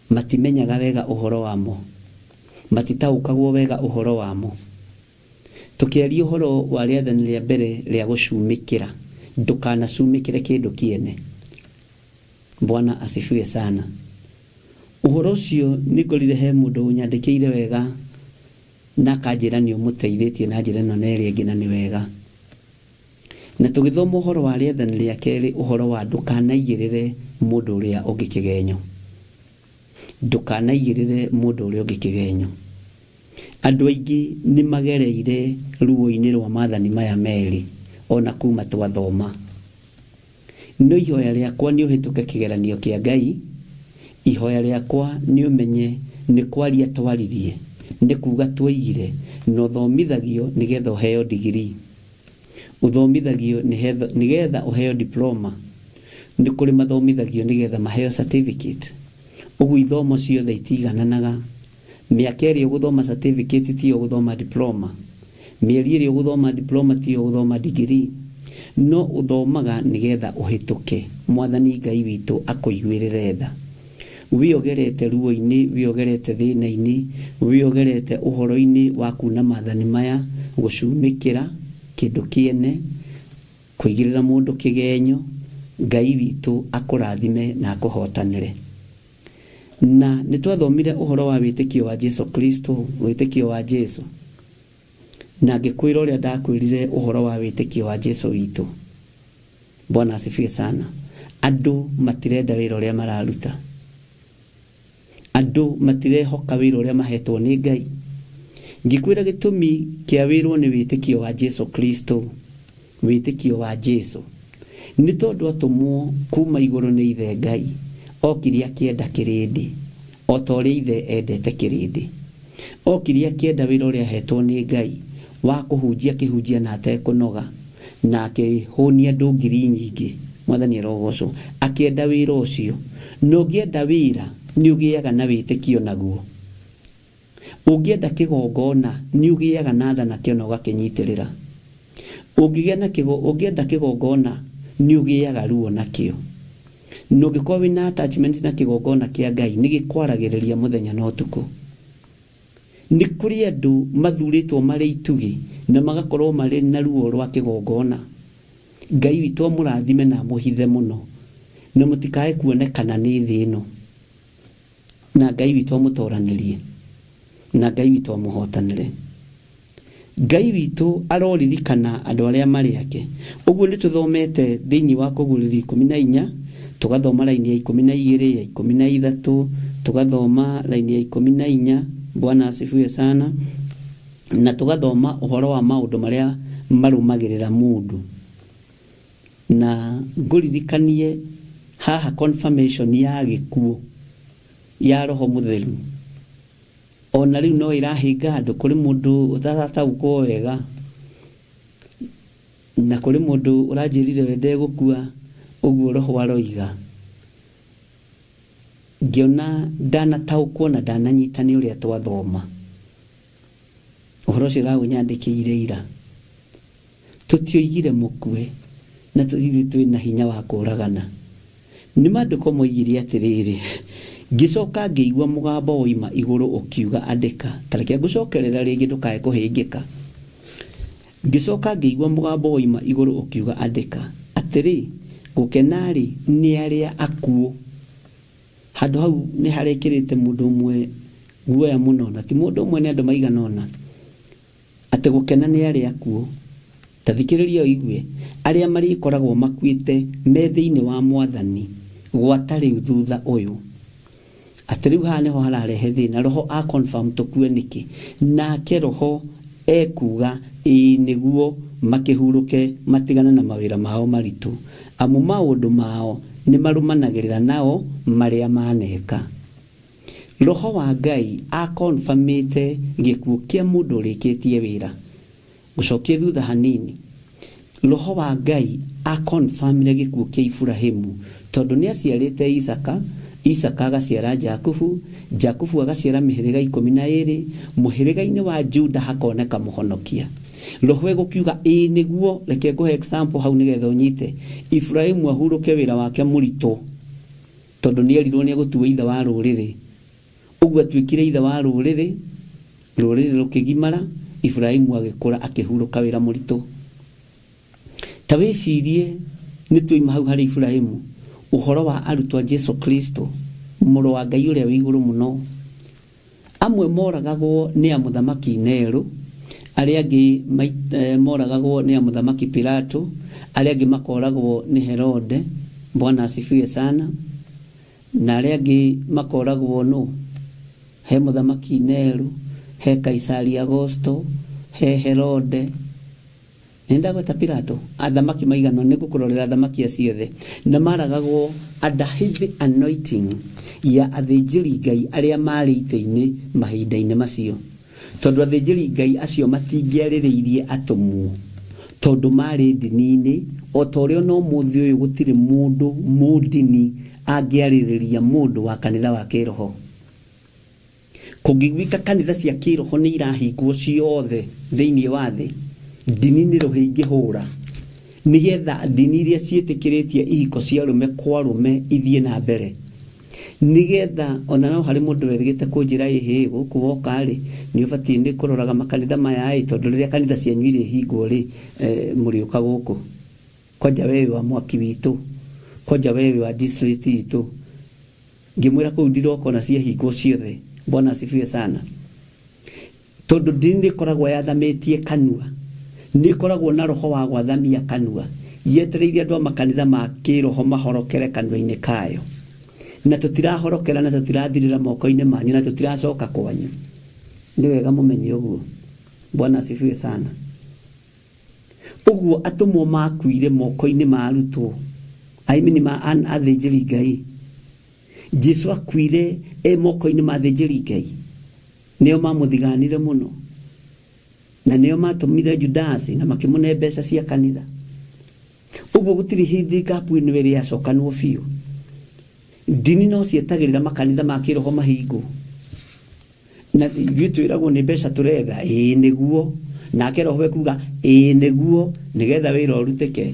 Speaker 6: Matimenyaga wega ũhoro wamo. Matitaũkagwo wega ũhoro wamo. Tũkĩaria ũhoro wa rĩathani rĩa mbere rĩa gũcumĩkĩra, ndũkanacumĩkĩre kĩndũ kĩene. Bwana asifiwe sana. Ũhoro ũcio nĩngorire he mũndũ ũnyandĩkĩire wega na akanjĩra nĩ ũmũteithĩtie na njĩra ĩno na ĩrĩa ĩngĩ na nĩ wega. Na tũgĩthoma ũhoro wa rĩathani rĩa kerĩ ũhoro wa ndũkanaigĩrĩre mũndũ ũrĩa ũngĩ kĩgenyo. Ndũkanaigĩrĩre mũndũ ũrĩa ũngĩ kĩgenyo. Andũ aingĩ nĩ magereire ruo-inĩ rwa maathani maya merĩ ona kuma twathoma. No ihoya rĩakwa nĩ ũhĩtũke kĩgeranio kĩa Ngai, ihoya rĩakwa nĩ ũmenye nĩ kwaria twaririe, nĩ kuga twoigire, na ũthomithagio nĩgetha ũheo ndigirii. Ũthomithagio nĩgetha ũheo diploma. Nĩ kũrĩ mathomithagio nĩgetha maheo certificate. Ũguo ithomo ciothe itiigananaga. Mĩaka ĩrĩa ũgũthoma certificate tiyo ũgũthoma diploma. Mĩeri ĩrĩa ũgũthoma diploma tiyo ũgũthoma degree. No ũthomaga nĩgetha ũhĩtũke. Mwathani Ngai witũ akũiguĩrĩre tha. Wĩogerete ruo-inĩ, wĩogerete thĩna-inĩ, wĩogerete ũhoro-inĩ wa kuna maathani maya, gũcumĩkĩra kĩndũ kĩene, kũigĩrĩra mũndũ kĩgenyo, Ngai witũ akũrathime na akũhotanĩre. Na nĩ twathomire ũhoro wa wĩtĩkio wa Jesu Kristo, wĩtĩkio wa Jesu. Na ngĩkwĩra ũrĩa ndakwĩrire ũhoro wa wĩtĩkio wa Jesu witũ. Bwana asifiwe sana. Andũ matirenda wĩra ũrĩa mararuta. Andũ matirehoka wĩra ũrĩa mahetwo nĩ Ngai. Ngĩkwĩra gĩtũmi kĩa wĩrwo nĩ wĩtĩkio wa Jesu Kristo. Wĩtĩkio wa Jesu. Nĩ tondũ atũmwo kuma igũrũ nĩ Ithe Ngai, okire akĩenda kĩrĩndĩ, o ta ũrĩa Ithe endete kĩrĩndĩ. Okire akĩenda wĩra ũrĩa ahetwo nĩ Ngai wa kũhunjia akĩhunjia na atekũnoga, na akĩhũnia andũ ngiri nyingĩ. Mwathani arogocwo. Akĩenda wĩra ũcio. Na ũngĩenda wĩra, nĩ ũgĩaga na wĩtĩkio naguo. Ũngĩenda kĩgongona, nĩ ũgĩaga na tha nakĩo na ũgakĩnyitĩrĩra. Ũngĩgĩa na kĩgo, ũngĩenda kĩgongona, nĩ ũgĩaga ruo nakĩo. Na ũngĩkorwo wĩna attachment na kĩgongona kĩa Ngai, nĩ gĩkwaragĩrĩria mũthenya na ũtukũ. Nĩ kũrĩ andũ mathurĩtwo marĩ itugĩ na magakorwo marĩ na ruo rwa kĩgongona. Ngai witũ amũrathime na amũhithe mũno, na mũtikae kuonekana nĩ thĩ ĩno. Na Ngai witũ amũtoranĩrie, na Ngai witũ amũhotanĩre. Ngai witũ aroririkana andũ arĩa marĩ ake. Ũguo nĩ tũthomete thĩinĩ wa Kũguũrĩrio 14, tũgathoma raini ya 12, ya 13, tũgathoma raini ya 14, Bwana asifiwe sana, na tũgathoma ũhoro wa maũndũ marĩa marũmagĩrĩra mũndũ. Na ngũririkanie haha confirmation ya gĩkuũ ya Roho Mũtheru o na rĩu no ĩrahĩnga andũ. Kũrĩ mũndũ ũtarataũkwo wega, na kũrĩ mũndũ ũranjĩrire we ndegũkua, ũguo Roho aroiga. Ngĩona ndanataũkwo na ndananyita nĩ ũrĩa twathoma. Ũhoro ũcio ũraũnyandĩkĩire ira. Tũtioigire mũkue, na ithuĩ twĩ na hinya wa kũũragana. Nĩ maandĩko moigire atĩrĩrĩ, Ngĩcoka ngĩigua mũgambo woima igũrũ ũkiuga, Andĩka. Ta reke ngũcokerere rĩngĩ ndũkae kũhĩngĩka. Ngĩcoka ngĩigua mũgambo woima igũrũ ũkiuga, Andĩka, atĩrĩ, Gũkena-rĩ, nĩ arĩa akuũ. Handũ hau nĩ harekĩrĩte mũndũ ũmwe guoya mũno, na ti mũndũ ũmwe, nĩ andũ maigana ũna. Atĩ gũkena nĩ arĩa akuũ. Ta thikĩrĩria ũigue, arĩa marĩkoragwo makuĩte me thĩinĩ wa Mwathani gwata rĩu thutha ũyũ. Atĩ rĩu haha nĩho hararehe thĩna, Roho a confirm tũkue nĩkĩ? Nake Roho ekuuga, ĩĩ nĩguo makĩhurũke matigane na mawĩra mao maritũ, amu maũndũ mao nĩmarũmanagĩrĩra nao marĩa maneka. Roho wa Ngai a confirmĩte gĩkuũ kĩa mũndũ ũrĩkĩtie wĩra. Ngũcokie thutha hanini. Roho wa Ngai a confirmire gĩkuũ kĩa Iburahimu tondũ nĩ aciarĩte Isaka, Isaka agaciara Jakubu, Jakubu agaciara mĩhĩrĩga 12, mũhĩrĩga-inĩ wa Juda hakoneka mũhonokia. Roho egũkiuga ĩĩ nĩguo, reke ngũhe example hau nĩgetha ũnyite. Iburahimu ahurũke wĩra wake mũritũ tondũ nĩ erirwo nĩ egũtuo ithe wa rũrĩrĩ. Ũguo atuĩkire ithe wa rũrĩrĩ, rũrĩrĩ rũkĩgimara, Iburahimu agĩkũra akĩhurũka wĩra mũritũ. Ta wĩcirie nĩ tuoima hau harĩ Iburahimu, ũhoro wa arutwo a Jesu Kristo, mũrũ wa Ngai ũrĩa wĩ igũrũ mũno. Amwe moragagwo nĩ a mũthamaki Nero, arĩa angĩ moragagwo nĩ a mũthamaki Pilato, arĩa angĩ makoragwo nĩ Herode, Bwana asifiwe sana, na arĩa angĩ makoragwo nũ? He mũthamaki Nero, he Kaisari Agosto, he Herode, nĩ ndagweta Pilato, athamaki maigana nĩ ngũkũrorera athamaki acio othe, na maragagwo under heavy anointing ya athĩnjĩri Ngai arĩa marĩ itĩ-inĩ mahinda-inĩ macio, tondũ athĩnjĩri Ngai acio matingĩarĩrĩirie atũmwo tondũ marĩ ndini-inĩ, o ta ũrĩa ona ũmũthĩ ũyũ gũtirĩ mũndũ mũndini angĩarĩrĩria mũndũ wa kanitha wa kĩroho. Kũngĩguĩka kanitha cia kĩroho nĩ irahingwo ciothe thĩinĩ wa thĩ, ndini nĩ rũhĩ ingĩhũra nĩgetha ndini iria ciĩtĩkĩrĩtie ihiko cia arũme kwa arũme ithiĩ na mbere, nĩgetha ona no harĩ mũndũ werĩgĩte kũnjĩra ĩhĩ gũkũ woka rĩ nĩ ũbatiĩ nĩ kũroraga makanitha maya ĩ, tondũ rĩrĩa kanitha cianyu irĩhingwo rĩ, mũrĩũka gũkũ kwanja wewe wa mwaki witũ, kwanja wewe wa district itũ. Ngĩmwĩra kũu ndiroka ona ciahingwo ciothe. Bwana asifiwe sana. Tondũ ndini nĩ ĩkoragwo yathamĩtie kanua, nĩ ĩkoragwo na roho wa gwathamia kanua, yetereire andũ a makanitha ma kĩroho mahorokere kanua-inĩ kayo. Na tũtirahorokera na tũtirathirĩra moko-inĩ manyu na tũtiracoka kwanyu. Nĩ wega mũmenye ũguo. Bwana asifiwe sana. Ũguo atũmwo makuire moko-inĩ ma arutwo, I mean ma athĩnjĩri Ngai. Jesu akuire e moko-inĩ ma athĩnjĩri Ngai, nĩo mamũthiganire mũno, na nĩo matũmire Judasi na makĩmũne mbeca cia kanitha. Ũguo gũtirĩ hĩndĩ ngapu ĩno ĩrĩ yacokanwo biũ. Ndini no cietagĩrĩra makanitha ma kĩroho mahingwo. Na ithuĩ twĩragwo nĩ mbeca tũretha, ĩĩ nĩguo. Nake roho ekuga ĩĩ nĩguo, nĩgetha wĩra ũrutĩke.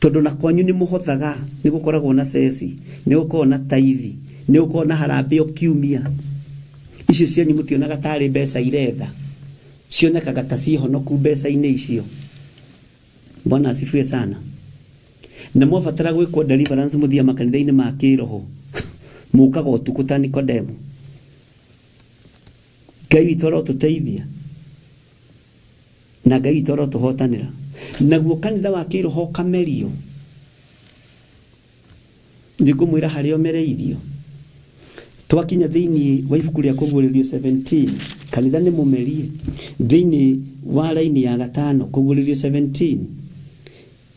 Speaker 6: Tondũ na kwanyu nĩ mũhothaga, nĩ gũkoragwo na ceci, nĩ gũkoragwo na taithi, nĩ gũkoragwo na harambee o kiumia. Icio cianyu mũtionaga tarĩ mbeca iretha, cionekaga ta ciĩhonoku mbeca-inĩ icio. Bwana asifiwe sana. Na mwabatara gwĩkwo deliverance mũthiaga makanitha-inĩ ma kĩroho, mũkaga ũtukũ ta Nikodemo. Ngai witũ arotũteithia na Ngai witũ arotũhotanĩra. Naguo kanitha wa kĩroho ũkamerio, nĩ ngũmwĩra harĩa ũmereirio. Twakinya thĩinĩ wa ibuku rĩa Kũguũrĩrio 17, kanitha nĩ mũmerie thĩinĩ wa raini ya gatano, Kũguũrĩrio 17,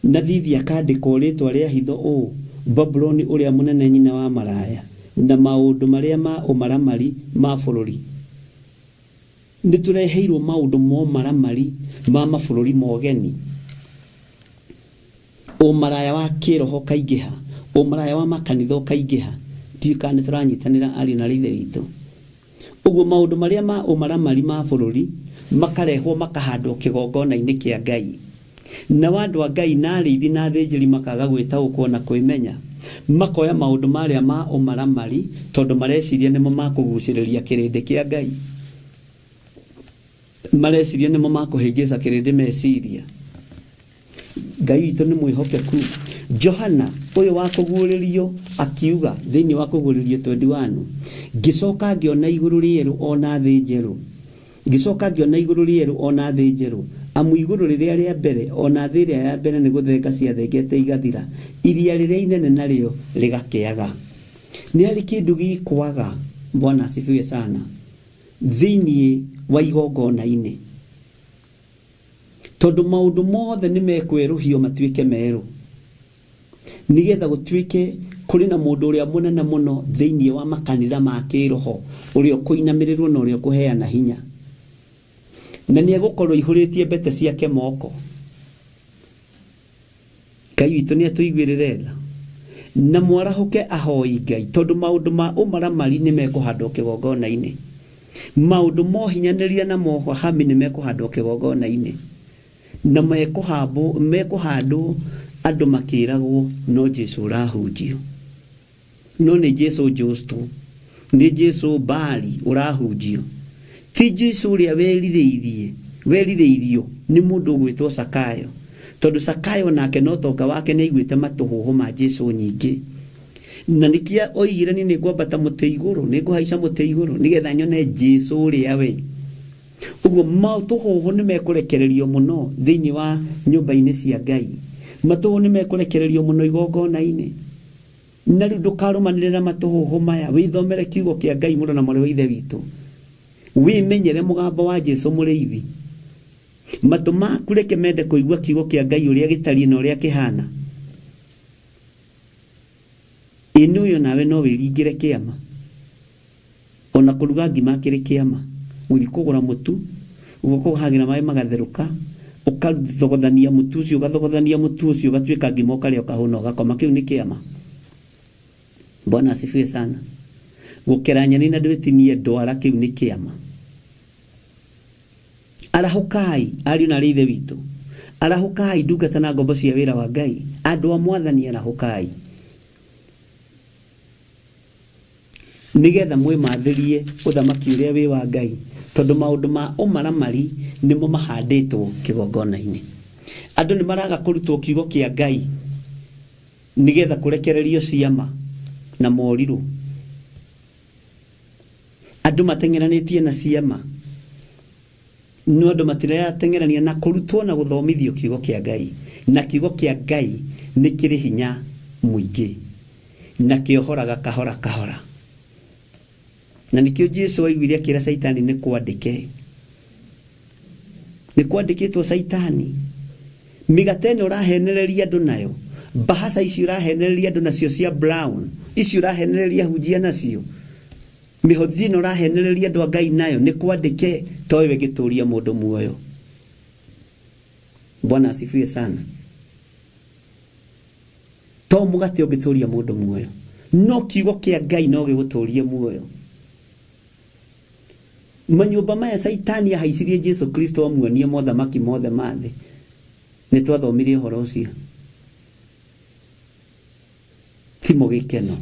Speaker 6: na thithi akandĩkwo rĩtwa rĩa hitho ũũ, Babuloni ũrĩa mũnene, nyina wa maraya na maũndũ marĩa ma ũmaramari ma bũrũri. Nĩ tũreheirwo maũndũ ma ũmaramari ma mabũrũri ma ũgeni. Ũmaraya wa kĩroho ũkaingĩha, ũmaraya wa makanitha ũkaingĩha. Ndiũĩ kana nĩ tũranyitanĩra ariũ na ithe witũ. Ũguo maũndũ marĩa ma ũmaramari ma bũrũri makarehwo makahandwo kĩgongona-inĩ kĩa Ngai. Nao andũ a Ngai na arĩithi na athĩnjĩri makaga gwĩtaũkwo na kwĩmenya, makoya maũndũ marĩa ma ũmaramari tondũ mareciria nĩmo makũgucĩrĩria kĩrĩndĩ kĩa Ngai. Mareciria nĩmo makũhĩngĩca kĩrĩndĩ meciria. Ngai witũ nĩ mwĩhokeku. Johana ũyũ wa kũguũrĩrio akiuga thĩinĩ wa Kũguũrĩrio 21, ngĩcoka ngĩona igũrũ rĩerũ o na thĩ njerũ. Ngĩcoka ngĩona igũrũ rĩerũ o na thĩ njerũ, Amu igũrũ rĩrĩa rĩa mbere o na thĩ ĩrĩa ya mbere nĩ gũthenga ciathengete igathira, iria rĩrĩa inene narĩo rĩgakĩaga. Nĩ harĩ kĩndũ gĩkwaga, Bwana asifiwe sana, thĩinĩ wa igongona-inĩ, tondũ maũndũ mothe nĩ mekwerũhio matuĩke merũ, nĩgetha gũtuĩke kũrĩ na mũndũ ũrĩa mũnene mũno thĩinĩ wa makanitha ma kĩroho, ũrĩa ũkũinamĩrĩrwo na ũrĩa ũkũheana hinya, na nĩ egũkorwo aihũrĩtie mbete ciake moko. Ngai witũ nĩ atũiguĩrĩre tha na mwarahũke ahoi Ngai, tondũ maũndũ ma ũmaramari nĩ mekũhandwo kĩgongona-inĩ, maũndũ mohinyanĩrĩria na mohahami nĩ mekũhandwo kĩgongona-inĩ, na mekũhandwo andũ makĩragwo no Jesu ũrahunjio, no nĩ Jesu Justo, nĩ Jesu Bali ũrahunjio, ti Jesu ũrĩa werirĩirio nĩ mũndũ ũgwĩtwo Sakayo, tondũ Sakayo nake no tonga wake nĩ aiguĩte matũhũhũ ma Jesu nyingĩ, na nĩkĩo oigire niĩ nĩngwambata mũtĩ igũrũ, nĩngũhaica mũtĩ igũrũ nĩgetha nyone Jesu ũrĩa we. Ũguo matũhũhũ nĩ mekũrekererio mũno thĩinĩ wa nyũmba-inĩ cia Ngai, matũhũhũ nĩ mekũrekererio mũno igongona-inĩ. Na rĩu ndũkarũmanĩrĩra matũhũhũ maya, wĩthomere kiugo kĩa Ngai mũno na mwarĩ wa Ithe witũ, wĩmenyere mũgambo wa Jesu mũrĩithi. Matũ maku reke mende kũigua kiugo kĩa Ngai ũrĩa gĩtariĩ na ũrĩa kĩhana. Ĩ nĩ ũyũ nawe no wĩringĩre kĩama, ona kũruga ngima kĩrĩ kĩama, gũthiĩ kũgũra mũtu, ũgoka ũkahagĩra maĩ magatherũka, ũkathogothania mũtu ũcio, ũgathogothania mũtu ũcio ũgatuĩka ngima, ũkarĩa ũkahũna ũgakoma, kĩu nĩ kĩama. Bwana asifiwe sana. Gũkera nyeni na ndwĩtinie ndwara, kĩu nĩ kĩama. Arahũkai ariũ na arĩ Ithe witũ, arahũkai ndungata na ngombo cia wĩra wa Ngai, andũ a Mwathani arahũkai, nĩgetha mwĩmathĩrie ũthamaki ũrĩa wĩ wa Ngai, tondũ maũndũ ma ũmaramari nĩmo mahandĩtwo kĩgongona-inĩ. Andũ nĩ maraga kũrutwo kiugo kĩa Ngai nĩgetha kũrekererio ciama na morirũ. Andũ mateng'eranĩtie na ciama, no andũ matirateng'erania na kũrutwo na gũthomithio kiugo kĩa Ngai, na kiugo kĩa Ngai nĩ kĩrĩ hinya mũingĩ na kĩohoraga kahora kahora. Na nĩkĩo Jesu aiguire akĩra Caitani nĩ kwandĩke, nĩ kwandĩkĩtwo Caitani, mĩgate ĩno ũrahenereria andũ nayo, mbahaca ici ũrahenereria andũ nacio cia brown, ici ũrahenereria hunjia nacio, mĩhothi ĩno ũrahenereria andũ a Ngai nayo, nĩ kwandĩke, to ĩyo ĩngĩtũria mũndũ muoyo. Bwana asifiwe sana. To mũgate ũngĩtũria mũndũ muoyo, no kiugo kĩa Ngai no gĩgũtũrie muoyo. Manyũmba maya Caitani ahaicirie Jesu Kristo amuonie mothamaki mothe ma thĩ, nĩ twathomire ũhoro ũcio. Timo gĩkeno,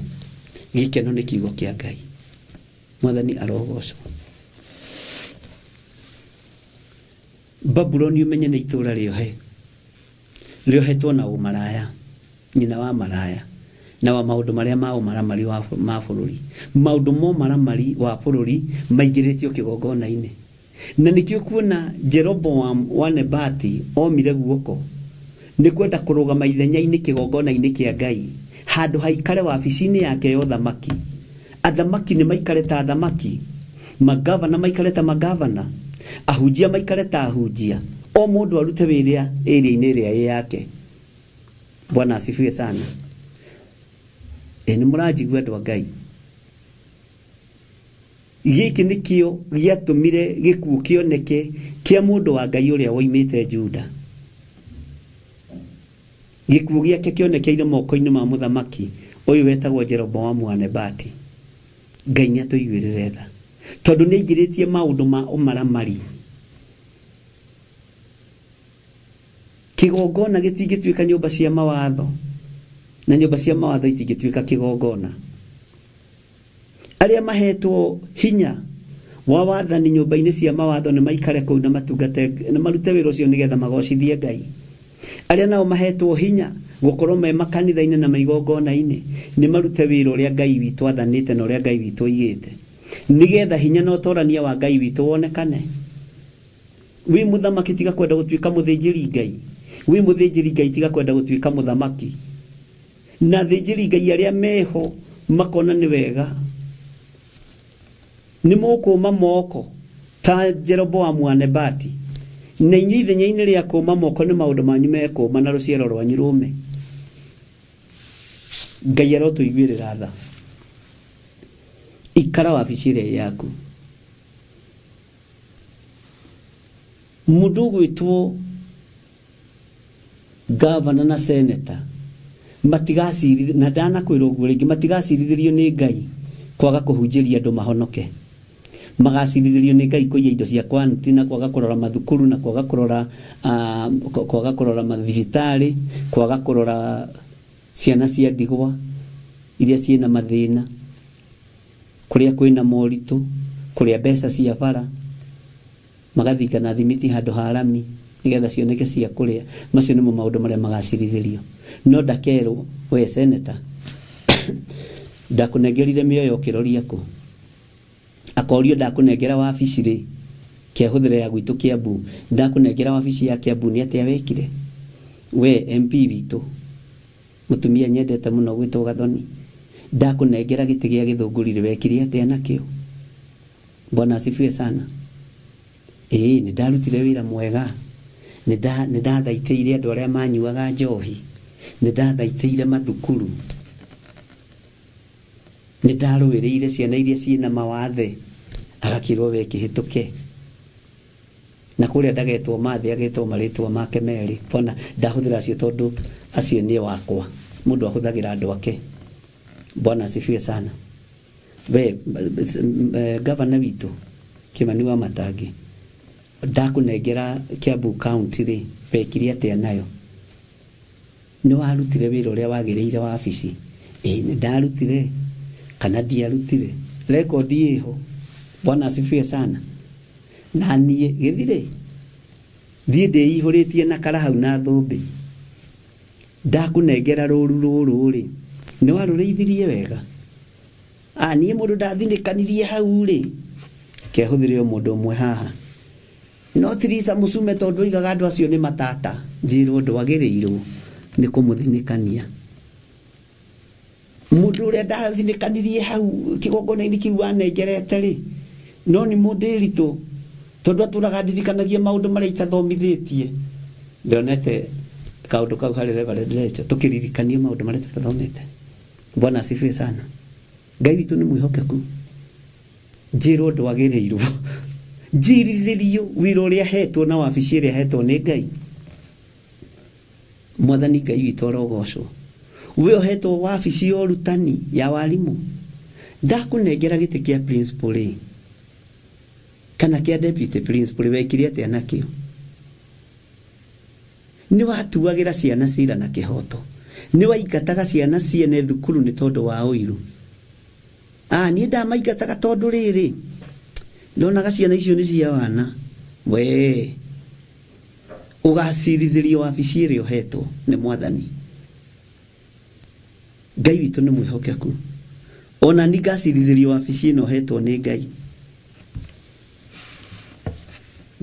Speaker 6: gĩkeno nĩ kiugo kĩa Ngai. Mwathani arogocwo. Babuloni ũmenye nĩ itũũra rĩohe, rĩohetwo na ũmaraya, nyina wa maraya, na wa maũndũ marĩa ma ũmaramari ma bũrũri. Maũndũ ma ũmaramari wa bũrũri maingĩrĩtio kĩgongona-inĩ. Na nĩkĩo kuona Jeroboam wa Nebati omire guoko nĩ kwenda kũrũgama ithenya-inĩ kĩgongona-inĩ kĩa Ngai, handũ haikare wabici-inĩ yake ya ũthamaki. Athamaki nĩ maikare ta athamaki, magavana maikare ta magavana, ahunjia maikare ta ahunjia, o mũndũ arute wĩra area-inĩ ĩrĩa ĩ yake. Bwana asifiwe sana. Nĩ mũranjigua andũ a Ngai? Gĩkĩ nĩkĩo gĩatũmire gĩkuũ kĩoneke kĩa mũndũ wa Ngai ũrĩa woimĩte Juda. Gĩkuũ gĩake kĩonekeire moko-inĩ ma mũthamaki ũyũ wetagwo Jeroboamu wa Nebati. Ngai nĩ atũiguĩrĩre tha, tondũ nĩ aingĩrĩtie maũndũ ma ũmaramari. Kĩgongona gĩtingĩtuĩka nyũmba cia mawatho, na nyũmba cia mawatho itingĩtuĩka kĩgongona. Arĩa mahetwo hinya wa wathani nyũmba-inĩ cia mawatho nĩ maikare kũu na matungate, na marute wĩra ũcio nĩgetha magocithie Ngai. Arĩa nao mahetwo hinya gũkorwo me makanitha-inĩ na maigongona-inĩ nĩ marute wĩra ũrĩa Ngai witũ athanĩte na ũrĩa Ngai witũ oigĩte, nĩgetha hinya na ũtorania wa Ngai witũ wonekane. Wĩ mũthamaki tiga kwenda gũtuĩka mũthĩnjĩri Ngai. Wĩ mũthĩnjĩri Ngai tiga kwenda gũtuĩka mũthamaki. Na athĩnjĩri Ngai arĩa meho makona nĩ wega. Nĩ mũkũma moko ta Jeroboamu wa Nebati, na inyuĩ ithenya-inĩ rĩa kũma moko nĩ maũndũ manyu mekũma na rũciaro rwanyu rũme. Ngai arotũiguĩrĩra tha. Ikara wabici ĩrĩa ĩ yaku. Mũndũ ũgwĩtwo gavana na seneta matigacirithĩrio, na ndanakwĩra ũguo rĩngĩ, matigacirithĩrio nĩ Ngai kwaga kũhunjĩria andũ mahonoke. Magacirithĩrio nĩ Ngai kũiya indo cia kwanti na kwaga kũrora mathukuru na kwaga kũrora, kwaga kũrora mathibitarĩ, kwaga kũrora ciana cia ndigwa iria ciĩna mathĩna. Kũrĩa kwĩna moritũ, kũrĩa mbeca cia bara, magathinga na thimiti handũ ha rami nĩgetha cioneke cia kũrĩa. Macio nĩmo maũndũ marĩa magacirithĩrio. No ndakerwo, we senator, ndakũnengerire mĩoyo ũkĩroria kũ? Akorio ndakũnengera wabici rĩ, kehũthĩre ya gwitũ Kiambu, ndakũnengera wabici ya Kiambu nĩ atĩa wekire? We MP witũ. Mũtumia nyendete mũno ũgwĩtwo Gathoni, ndakũnengera gĩtĩ gĩa Gĩthũngũri rĩ, wekire atĩa nakĩo? Bwana asifiwe sana. Ĩĩ, nĩ ndarutire wĩra mwega, nĩ ndathaitĩire andũ arĩa manyuaga njohi, nĩ ndathaitĩire mathukuru, nĩ ndarũĩrĩire ciana iria ciĩna mawathe, agakĩrwo we kĩhĩtũke. Na kũrĩa ndagetwo Mathĩ agetwo marĩtwa make merĩ. Bwana, ndahũthĩra acio tondũ acio nĩ o akwa. Mũndũ ahũthagĩra andũ ake. Bwana asifiwe sana. We, gavana witũ, Kĩmani wa Matangi, ndakũnengera Kiambu County rĩ, wekire atĩa nayo? Nĩ warutire wĩra ũrĩa wagĩrĩire wabici? Ĩĩ nĩ ndarutire kana ndiarutire? Rekondi ĩho. Bwana asifiwe sana. Na niĩ gĩthirĩ thiĩ ndĩihũrĩtie na kara hau na thũmbĩ. Ndakũnengera rũru rũrũ rĩ, nĩ warũrĩithirie wega? Ah, niĩ mũndũ ndathinĩkanirie hau rĩ, kehũthĩre o mũndũ ũmwe haha. No ti Lisa Mũcume tondũ oigaga andũ acio nĩ matata, njĩrwo ndwagĩrĩirwo nĩ kũmũthinĩkania. Mũndũ ũrĩa ndathinĩkanirie hau kĩgongona-inĩ kĩu wanengerete-rĩ, no nĩ mũndĩritũ tondũ atũraga andirikanagia maũndũ marĩa itathomithĩtie. Ndonete kaũndũ kau harĩ Reverend Rachel, tũkĩririkanio maũndũ marĩa tũtathomete. Bwana asifiwe sana. Ngai witũ nĩ mwĩhokeku. Njĩrwo ndwagĩrĩirwo. Njirithĩrio wĩra ũrĩa hetwo na wabici ĩrĩa hetwo nĩ Ngai. Mwathani Ngai witũ arogocwo. We ũhetwo wabici ya ũrutani ya warimũ. Ndakũnengera gĩtĩ kĩa principal rĩ, kana kĩa deputy principal rĩ, wekire atĩa nakĩo? Nĩ watuagĩra ciana cira na kĩhoto? Nĩ waingataga ciana ciene thukuru nĩ tondũ wa ũiru? Ah, niĩ ndamaingataga tondũ rĩrĩ, ndonaga ciana icio nĩ cia wana. Wee, ũgacirithĩrio wabici ĩrĩa ũhetwo nĩ Mwathani. Ngai witũ nĩ mwĩhokeku. Ona ni ngacirithĩrio wabici ĩno hetwo nĩ Ngai.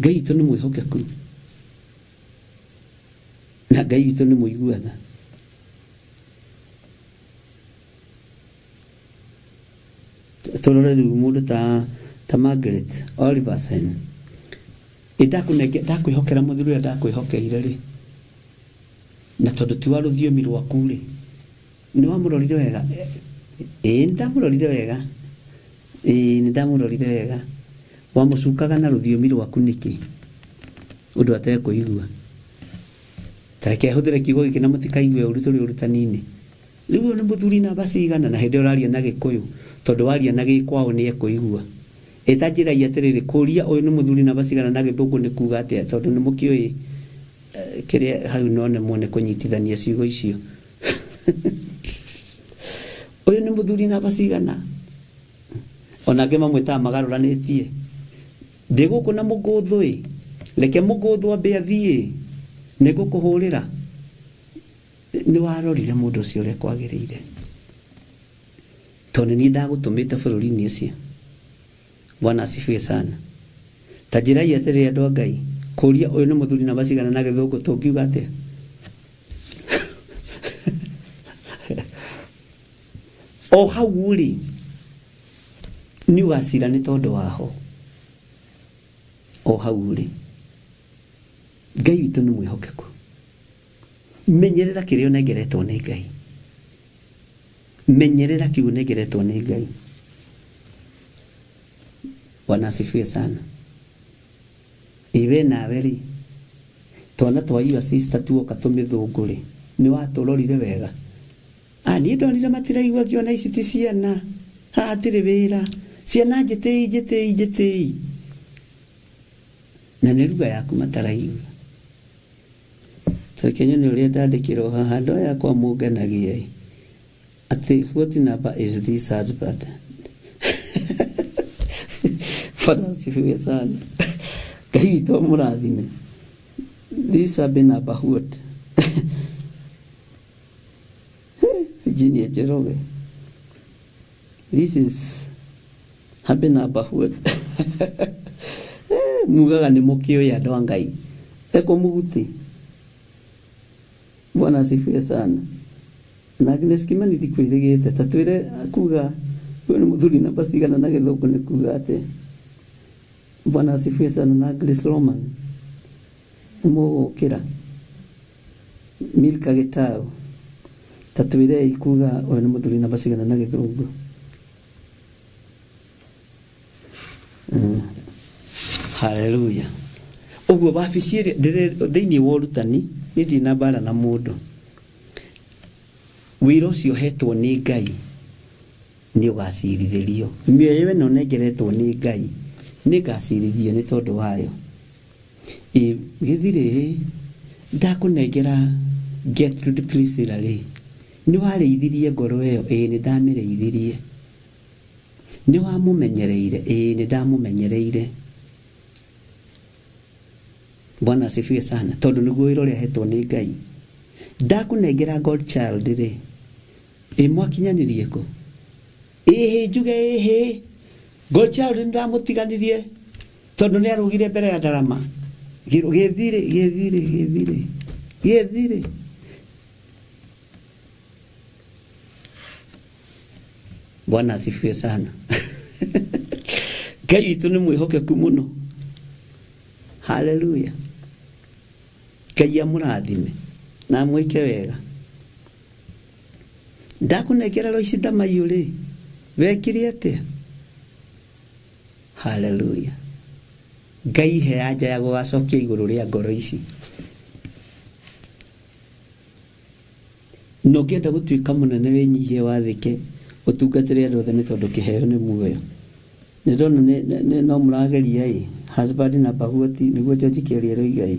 Speaker 6: Ngai witũ nĩ mwĩhokeku. Na Ngai witũ nĩ mũigua tha. Tũrore rĩu mũndũ ta ta Margaret Oliversen. Ĩ ndakũnenge ndakwĩhokera mũthuri ũrĩa ndakwĩhokeire rĩ, na tondũ ti wa rũthiomi rwaku rĩ, nĩ wamũrorire wega? Ĩĩ nĩ ndamũrorire wega. Ĩĩ nĩ ndamũrorire wega. Wamũcukaga na rũthiomi rwaku nĩkĩ? Ũndũ atekũigua. Ta reke hũthĩre kiugo gĩkĩ na mũtikaigue ũru tũrĩ ũrutani-inĩ. Rĩu ũyũ nĩ mũthuri namba cigana? Na hĩndĩ ĩyo ũraria na Gĩkũyũ, tondũ waria na Gĩkwaũ nĩ ekũigua. Ĩ ta njĩrai atĩrĩrĩ, kũria ũyũ nĩ mũthuri namba cigana na Gĩthũngũ nĩ kuga atĩa? Tondũ nĩ mũkĩũĩ kĩrĩa hau no nemwo nĩ kũnyitithania ciugo icio. Ũyũ nĩ mũthuri namba cigana? Ona angĩ mamwĩtaga magarũranĩtie. Ndĩ gũkũ na mũgũthũ ĩ, reke mũgũthũ ambe athiĩ, nĩ ngũkũhũrĩra. Nĩ warorire mũndũ ũcio ũrĩa kwagĩrĩire, tondũ nĩ niĩ ndagũtũmĩte bũrũri-inĩ ũcio. Bwana asifiwe sana. Ta njĩrai atĩrĩrĩ andũ a Ngai, Kũria ũyũ nĩ mũthuri namba cigana na gĩthũngũ tũngiuga atĩa? O hau rĩ, nĩ ũgacira nĩ tondũ waho. O hau rĩ, Ngai witũ nĩ mwĩhokeku. Menyerera kĩrĩa ũnengeretwo nĩ Ngai. Menyerera kĩu ũnengeretwo nĩ Ngai. Bwana asifiwe sana. Ĩ we nawe rĩ, twana twa your sister tuoka tũmĩthũngũ rĩ, nĩ watũrorire wega? Ah, niĩ ndonire matiraigua ngĩona ici ti ciana, haha hatirĩ wĩra, ciana njĩtĩi njĩtĩi njĩtĩi. Na nĩ ruga yaku mataraigua. Tareke nyone ũrĩa ndandĩkĩrwo haha, andũ aya akwa mũngenagia ĩ. Atĩ what number is this husband? Bwana asifiwe sana. Ngai witũ amũrathime. This hubby number what? Virginia Njoroge. This is hubby number what? Mugaga nĩ mũkĩũĩ andũ a Ngai. Eko mũguti. Bwana asifiwe sana. Na Agnes Kimani ndikwĩrĩgĩte ta twĩre kuga ũyũ nĩ mũthuri namba cigana na gĩthũngũ nĩ kuga atĩa. Bwana asifiwe sana na Grace Roman nĩ mũgũkĩra. Milka Gĩtaũ ta twĩrei kuga ũyũ nĩ mũthuri namba cigana na gĩthũngũ. Haleluya. Ũguo wabici ĩrĩa thĩinĩ wa ũrutani niĩ ndirĩ na mbara na mũndũ. Wĩra ũcio ũhetwo nĩ Ngai nĩ ũgacirithĩrio. Mĩoyo ĩno nengeretwo nĩ Ngai nĩ ngacirithio nĩ tondũ wayo. Ĩ gĩthirĩ ndakũnengera Gertrude Priscilla rĩ, nĩ warĩithirie ngoro ĩyo? Ĩĩ nĩ ndamĩrĩithirie. Nĩ wamũmenyereire? Ĩĩ nĩ ndamũmenyereire. Bwana asifiwe sana. Tondũ nĩguo wĩra ũrĩa hetwo nĩ Ngai. Ndakũnengera God child rĩ, ĩ mwakinyanirie kũ? Ĩhĩ njuge ĩhĩ, God child nĩ ndamũtiganirie tondũ nĩ arũgire mbere ya ndarama. Gĩthirĩ, gĩthirĩ, gĩthirĩ, gĩthirĩ. Bwana asifiwe sana. Ngai witũ nĩ mwĩhokeku mũno. Haleluya. Ngai amũrathime na amwĩke wega. Ndakũnengera Loici Ndamaiyũ rĩ, wekire atĩa? Haleluya. Ngai he anja ya gũgacokia igũrũ rĩa ngoro ici. Na ũngĩenda gũtuĩka mũnene wĩnyihie wathĩke ũtungatĩre andũ othe nĩ tondũ kĩheo nĩ muoyo. Nĩ ndona no mũrageria ĩ, husband number what nĩguo George Kĩaria aroiga ĩ,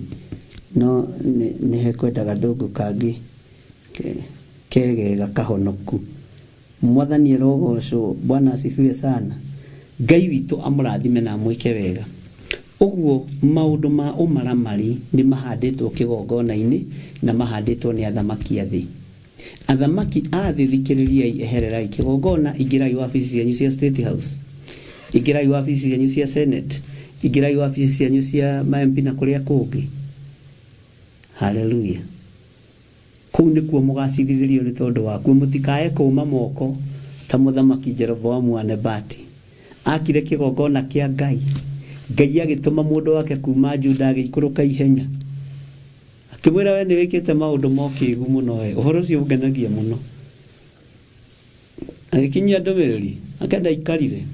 Speaker 6: no nĩ hekwenda gathũngũ kangĩ kegega kahonoku. Mwathani arogocwo, Bwana asifiwe sana. Ngai witũ amũrathime na amwĩke wega. Ũguo maũndũ ma ũmaramari nĩ mahandĩtwo kĩgongona-inĩ na mahandĩtwo nĩ athamaki a thĩ. Athamaki a thĩ thikĩrĩriai, ehererai kĩgongona, ingĩrai wabici cianyu cia State House, ingĩrai wabici cianyu cia Senate, ingĩrai wabici cianyu cia ma MP na kũrĩa kũngĩ. Haleluya. Kũu nĩkuo mũgaciirithĩrio nĩ tondũ wakuo, mũtikae kũũma moko ta Mũthamaki Jeroboamu wa Nebati. Aakire kĩgongona kĩa Ngai, Ngai agĩtũma mũndũ wake kuuma Juda agĩikũrũka ihenya, akĩmwĩra, Wee nĩwĩkĩte maũndũ ma ũkĩĩgu mũno wee, ũhoro ũcio ũngenagia mũno. Agĩkinyia ndũmĩrĩri, ake ndaikarire.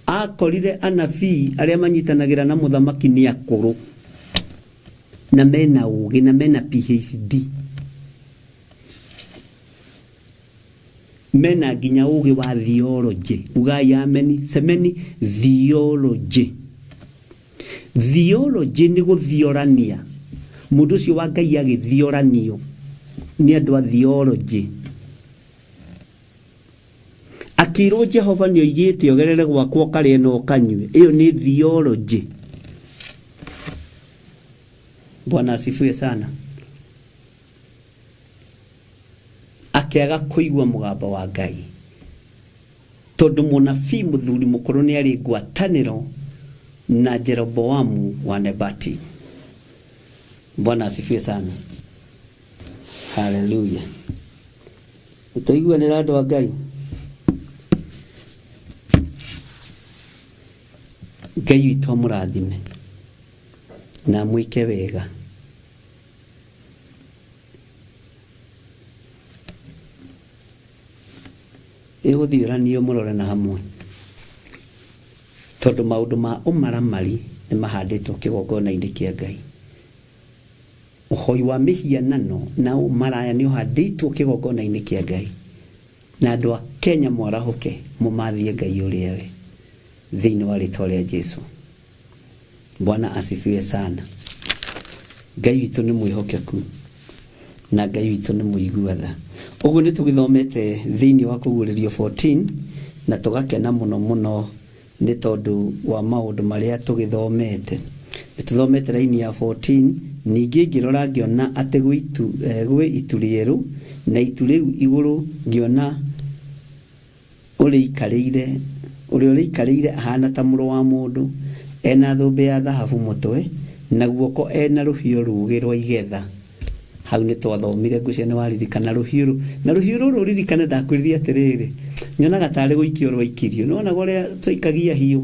Speaker 6: Aakorire anabii arĩa manyitanagĩra na mũthamaki nĩ akũrũ. na mena ũgĩ na mena PhD mena nginya ũgĩ wa theology ugai ameni semeni theology theology nĩ gũthiorania mũndũ ũcio wa Ngai agĩthioranio nĩ andũ a theology akĩrwo Jehova nĩ oigĩte ũgerere gwakwa ũkarĩe na ũkanyue ĩyo nĩ theology Bwana asifiwe sana. Akĩaga kũigua mũgambo wa Ngai tondũ mũnabii mũthuri mũkũrũ nĩ arĩ ngwatanĩro na Jeroboamu wa Nebati. Bwana asifiwe sana. Haleluya. Tũiguanĩra andũ a Ngai. Ngai witũ amũrathime na amwĩke wega. Ĩgũthiũranio mũrore na hamwe tondũ maũndũ ma ũmaramari nĩ mahandĩtwo kĩgongona-inĩ kĩa Ngai. Ũhoi wa mĩhianano na ũmaraya nĩ ũhandĩtwo kĩgongona-inĩ kĩa Ngai. Na andũ a Kenya mwarahũke mũmathie Ngai ũrĩa we thĩinĩ wa rĩtwa rĩa Jesu. Bwana asifiwe sana. Ngai witũ nĩ mwĩhokeku na Ngai witũ nĩ mũigua tha. Ũguo nĩ tũgĩthomete thĩinĩ wa Kũguũrĩrio 14 na tũgakena mũno mũno nĩ tondũ wa maũndũ marĩa tũgĩthomete. Nĩ tũthomete raini ya 14, ningĩ ngĩrora ngĩona atĩ gwĩ itu, gwĩ itu rĩerũ, na itu rĩu igũrũ ngĩona ũrĩikarĩire, ũrĩa ũrĩikarĩire ahana ta mũrũ wa mũndũ, ena thũmbĩ ya thahabu mũtwe, na guoko ena rũhiũ rũũgĩ rwa igetha. Hau nĩ twathomire ngwĩciria nĩ waririkana rũhiũ rũ na rũhiũ rũrũ ũririkane ndakwĩrire atĩrĩrĩ nyonaga tarĩ gũikio rwaikirio nĩ wonaga ũrĩa twaikagia hiũ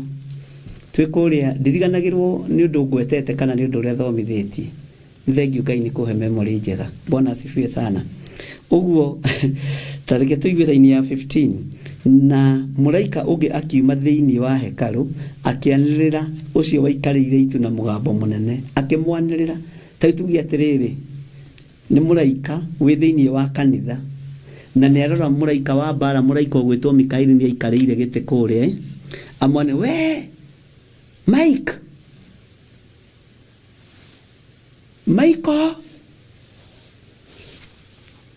Speaker 6: twĩ kũrĩa ndiriganagĩrwo nĩ ũndũ ngwetete kana nĩ ũndũ ũrĩa thomithĩtie. Nĩ thengiũ Ngai nĩ kũhe memory njega. Bwana asifiwe sana. Ũguo ta reke tũigue raini ya 15 na mũraika ũngĩ akiuma thĩinĩ wa hekarũ akĩanĩrĩra ũcio waikarĩire itu na mũgambo mũnene akĩmwanĩrĩra ta rĩu tuge atĩrĩrĩ nĩ mũraika wĩ thĩinĩ wa kanitha na nĩ arora mũraika wa mbara mũraika ũgwĩtwo Mikaeli nĩ aikarĩire gĩtĩ kũrĩa amwane we Mike Michael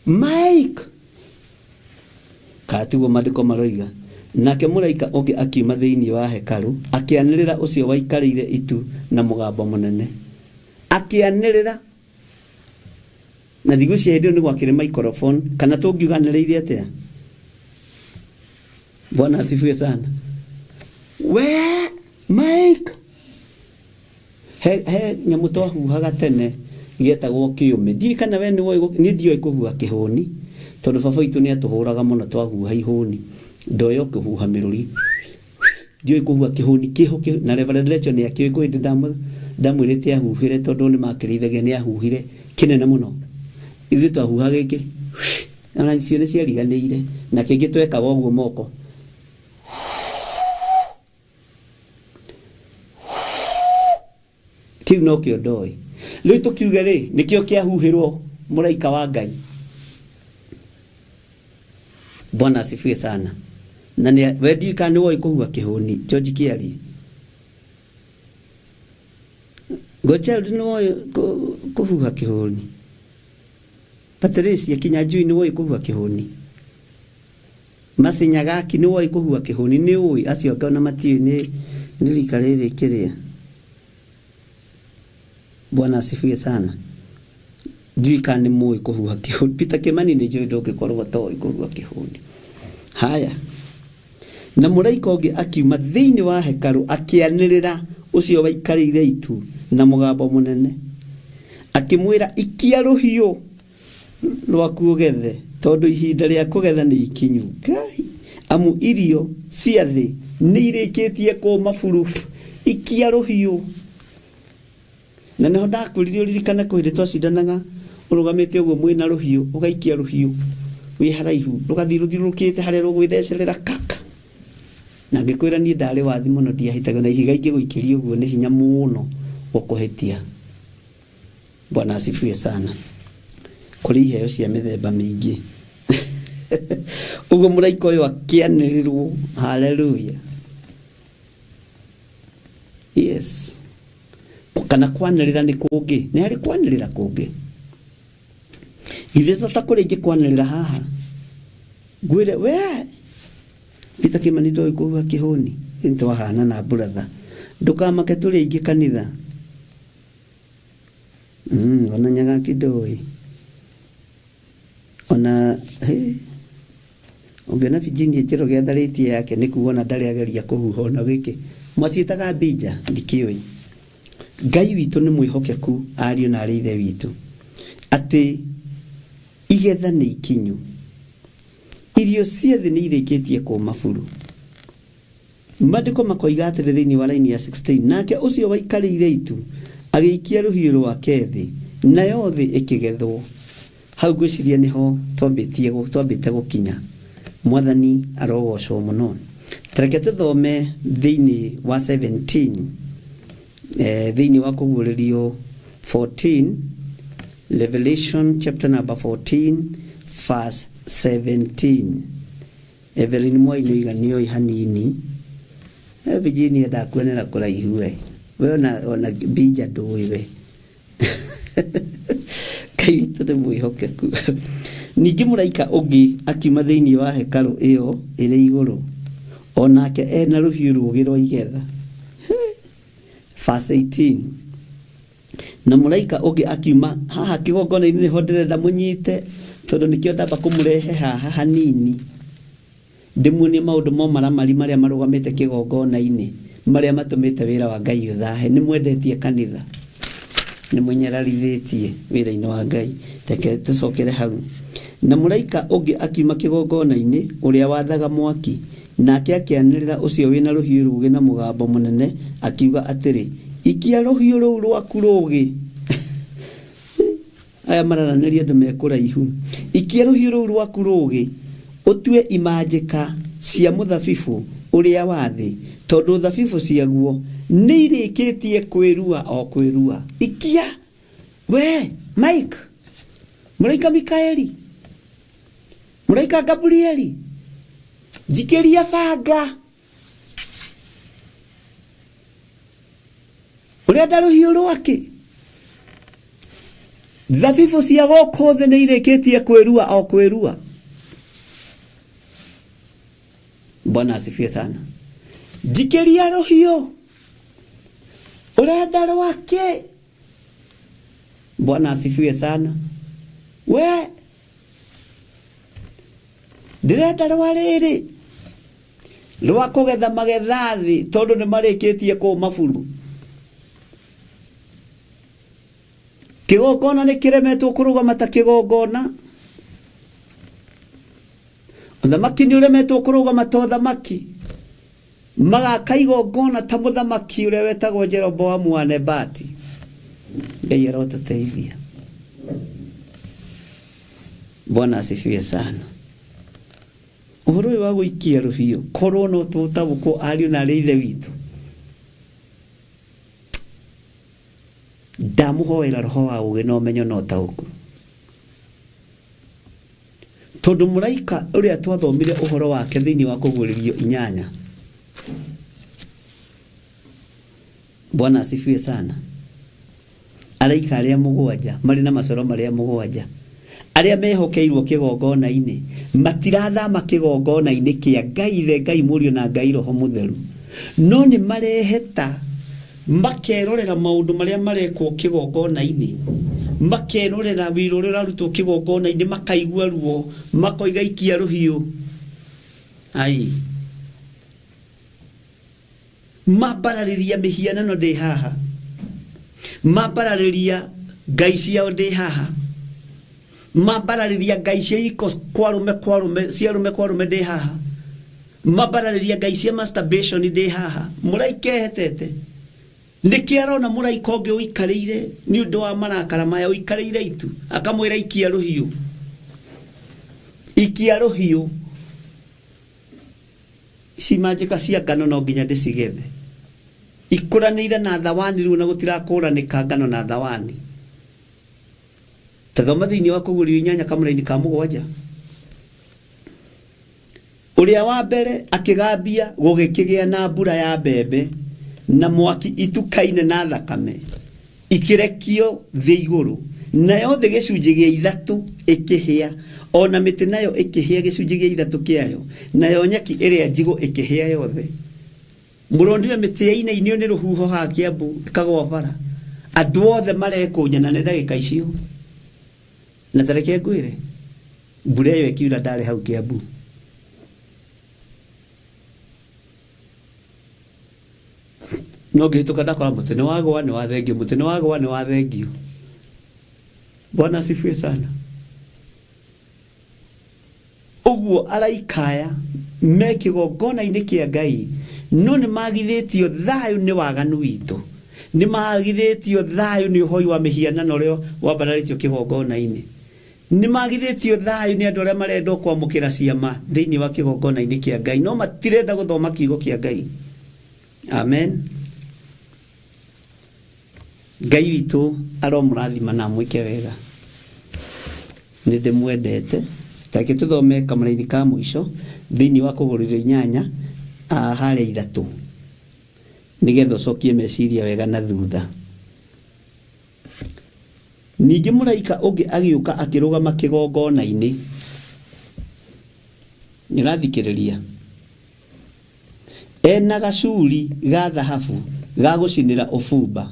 Speaker 6: Mike kana tiguo maandĩko maroiga nake mũraika ũngĩ akiuma thĩinĩ wa hekarũ akĩanĩrĩra ũcio waikarĩire itu na mũgambo mũnene akĩanĩrĩra na ndigwĩciria hĩndĩ ĩyo nĩ gwakĩrĩ microphone kana tũngiuga anĩrĩire atĩa. Bwana asifiwe sana. We Mike he he nyamũ twahuhaga tene gĩetagwo kĩũmĩ ndiũĩ kana we nĩwoĩ niĩ ndioĩ kũhuha kĩhũni tondũ baba witũ nĩ atũhũraga mũno twahuha ihũni ndoĩ o kũhuha mĩrũri ndiũĩ kũhuha kĩhũni kĩho kĩ na Reverend Rachel nĩ akĩũĩ kwĩ hĩndĩ ndamwĩrĩte ahuhĩre tondũ nĩ makĩrĩithagia nĩ ahuhire kĩnene mũno ithuĩ twahuha gĩkĩ ona icio nĩ ciariganĩire na kĩngĩ twekaga ũguo moko kĩu nokĩo ndoĩ rĩu tũkiuge rĩ nĩkĩo kĩahuhĩrwo mũraika wa Ngai. Bwana asifiwe sana. Na nĩ we ndiũĩ kana nĩ woĩ kũhuha kĩhũni George Kĩarie. Gochild nĩ woĩ kũhuha kĩhũni. Patricia Kinyanjui nĩ woĩ kũhuha kĩhũni. Macinyagaki nĩ woĩ kũhuha kĩhũni nĩ ũĩ acio angĩ ona matiũĩ nĩ nĩ rika rĩrĩ kĩrĩa. Bwana asifiwe sana. Ndiũĩ kana nĩ mũĩ kũhuha kĩhũni. Peter Kimani nĩ njũĩ ndũngĩkorwo ũtoĩ kũhuha kĩhũni. Haya. Na mũraika ũngĩ akiuma thĩinĩ wa hekarũ akĩanĩrĩra ũcio waikarĩire itu na mũgambo mũnene akĩmwĩra ikia rũhiũ rwaku ũgethe tondũ ihinda rĩa kũgetha nĩ ikinyu. Ngai, amu irio cia thĩ nĩ irĩkĩtie kũma buru. Ikia rũhiũ. Na nĩho ndakwĩrire ũririkane kwĩ hĩndĩ twacindanaga ũrũgamĩte ũguo mwĩna rũhiũ ũgaikia rũhiũ wĩ haraihu rũgathiĩ rũthiũrũrũkĩte harĩa rũgwĩthecerera kaka. Na ngĩkwĩra niĩ ndarĩ wathi mũno ndiahĩtaga na ihiga ingĩgũikĩria ũguo nĩ hinya mũno gũkũhĩtia. Bwana asifiwe sana. Kũrĩ iheo cia mĩthemba mĩingĩ. Ũguo mũraika ũyũ akĩanĩrĩrwo haleluya. Yes. Kana kwanĩrĩra nĩ kũngĩ nĩ harĩ kwanĩrĩra kũngĩ ithuĩ to ta kũrĩ ingĩ kwanĩrĩra haha ngwĩre we Peter Kimani ndoĩ kũhuha kĩhũni nĩ twahana na brother ndũkamake tũrĩ aingĩ kanitha ona Nyagaki ndoĩ ona he ũngĩona Virginia Njoroge atharĩtie yake nĩ kuga ona ndarĩ ageria kũhuha ona gĩkĩ mwaciĩtaga mbinja ndikĩũĩ. Ngai witũ nĩ mwĩhokeku ariũ na arĩ ithe witũ atĩ igetha nĩ ikinyu irio cia thĩ nĩ irĩkĩtie kũma buru Maandĩko makoiga atĩrĩ thĩinĩ wa raini ya 16, nake ũcio waikarĩire itu agĩikia rũhiũ rwake thĩ, nayo thĩ ĩkĩgethwo. Hau ngwĩciria nĩho twambĩtie twambĩte gũkinya. Mwathani arogocwo mũno. Tareke tũthome thĩinĩ wa 17 thĩinĩ wa kũguũrĩrio 14 Revelation chapter number 14 verse 17. Evelyn Mwai nĩoiga nĩoĩ hanini. Virginia ndakuonera kũraihu we. We ona mbinja ndũĩ we. Ngai witũ nĩ mwĩhokeku. Ningĩ mũraika ũngĩ akiuma thĩinĩ wa hekarũ ĩyo ĩrĩ igũrũ, o nake ena rũhiũ rũũgĩ rwa igetha. Verse 18. Na mũraika ũngĩ akiuma haha kĩgongona-inĩ nĩho ndĩrenda mũnyite tondũ nĩkĩo ndamba kũmũrehe haha hanini ndĩmuonie maũndũ mo maramari marĩa marũgamĩte kĩgongona-inĩ marĩa matũmĩte wĩra wa Ngai ũthahe. Nĩ mwendetie kanitha, nĩ mũnyararithĩtie wĩra-inĩ wa Ngai. Reke tũcokere hau. Na mũraika ũngĩ akiuma kĩgongona-inĩ ũrĩa wathaga mwaki, nake akĩanĩrĩra ũcio wĩna rũhiũ rũũgĩ na mũgambo mũnene akiuga atĩrĩ, ikia rũhiũ rũu rwaku rũũgĩ. Aya mararanĩria andũ me kũraihu. Ikia rũhiũ rũu rwaku rũũgĩ, ũtue imanjĩka cia mũthabibũ ũrĩa wa thĩ, tondũ thabibũ ciaguo nĩ irĩkĩtie kwĩrua o kwĩrua. Ikia we Mike, mũraika Mikaeli, mũraika Gabrieli, njikĩria banga. Ũrenda rũhiũ rwakĩ? Thabibũ cia gũkũ thĩ nĩ irĩkĩtie kwĩrua o kwĩrua. Bwana asifiwe sana. Njikĩria rũhiũ. Ũrenda rwakĩ? Bwana asifiwe sana. We ndĩrenda rwa rĩrĩ rwa kũgetha magetha thĩ tondũ nĩ marĩkĩtie kũma buru. Kĩgongona nĩ kĩremetwo kũrũgama ta kĩgongona. Ũthamaki nĩ ũremetwo kũrũgama ta ũthamaki. Magaka igongona ta mũthamaki ũrĩa wetagwo Jeroboamu wa Nebati. Ngai arotũteithia. Bwana asifiwe sana. Ũhoro ũyũ wa gũikia rũhiũ korwo no tũtaũkwo ariũ na arĩ ithe witũ, ndamũhoera roho wa ũũgĩ na ũmenyo na ũtaũku, tondũ mũraika ũrĩa twathomire ũhoro wake thĩinĩ wa kũguũrĩrio inyanya, Bwana asifiwe sana, araika arĩa mũgwanja marĩ na macoro marĩa mũgwanja arĩa mehokeirwo kĩgongona-inĩ matirathama kĩgongona-inĩ kĩa Ngai Ithe, Ngai Mũriũ na Ngai Roho Mũtheru, no nĩ mareheta makerorera maũndũ marĩa marekwo kĩgongona-inĩ, makerorera wĩra ũrĩa ũrarutwo kĩgongona-inĩ, makaigua ruo, makoiga ikia rũhiũ. Ai, mambararĩria mĩhianano ndĩ haha, mambararĩria ngai ciao ndĩ haha, mambararĩria ngai cia iko kwarume kwarume cia rume kwarume ndĩ haha, mambararĩria ngai cia masturbation ndĩ haha. Mũraika ehetete nĩkĩ arona mũraika ũngĩ ũikarĩire nĩ ũndũ wa marakara maya, ũikarĩire itu, akamwĩra ikia rũhiũ, ikia rũhiũ. Ici manjĩka cia ngano no nginya ndĩcigethe, ikũranĩire na thawani rĩu na gũtirakũranĩka ngano na thawani. Tathoma thĩinĩ wa kũguũrĩrio inyanya kamũraini ka mũgwanja. Ũrĩa wa mbere akĩgambia gũgĩkĩgĩa na mbura ya mbembe na mwaki itukaine na thakame ikĩrekio thĩ igũrũ, nayo thĩ gĩcunjĩ gĩa ithatũ ĩkĩhĩa, o na mĩtĩ nayo ĩkĩhĩa gĩcunjĩ gĩa ithatũ kĩayo, nayo nyeki ĩrĩa njigũ ĩkĩhĩa yothe. Mũronire mĩtĩ yainainio nĩ rũhuho haha Kiambu ĩkagwa bara, andũ othe marekũnja na nĩ ndagĩka icio. Na tareke ngwĩre, mbura ĩyo ĩkiura ndarĩ hau Kiambu. No ngĩhĩtũka ndakora mũtĩ nĩ wagwa nĩ wathengio, mũtĩ nĩ wagwa nĩ wathengio. Bwana asifiwe sana. Ũguo araika aya me kĩgongona-inĩ kĩa Ngai no nĩ magithĩtio thayũ nĩ waganu witũ, nĩ magithĩtio thayũ nĩ ũhoi wa mĩhianano ũrĩa wambararĩtio kĩgongona-inĩ, nĩ magithĩtio thayũ nĩ andũ arĩa marenda kwamũkĩra ciama thĩinĩ wa kĩgongona-inĩ kĩa Ngai no matirenda gũthoma kiugo kĩa Ngai. Amen. Ngai witũ aromũrathima na amwĩke wega. Nĩ ndĩmwendete. Tareke tũthome kamũraini ka mũico thĩinĩ wa kũgũrĩrio inyanya harĩa ithatũ nĩgetha ũcokie meciria wega na thutha. Ningĩ mũraika ũngĩ agĩũka akĩrũgama kĩgongona-inĩ. Nĩũrathikĩrĩria? Ena gacuri ga thahabu ga gũcinĩra ũbumba.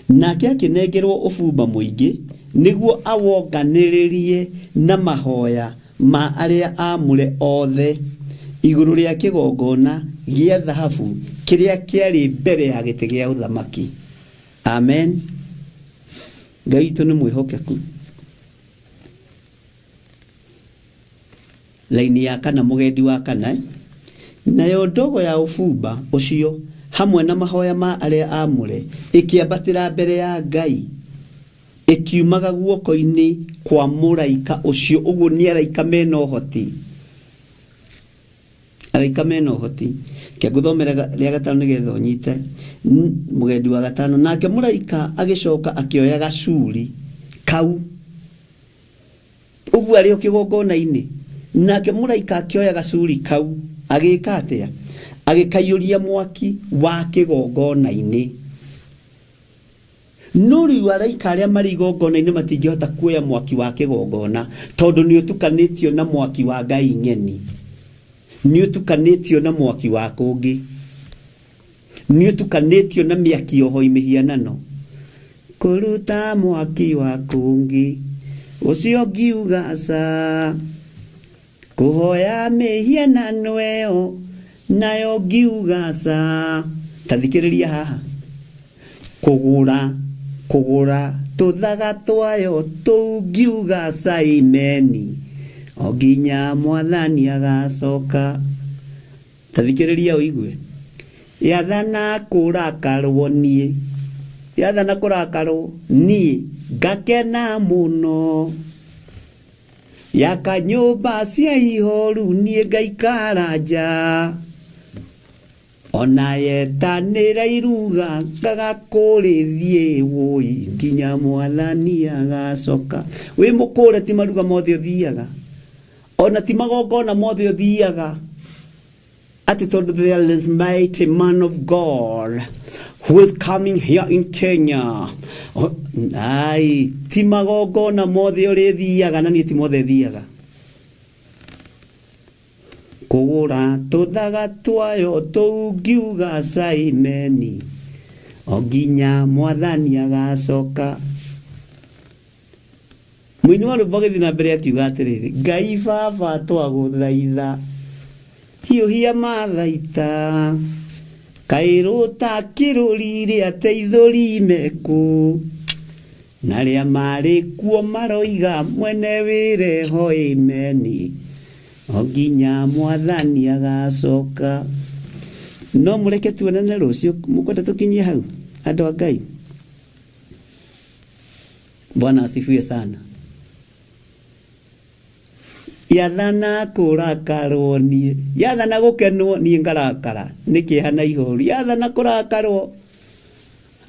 Speaker 6: Nake akĩnengerwo ũbumba mũingĩ nĩguo awonganĩrĩrie na mahoya ma arĩa aamũre othe igũrũ rĩa kĩgongona gĩa thahabu kĩrĩa kĩarĩ mbere ya gĩtĩ gĩa ũthamaki. Amen. Ngai witũ nĩ mwĩhokeku. Laini ya kana, mũgendi wa kana. Nayo ndogo ya ũbumba ũcio hamwe na mahoya ma arĩa aamũre ĩkĩambatĩra mbere ya Ngai ĩkiumaga guoko-inĩ kwa mũraika ũcio. Ũguo nĩ araika mena ũhoti, araika mena ũhoti. Reke ngũthomere rĩa gatano nĩgetha ũnyite. Mũgendi wa gatano, nake mũraika agĩcoka akĩoya gacuri kau ũguo arĩ o kĩgongona-inĩ. Nake mũraika akĩoya gacuri kau agĩka atĩa? Agĩkaiyũria mwaki wa kĩgongona-inĩ. No rĩu araika arĩa marĩ igongona-inĩ matingĩhota kuoya mwaki wa kĩgongona tondũ nĩ ũtukanĩtio na mwaki wa ngai ng'eni, nĩ ũtukanĩtio na mwaki wa kũngĩ, nĩ ũtukanĩtio na mĩaki ya ũhoi mĩhianano. Kũruta mwaki wa kũngĩ ũcio ngiuga ca, kũhoya mĩhianano ĩyo nayo ngiuga ca. Ta thikĩrĩria haha. Kũgũra tũthaga twayo tũu ngiuga ca imeni o nginya mwathani agacoka. Ta thikĩrĩria ũigue. Yathana kũrakarwo niĩ, yathana kũrakarwo niĩ ngakena mũno, yaka nyũmba cia ihoru niĩ ngaikara nja, ona yetanĩra iruga ngagakũrĩthiĩ wũi nginya mwathani agacoka. Wĩ mũkũre ti maruga mothe ũthiaga, ona ti magongona mothe ũthiaga, atĩ tondũ there is mighty man of God who is coming here in Kenya. Ai, ti magongona mothe ũrĩthiaga, na niĩ ti mothe thiaga. Kũgũra tũthaga twayo tũu ngiuga caimeni o nginya mwathani agacoka. Mũini wa rwĩmbo agĩthiĩ na mbere akiuga atĩrĩrĩ, Ngai baba twagũthaitha hiũhia mathaita kaĩ rũtakĩrũrire ateithũri mekũ, na arĩa marĩ kuo maroiga mwene wĩre ho imeni o nginya mwathani agacoka. No mũreke tuonane rũciũ, mũkwenda tũkinyie hau andũ a Ngai. Bwana asifiwe sana. Yathana kũrakarwo niĩ, yathana gũkenwo niĩ ngarakara nĩ kĩeha na ihoru, yathana kũrakarwo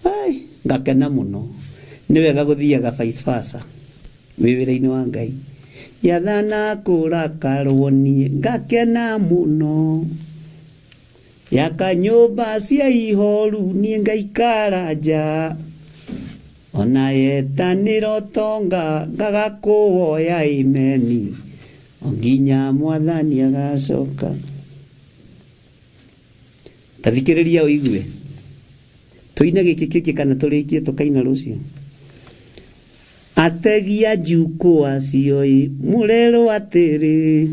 Speaker 6: ai ngakena mũno. Nĩ wega gũthiaga vice versa wĩ wĩra-inĩ wa Ngai. Yathana kũrakarwo niĩ ngakena mũno, yaka nyũmba cia ihoru niĩ ngaikara nja, ona yetanĩra ũtonga ngagakũwoya imeni o nginya mwathani agacoka. Ta thikĩrĩria ũigue. Tũine gĩkĩ kĩngĩ kana tũrĩkie tũkaina rũciũ. Ategia njukũ acio ĩ mũrerwo atĩrĩ,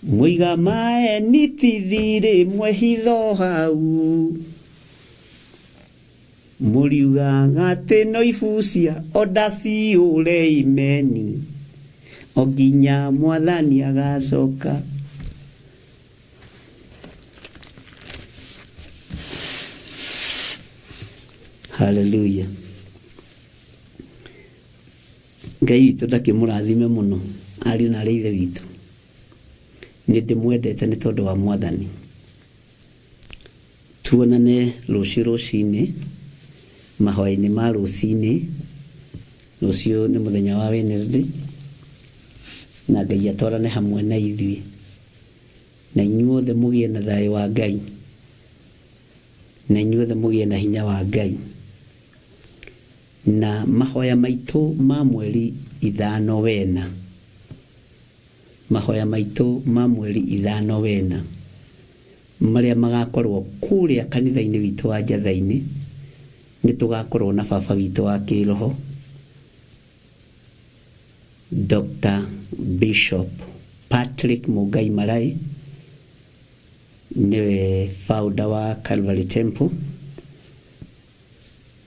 Speaker 6: Mũiga maeni ti thirĩ mwehitho hau. Mũriugaga atĩ no ibucia onda ciũre imeni. O nginya mwathani agacoka. Haleluya. Ngai witũ ndakĩmũrathime mũno ariũ na arĩ ithe witũ. Nĩ ndĩmwendete nĩ tondũ wa mwathani. Tuonane rũciũ rũcinĩ, mahoya-inĩ ma rũcinĩ. Rũciũ nĩ mũthenya wa Wednesday, na Ngai atwarane hamwe na ithuĩ. Na inyuothe mũgĩe na thayũ wa Ngai. Na inyuothe mũgĩe na hinya wa Ngai. Na mahoya maitũ ma mweri ithano wena. Mahoya maitũ ma mweri ithano wena marĩa magakorwo kũrĩa kanitha-inĩ witũ wa Njatha-inĩ, nĩ tũgakorwo na baba witũ wa kĩroho Doctor Bishop Patrick Mũngai Marai, nĩwe founder wa Calvary Temple,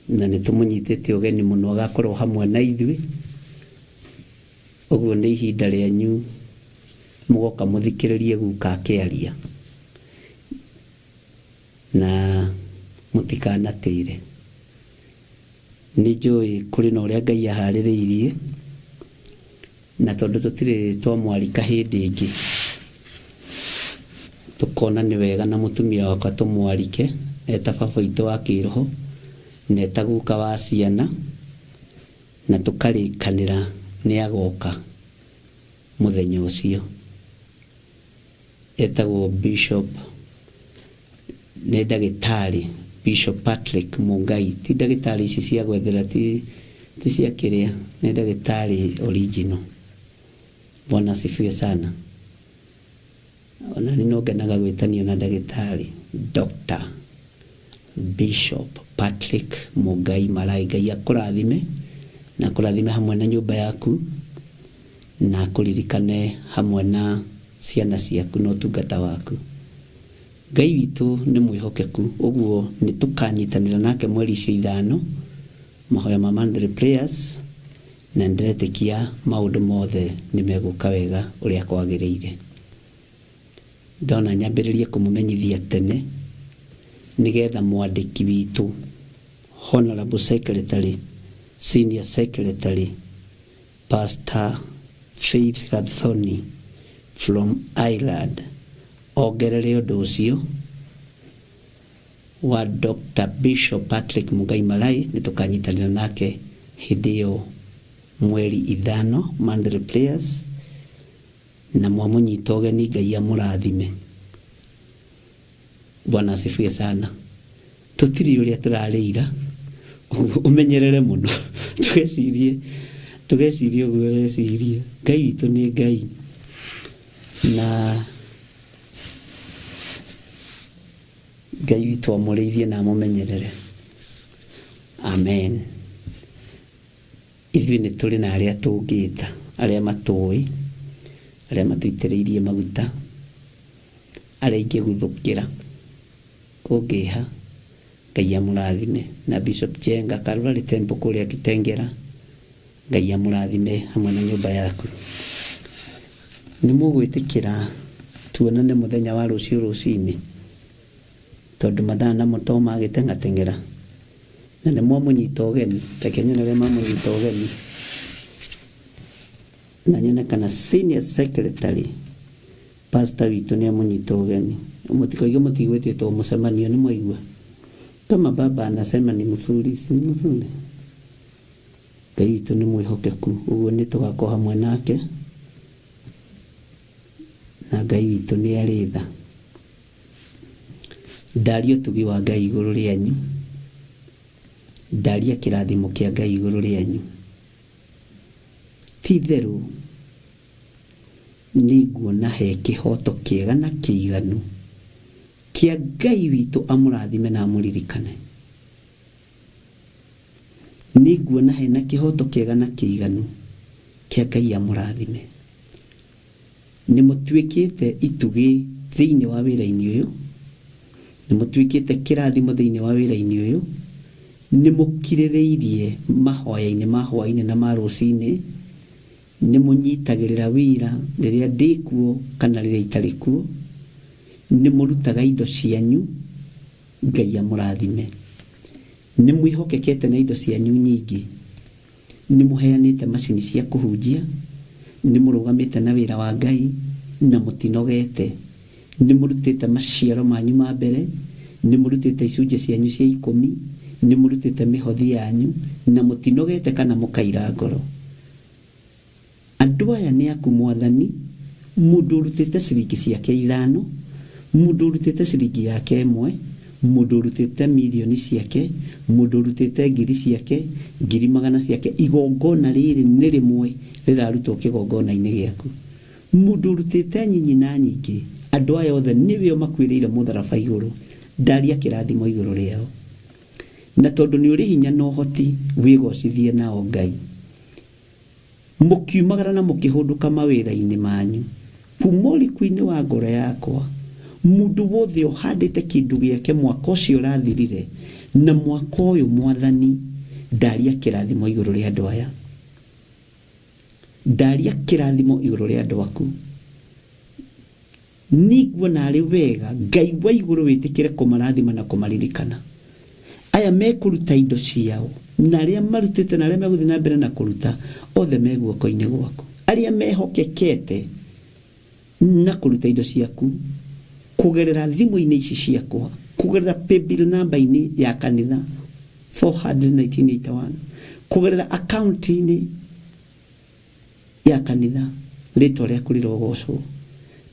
Speaker 6: na nĩ tũmũnyitĩte ũgeni mũno agakorwo hamwe na ithuĩ. Ũguo nĩ ihinda rĩanyu mũgoka mũthikĩrĩrie guka akĩaria na mũtikanatĩre. Nĩ njũĩ kũrĩ na ũrĩa Ngai aharĩrĩirie na tondũ tũtirĩ twamwarika hĩndĩ ĩngĩ tũkona nĩ wega na mũtumia wakwa tũmwarike eta baba witũ wa kĩroho na eta guka wa ciana. Na tũkarĩkanĩra nĩagoka mũthenya ũcio. Etagwo Bishop, nĩ ndagĩtarĩ Bishop Patrick Mungai. Ti ndagĩtarĩ ici cia gwethera, ti, ti cia kĩrĩa, nĩ ndagĩtarĩ original. Bwana asifiwe sana. Ona niĩ no ngenaga gwĩtanio na ndagĩtarĩ Doctor Bishop Patrick Mũngai Marai. Ngai akũrathime na akũrathime hamwe na nyũmba yaku na akũririkane hamwe na ciana ciaku na ũtungata waku. Ngai witũ nĩ mwĩhokeku, ũguo nĩ tũkanyitanĩra nake mweri icio ithano mahoya ma Monthly Prayers na nĩndĩretĩkia maũndũ mothe nĩ megũka wega ũrĩa kwagĩrĩire. Ndona nyambĩrĩrie kũmũmenyithia tene nĩgetha mwandĩki witũ, Honorable Secretary, Senior Secretary, Pastor Faith Gathoni from Ireland ongerere ũndũ ũcio wa Doctor Bishop Patrick Mugai Marai nĩ tũkanyitanĩra nake hĩndĩ ĩyo mweri ithano Monthly Prayers. Na mwamũnyita ũgeni Ngai amũrathime. Bwana asifiwe sana. Tũtirĩ ũrĩa tũrarĩ ira, ũguo ũmenyerere mũno ndũgecirie ndũgecirie ũguo ũreciria. Ngai witũ nĩ Ngai na Ngai witũ amũrĩithie na amũmenyerere. Amen. Ithuĩ nĩ tũrĩ na arĩa tũngĩta, arĩa matũĩ, arĩa matũitĩrĩirie maguta, arĩa ingĩguthũkĩra kũngĩha. Ngai amũrathime. Na Bishop Njenga, Calvary Temple kũrĩa Kitengela, Ngai amũrathime hamwe na nyũmba yaku. Nĩ mũgwĩtĩkĩra tuonane mũthenya wa rũciũ rũcinĩ? Tondũ mathaa namo to magĩteng'ateng'era. Na nĩ mwamũnyita ũgeni, reke nyone arĩa mamũnyita ũgeni, na nyone kana senior secretary pastor witũ nĩ amũnyita ũgeni. Mũtikoige mũtigwĩtĩtwo mũcemanio, nĩ mwaigua? Kama baba anasema ni mzuri, si ni mzuri? Ngai witũ nĩ mwĩhokeku, ũguo nĩ tũgakorwo hamwe nake, na Ngai witũ nĩ arĩ tha. Ndaria ũtugi wa Ngai igũrũ rĩanyu, ndaria kĩrathimo kĩa Ngai igũrũ rĩanyu. Ti itherũ nĩnguona he kĩhooto kĩega na kĩiganu kĩa Ngai witũ amũrathime na amũririkane. Nĩnguona hena kĩhooto kĩega na kĩiganu kĩa Ngai amũrathime. Nĩ mũtuĩkĩte itugĩ thĩinĩ wa wĩra-inĩ ũyũ, nĩ mũtuĩkĩte kĩrathimo thĩinĩ wa wĩra-inĩ ũyũ, nĩ mũkirĩrĩirie mahoya-inĩ ma hwaĩ-inĩ na ma rũcinĩ, nĩ mũnyitagĩrĩra wĩra rĩrĩa ndĩkuo kana rĩrĩa itarĩ kuo, nĩ mũrutaga indo cianyu, Ngai amũrathime. Nĩ mwĩhokekete na indo cianyu nyingĩ, nĩ mũheanĩte macini cia kũhunjia, nĩ mũrũgamĩte na wĩra wa Ngai na mũtinogete, nĩ mũrutĩte maciaro manyu ma mbere, nĩ mũrutĩte icunjĩ cianyu cia 10, nĩ mũrutĩte mĩhothi yanyu na mũtinogete kana mũkaira ngoro. Andũ aya nĩ aku Mwathani, mũndũ ũrutĩte ciringi ciake 5, mũndũ ũrutĩte ciringi yake 1, mũndũ ũrutĩte mirioni ciake, mũndũ ũrutĩte ngiri ciake, ngiri magana ciake. Igongona rĩrĩ nĩ rĩmwe rĩrarutwo kĩgongona-inĩ gĩaku. Mũndũ ũrutĩte nyinyi na nyingĩ, andũ aya othe nĩwe makuĩrĩire mũtharaba igũrũ, ndaria kĩrathimo igũrũ rĩao. Na tondũ nĩ ũrĩ hinya na ũhoti, wĩgocithie nao Ngai. Mũkiumagara na mũkĩhũndũka mawĩra-inĩ manyu, kuma ũriku-inĩ wa ngoro yakwa, mũndũ wothe ũhandĩte kĩndũ gĩake mwaka ũcio ũrathirire na mwaka ũyũ, Mwathani, ndaria kĩrathimo igũrũ rĩa andũ aya, ndaria kĩrathimo igũrũ rĩa andũ aku. Nĩnguona arĩ wega Ngai wa igũrũ wĩtĩkĩre kũmarathima na kũmaririkana. Aya mekũruta indo ciao na arĩa marutĩte na arĩa megũthiĩ na mbere na kũruta, othe me guoko-inĩ gwaku. Arĩa mehokekete na kũruta indo ciaku kũgerera thimũ-inĩ ici ciakwa, kũgerera paybill namba-inĩ ya kanitha 41981, kũgerera akaunti-inĩ ya kanitha, rĩtwa rĩaku rĩrogocwo.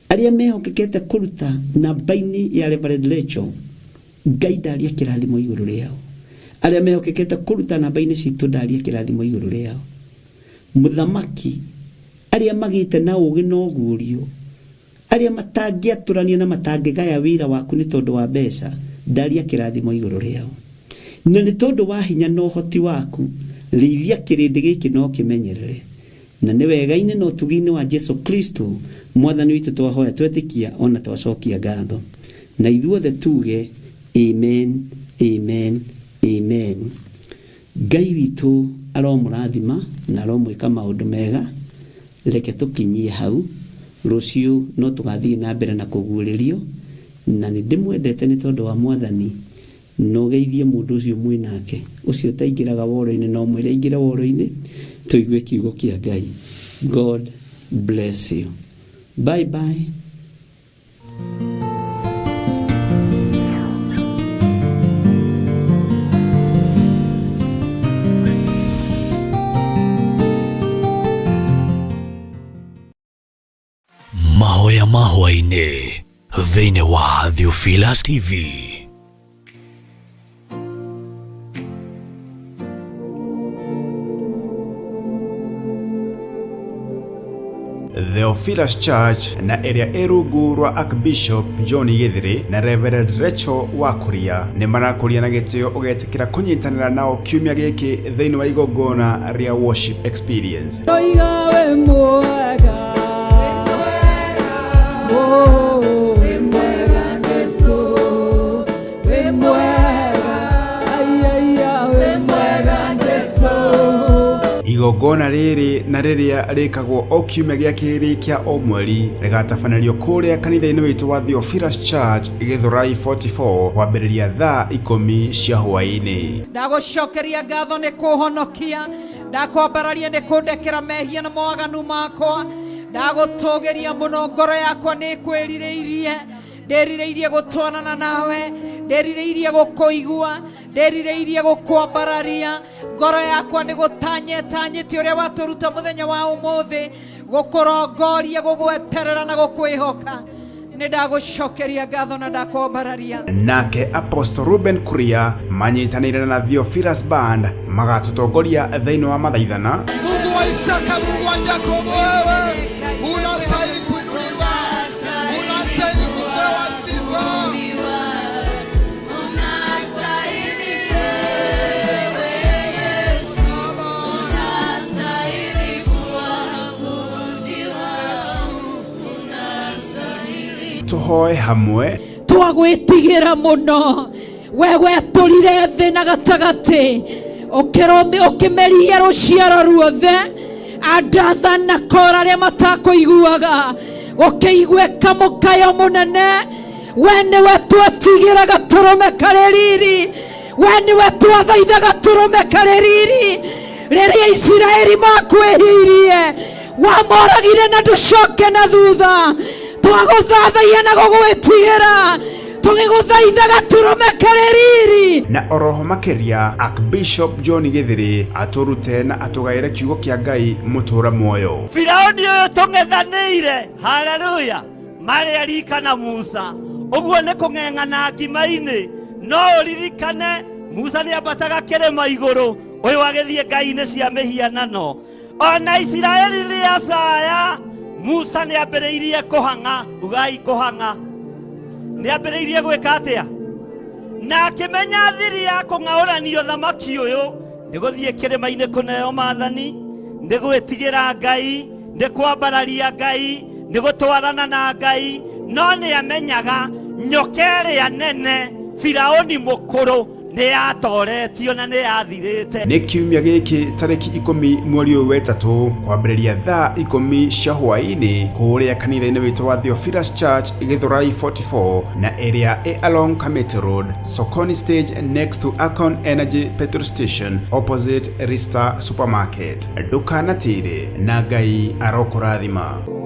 Speaker 6: Arĩa mehokekete kũruta namba-inĩ ya Reverend Rachel, Ngai ndaria kĩrathimo igũrũ rĩao. Arĩa mehokekete kũruta namba-inĩ citũ, ndaria kĩrathimo igũrũ rĩao. Mũthamaki, arĩa magĩte na ũũgĩ na ũguũrio, arĩa matangĩatũrania na matangĩgaya wĩra waku nĩ tondũ wa mbeca, ndaria kĩrathimo igũrũ rĩao. Na nĩ tondũ wa hinya na ũhoti waku, rĩithia kĩrĩndĩ gĩkĩ na ũkĩmenyerere. Na nĩ wega-inĩ na ũtugi-inĩ wa Jesu Kristo Mwathani witũ twahoya, twetĩkia ona twacokia ngatho. Na ithuothe tuge amen, amen, amen. Ngai witũ aromũrathima na aromwĩka maũndũ mega. Reke tũkinyie hau, rũciũ no tũgathiĩ na mbere na kũguũrĩrio. Na nĩ ndĩmwendete nĩ tondũ wa Mwathani. Na ũgeithie mũndũ ũcio mwĩ nake, ũcio ũtaingĩraga woro-inĩ, no mwĩre aingĩre woro-inĩ tũigue kiugo kĩa Ngai. God bless you. Bye bye.
Speaker 5: Mahoya ma hwaĩ-inĩ thĩinĩ wa Theophilus TV.
Speaker 1: Theophilus Church na ĩrĩa ĩ rungu rwa Archbishop John Githiri na Reverend Rachel Wakuria nĩ marakũria na gĩtĩo ũgetĩkĩra kũnyitanĩra nao kiumia gĩkĩ thĩinĩ wa igongona rĩa worship experience.
Speaker 7: Ndoiga wĩ mwega, oh, wĩ mwega Jesũ, wĩ mwega, ai, ai, ai, wĩ mwega Jesũ.
Speaker 1: Igongona rĩrĩ na rĩrĩa rĩkagwo o kiumia gĩa kerĩ kĩa o mweri rĩgatabanĩrio kũrĩa kanitha-inĩ witũ wa Theophilus Church, Gĩthũrai 44, kwambĩrĩria thaa 10 cia hwaĩ-inĩ.
Speaker 2: Ndagũcokeria ngatho nĩ kũhonokia, ndakwambararia nĩ kũndekera mehia na mawaganu makwa, ndagũtũgĩria mũno, ngoro yakwa nĩ kwĩrirĩirie, ndĩrirĩirie gũtwarana nawe, ndĩrirĩirie gũkũigua, ndĩrirĩirie gũkwambararia. Ngoro yakwa nĩ gũtanyetanyĩte ũrĩa watũruta mũthenya wa ũmũthĩ, gũkũrongoria, gũgweterera na gũkwĩhoka. Nĩ ndagũcokeria ngatho na ndakwambararia.
Speaker 1: Nake Apostle Ruben Kuria manyitanĩire na Theophilus Band magatũtongoria thĩinĩ wa mathaithana.
Speaker 3: Mungu wa Isaka, Mungu wa Yakobo, wewe unastahili kuinuliwa, unastahili kupewa sifa.
Speaker 8: Unastahili wewe Yesu, unastahili kuabudiwa,
Speaker 1: Tũhoe hamwe.
Speaker 2: Twagwĩtigĩra mũno, we wetũrire thĩ na gatagatĩ, ũkĩmeria rũciaro ruothe, Adatha na Kora arĩa matakũiguaga, ũkĩiguĩka mũkayo mũnene. We nĩwe twetigĩra gatũrũme karĩ riri, we nĩwe twathaitha gatũrũme karĩ riri. Rĩrĩa Isiraeli makwĩhirie, wamoragire na ndũcoke na thutha. Twagũthathaia na gũgwĩtigĩra, tũgĩgũthaitha gatũrũme karĩ riri.
Speaker 1: Na oroho makĩria Archbishop John Gĩthĩrĩ atũrute na atũgaĩre kiugo kĩa Ngai mũtũra muoyo.
Speaker 4: Firauni ũyũ tũng'ethanĩire, haleluya, marĩ Erika na Musa, ũguo nĩ kũng'eng'ana ngima-inĩ. No ũririkane Musa nĩ ambataga kĩrĩma igũrũ, ũyũ agĩthiĩ ngai-inĩ cia mĩhianano. Ona Isiraeli rĩacaya, Musa nĩ ambĩrĩirie kũhang'a, ugai kũhang'a. Nĩ ambĩrĩirie gwĩka atĩa? Na akĩmenya thiri ya kũng'aũrania ũthamaki ũyũ nĩ gũthiĩ kĩrĩma-inĩ kũneo maathani, nĩ gwĩtigĩra Ngai, nĩ kwambararia Ngai, nĩ gũtwarana na Ngai. No nĩ amenyaga nyoka ĩrĩa nene Firaũni mũkũrũ nĩ yatoretio na nĩ yathirĩte.
Speaker 1: Nĩ kiumia gĩkĩ tarĩki 10 mweri ũyũ wetatũ kwambĩrĩria thaa 10 cia hwaĩ-inĩ kũrĩa kanitha-inĩ witũ wa Theophilus Church Githurai 44 na ĩrĩa ĩ along Kamiti Road, Sokoni Stage next to Akon Energy Petrol Station opposite Rista Supermarket. Ndũkanatĩre na Ngai arokũrathima.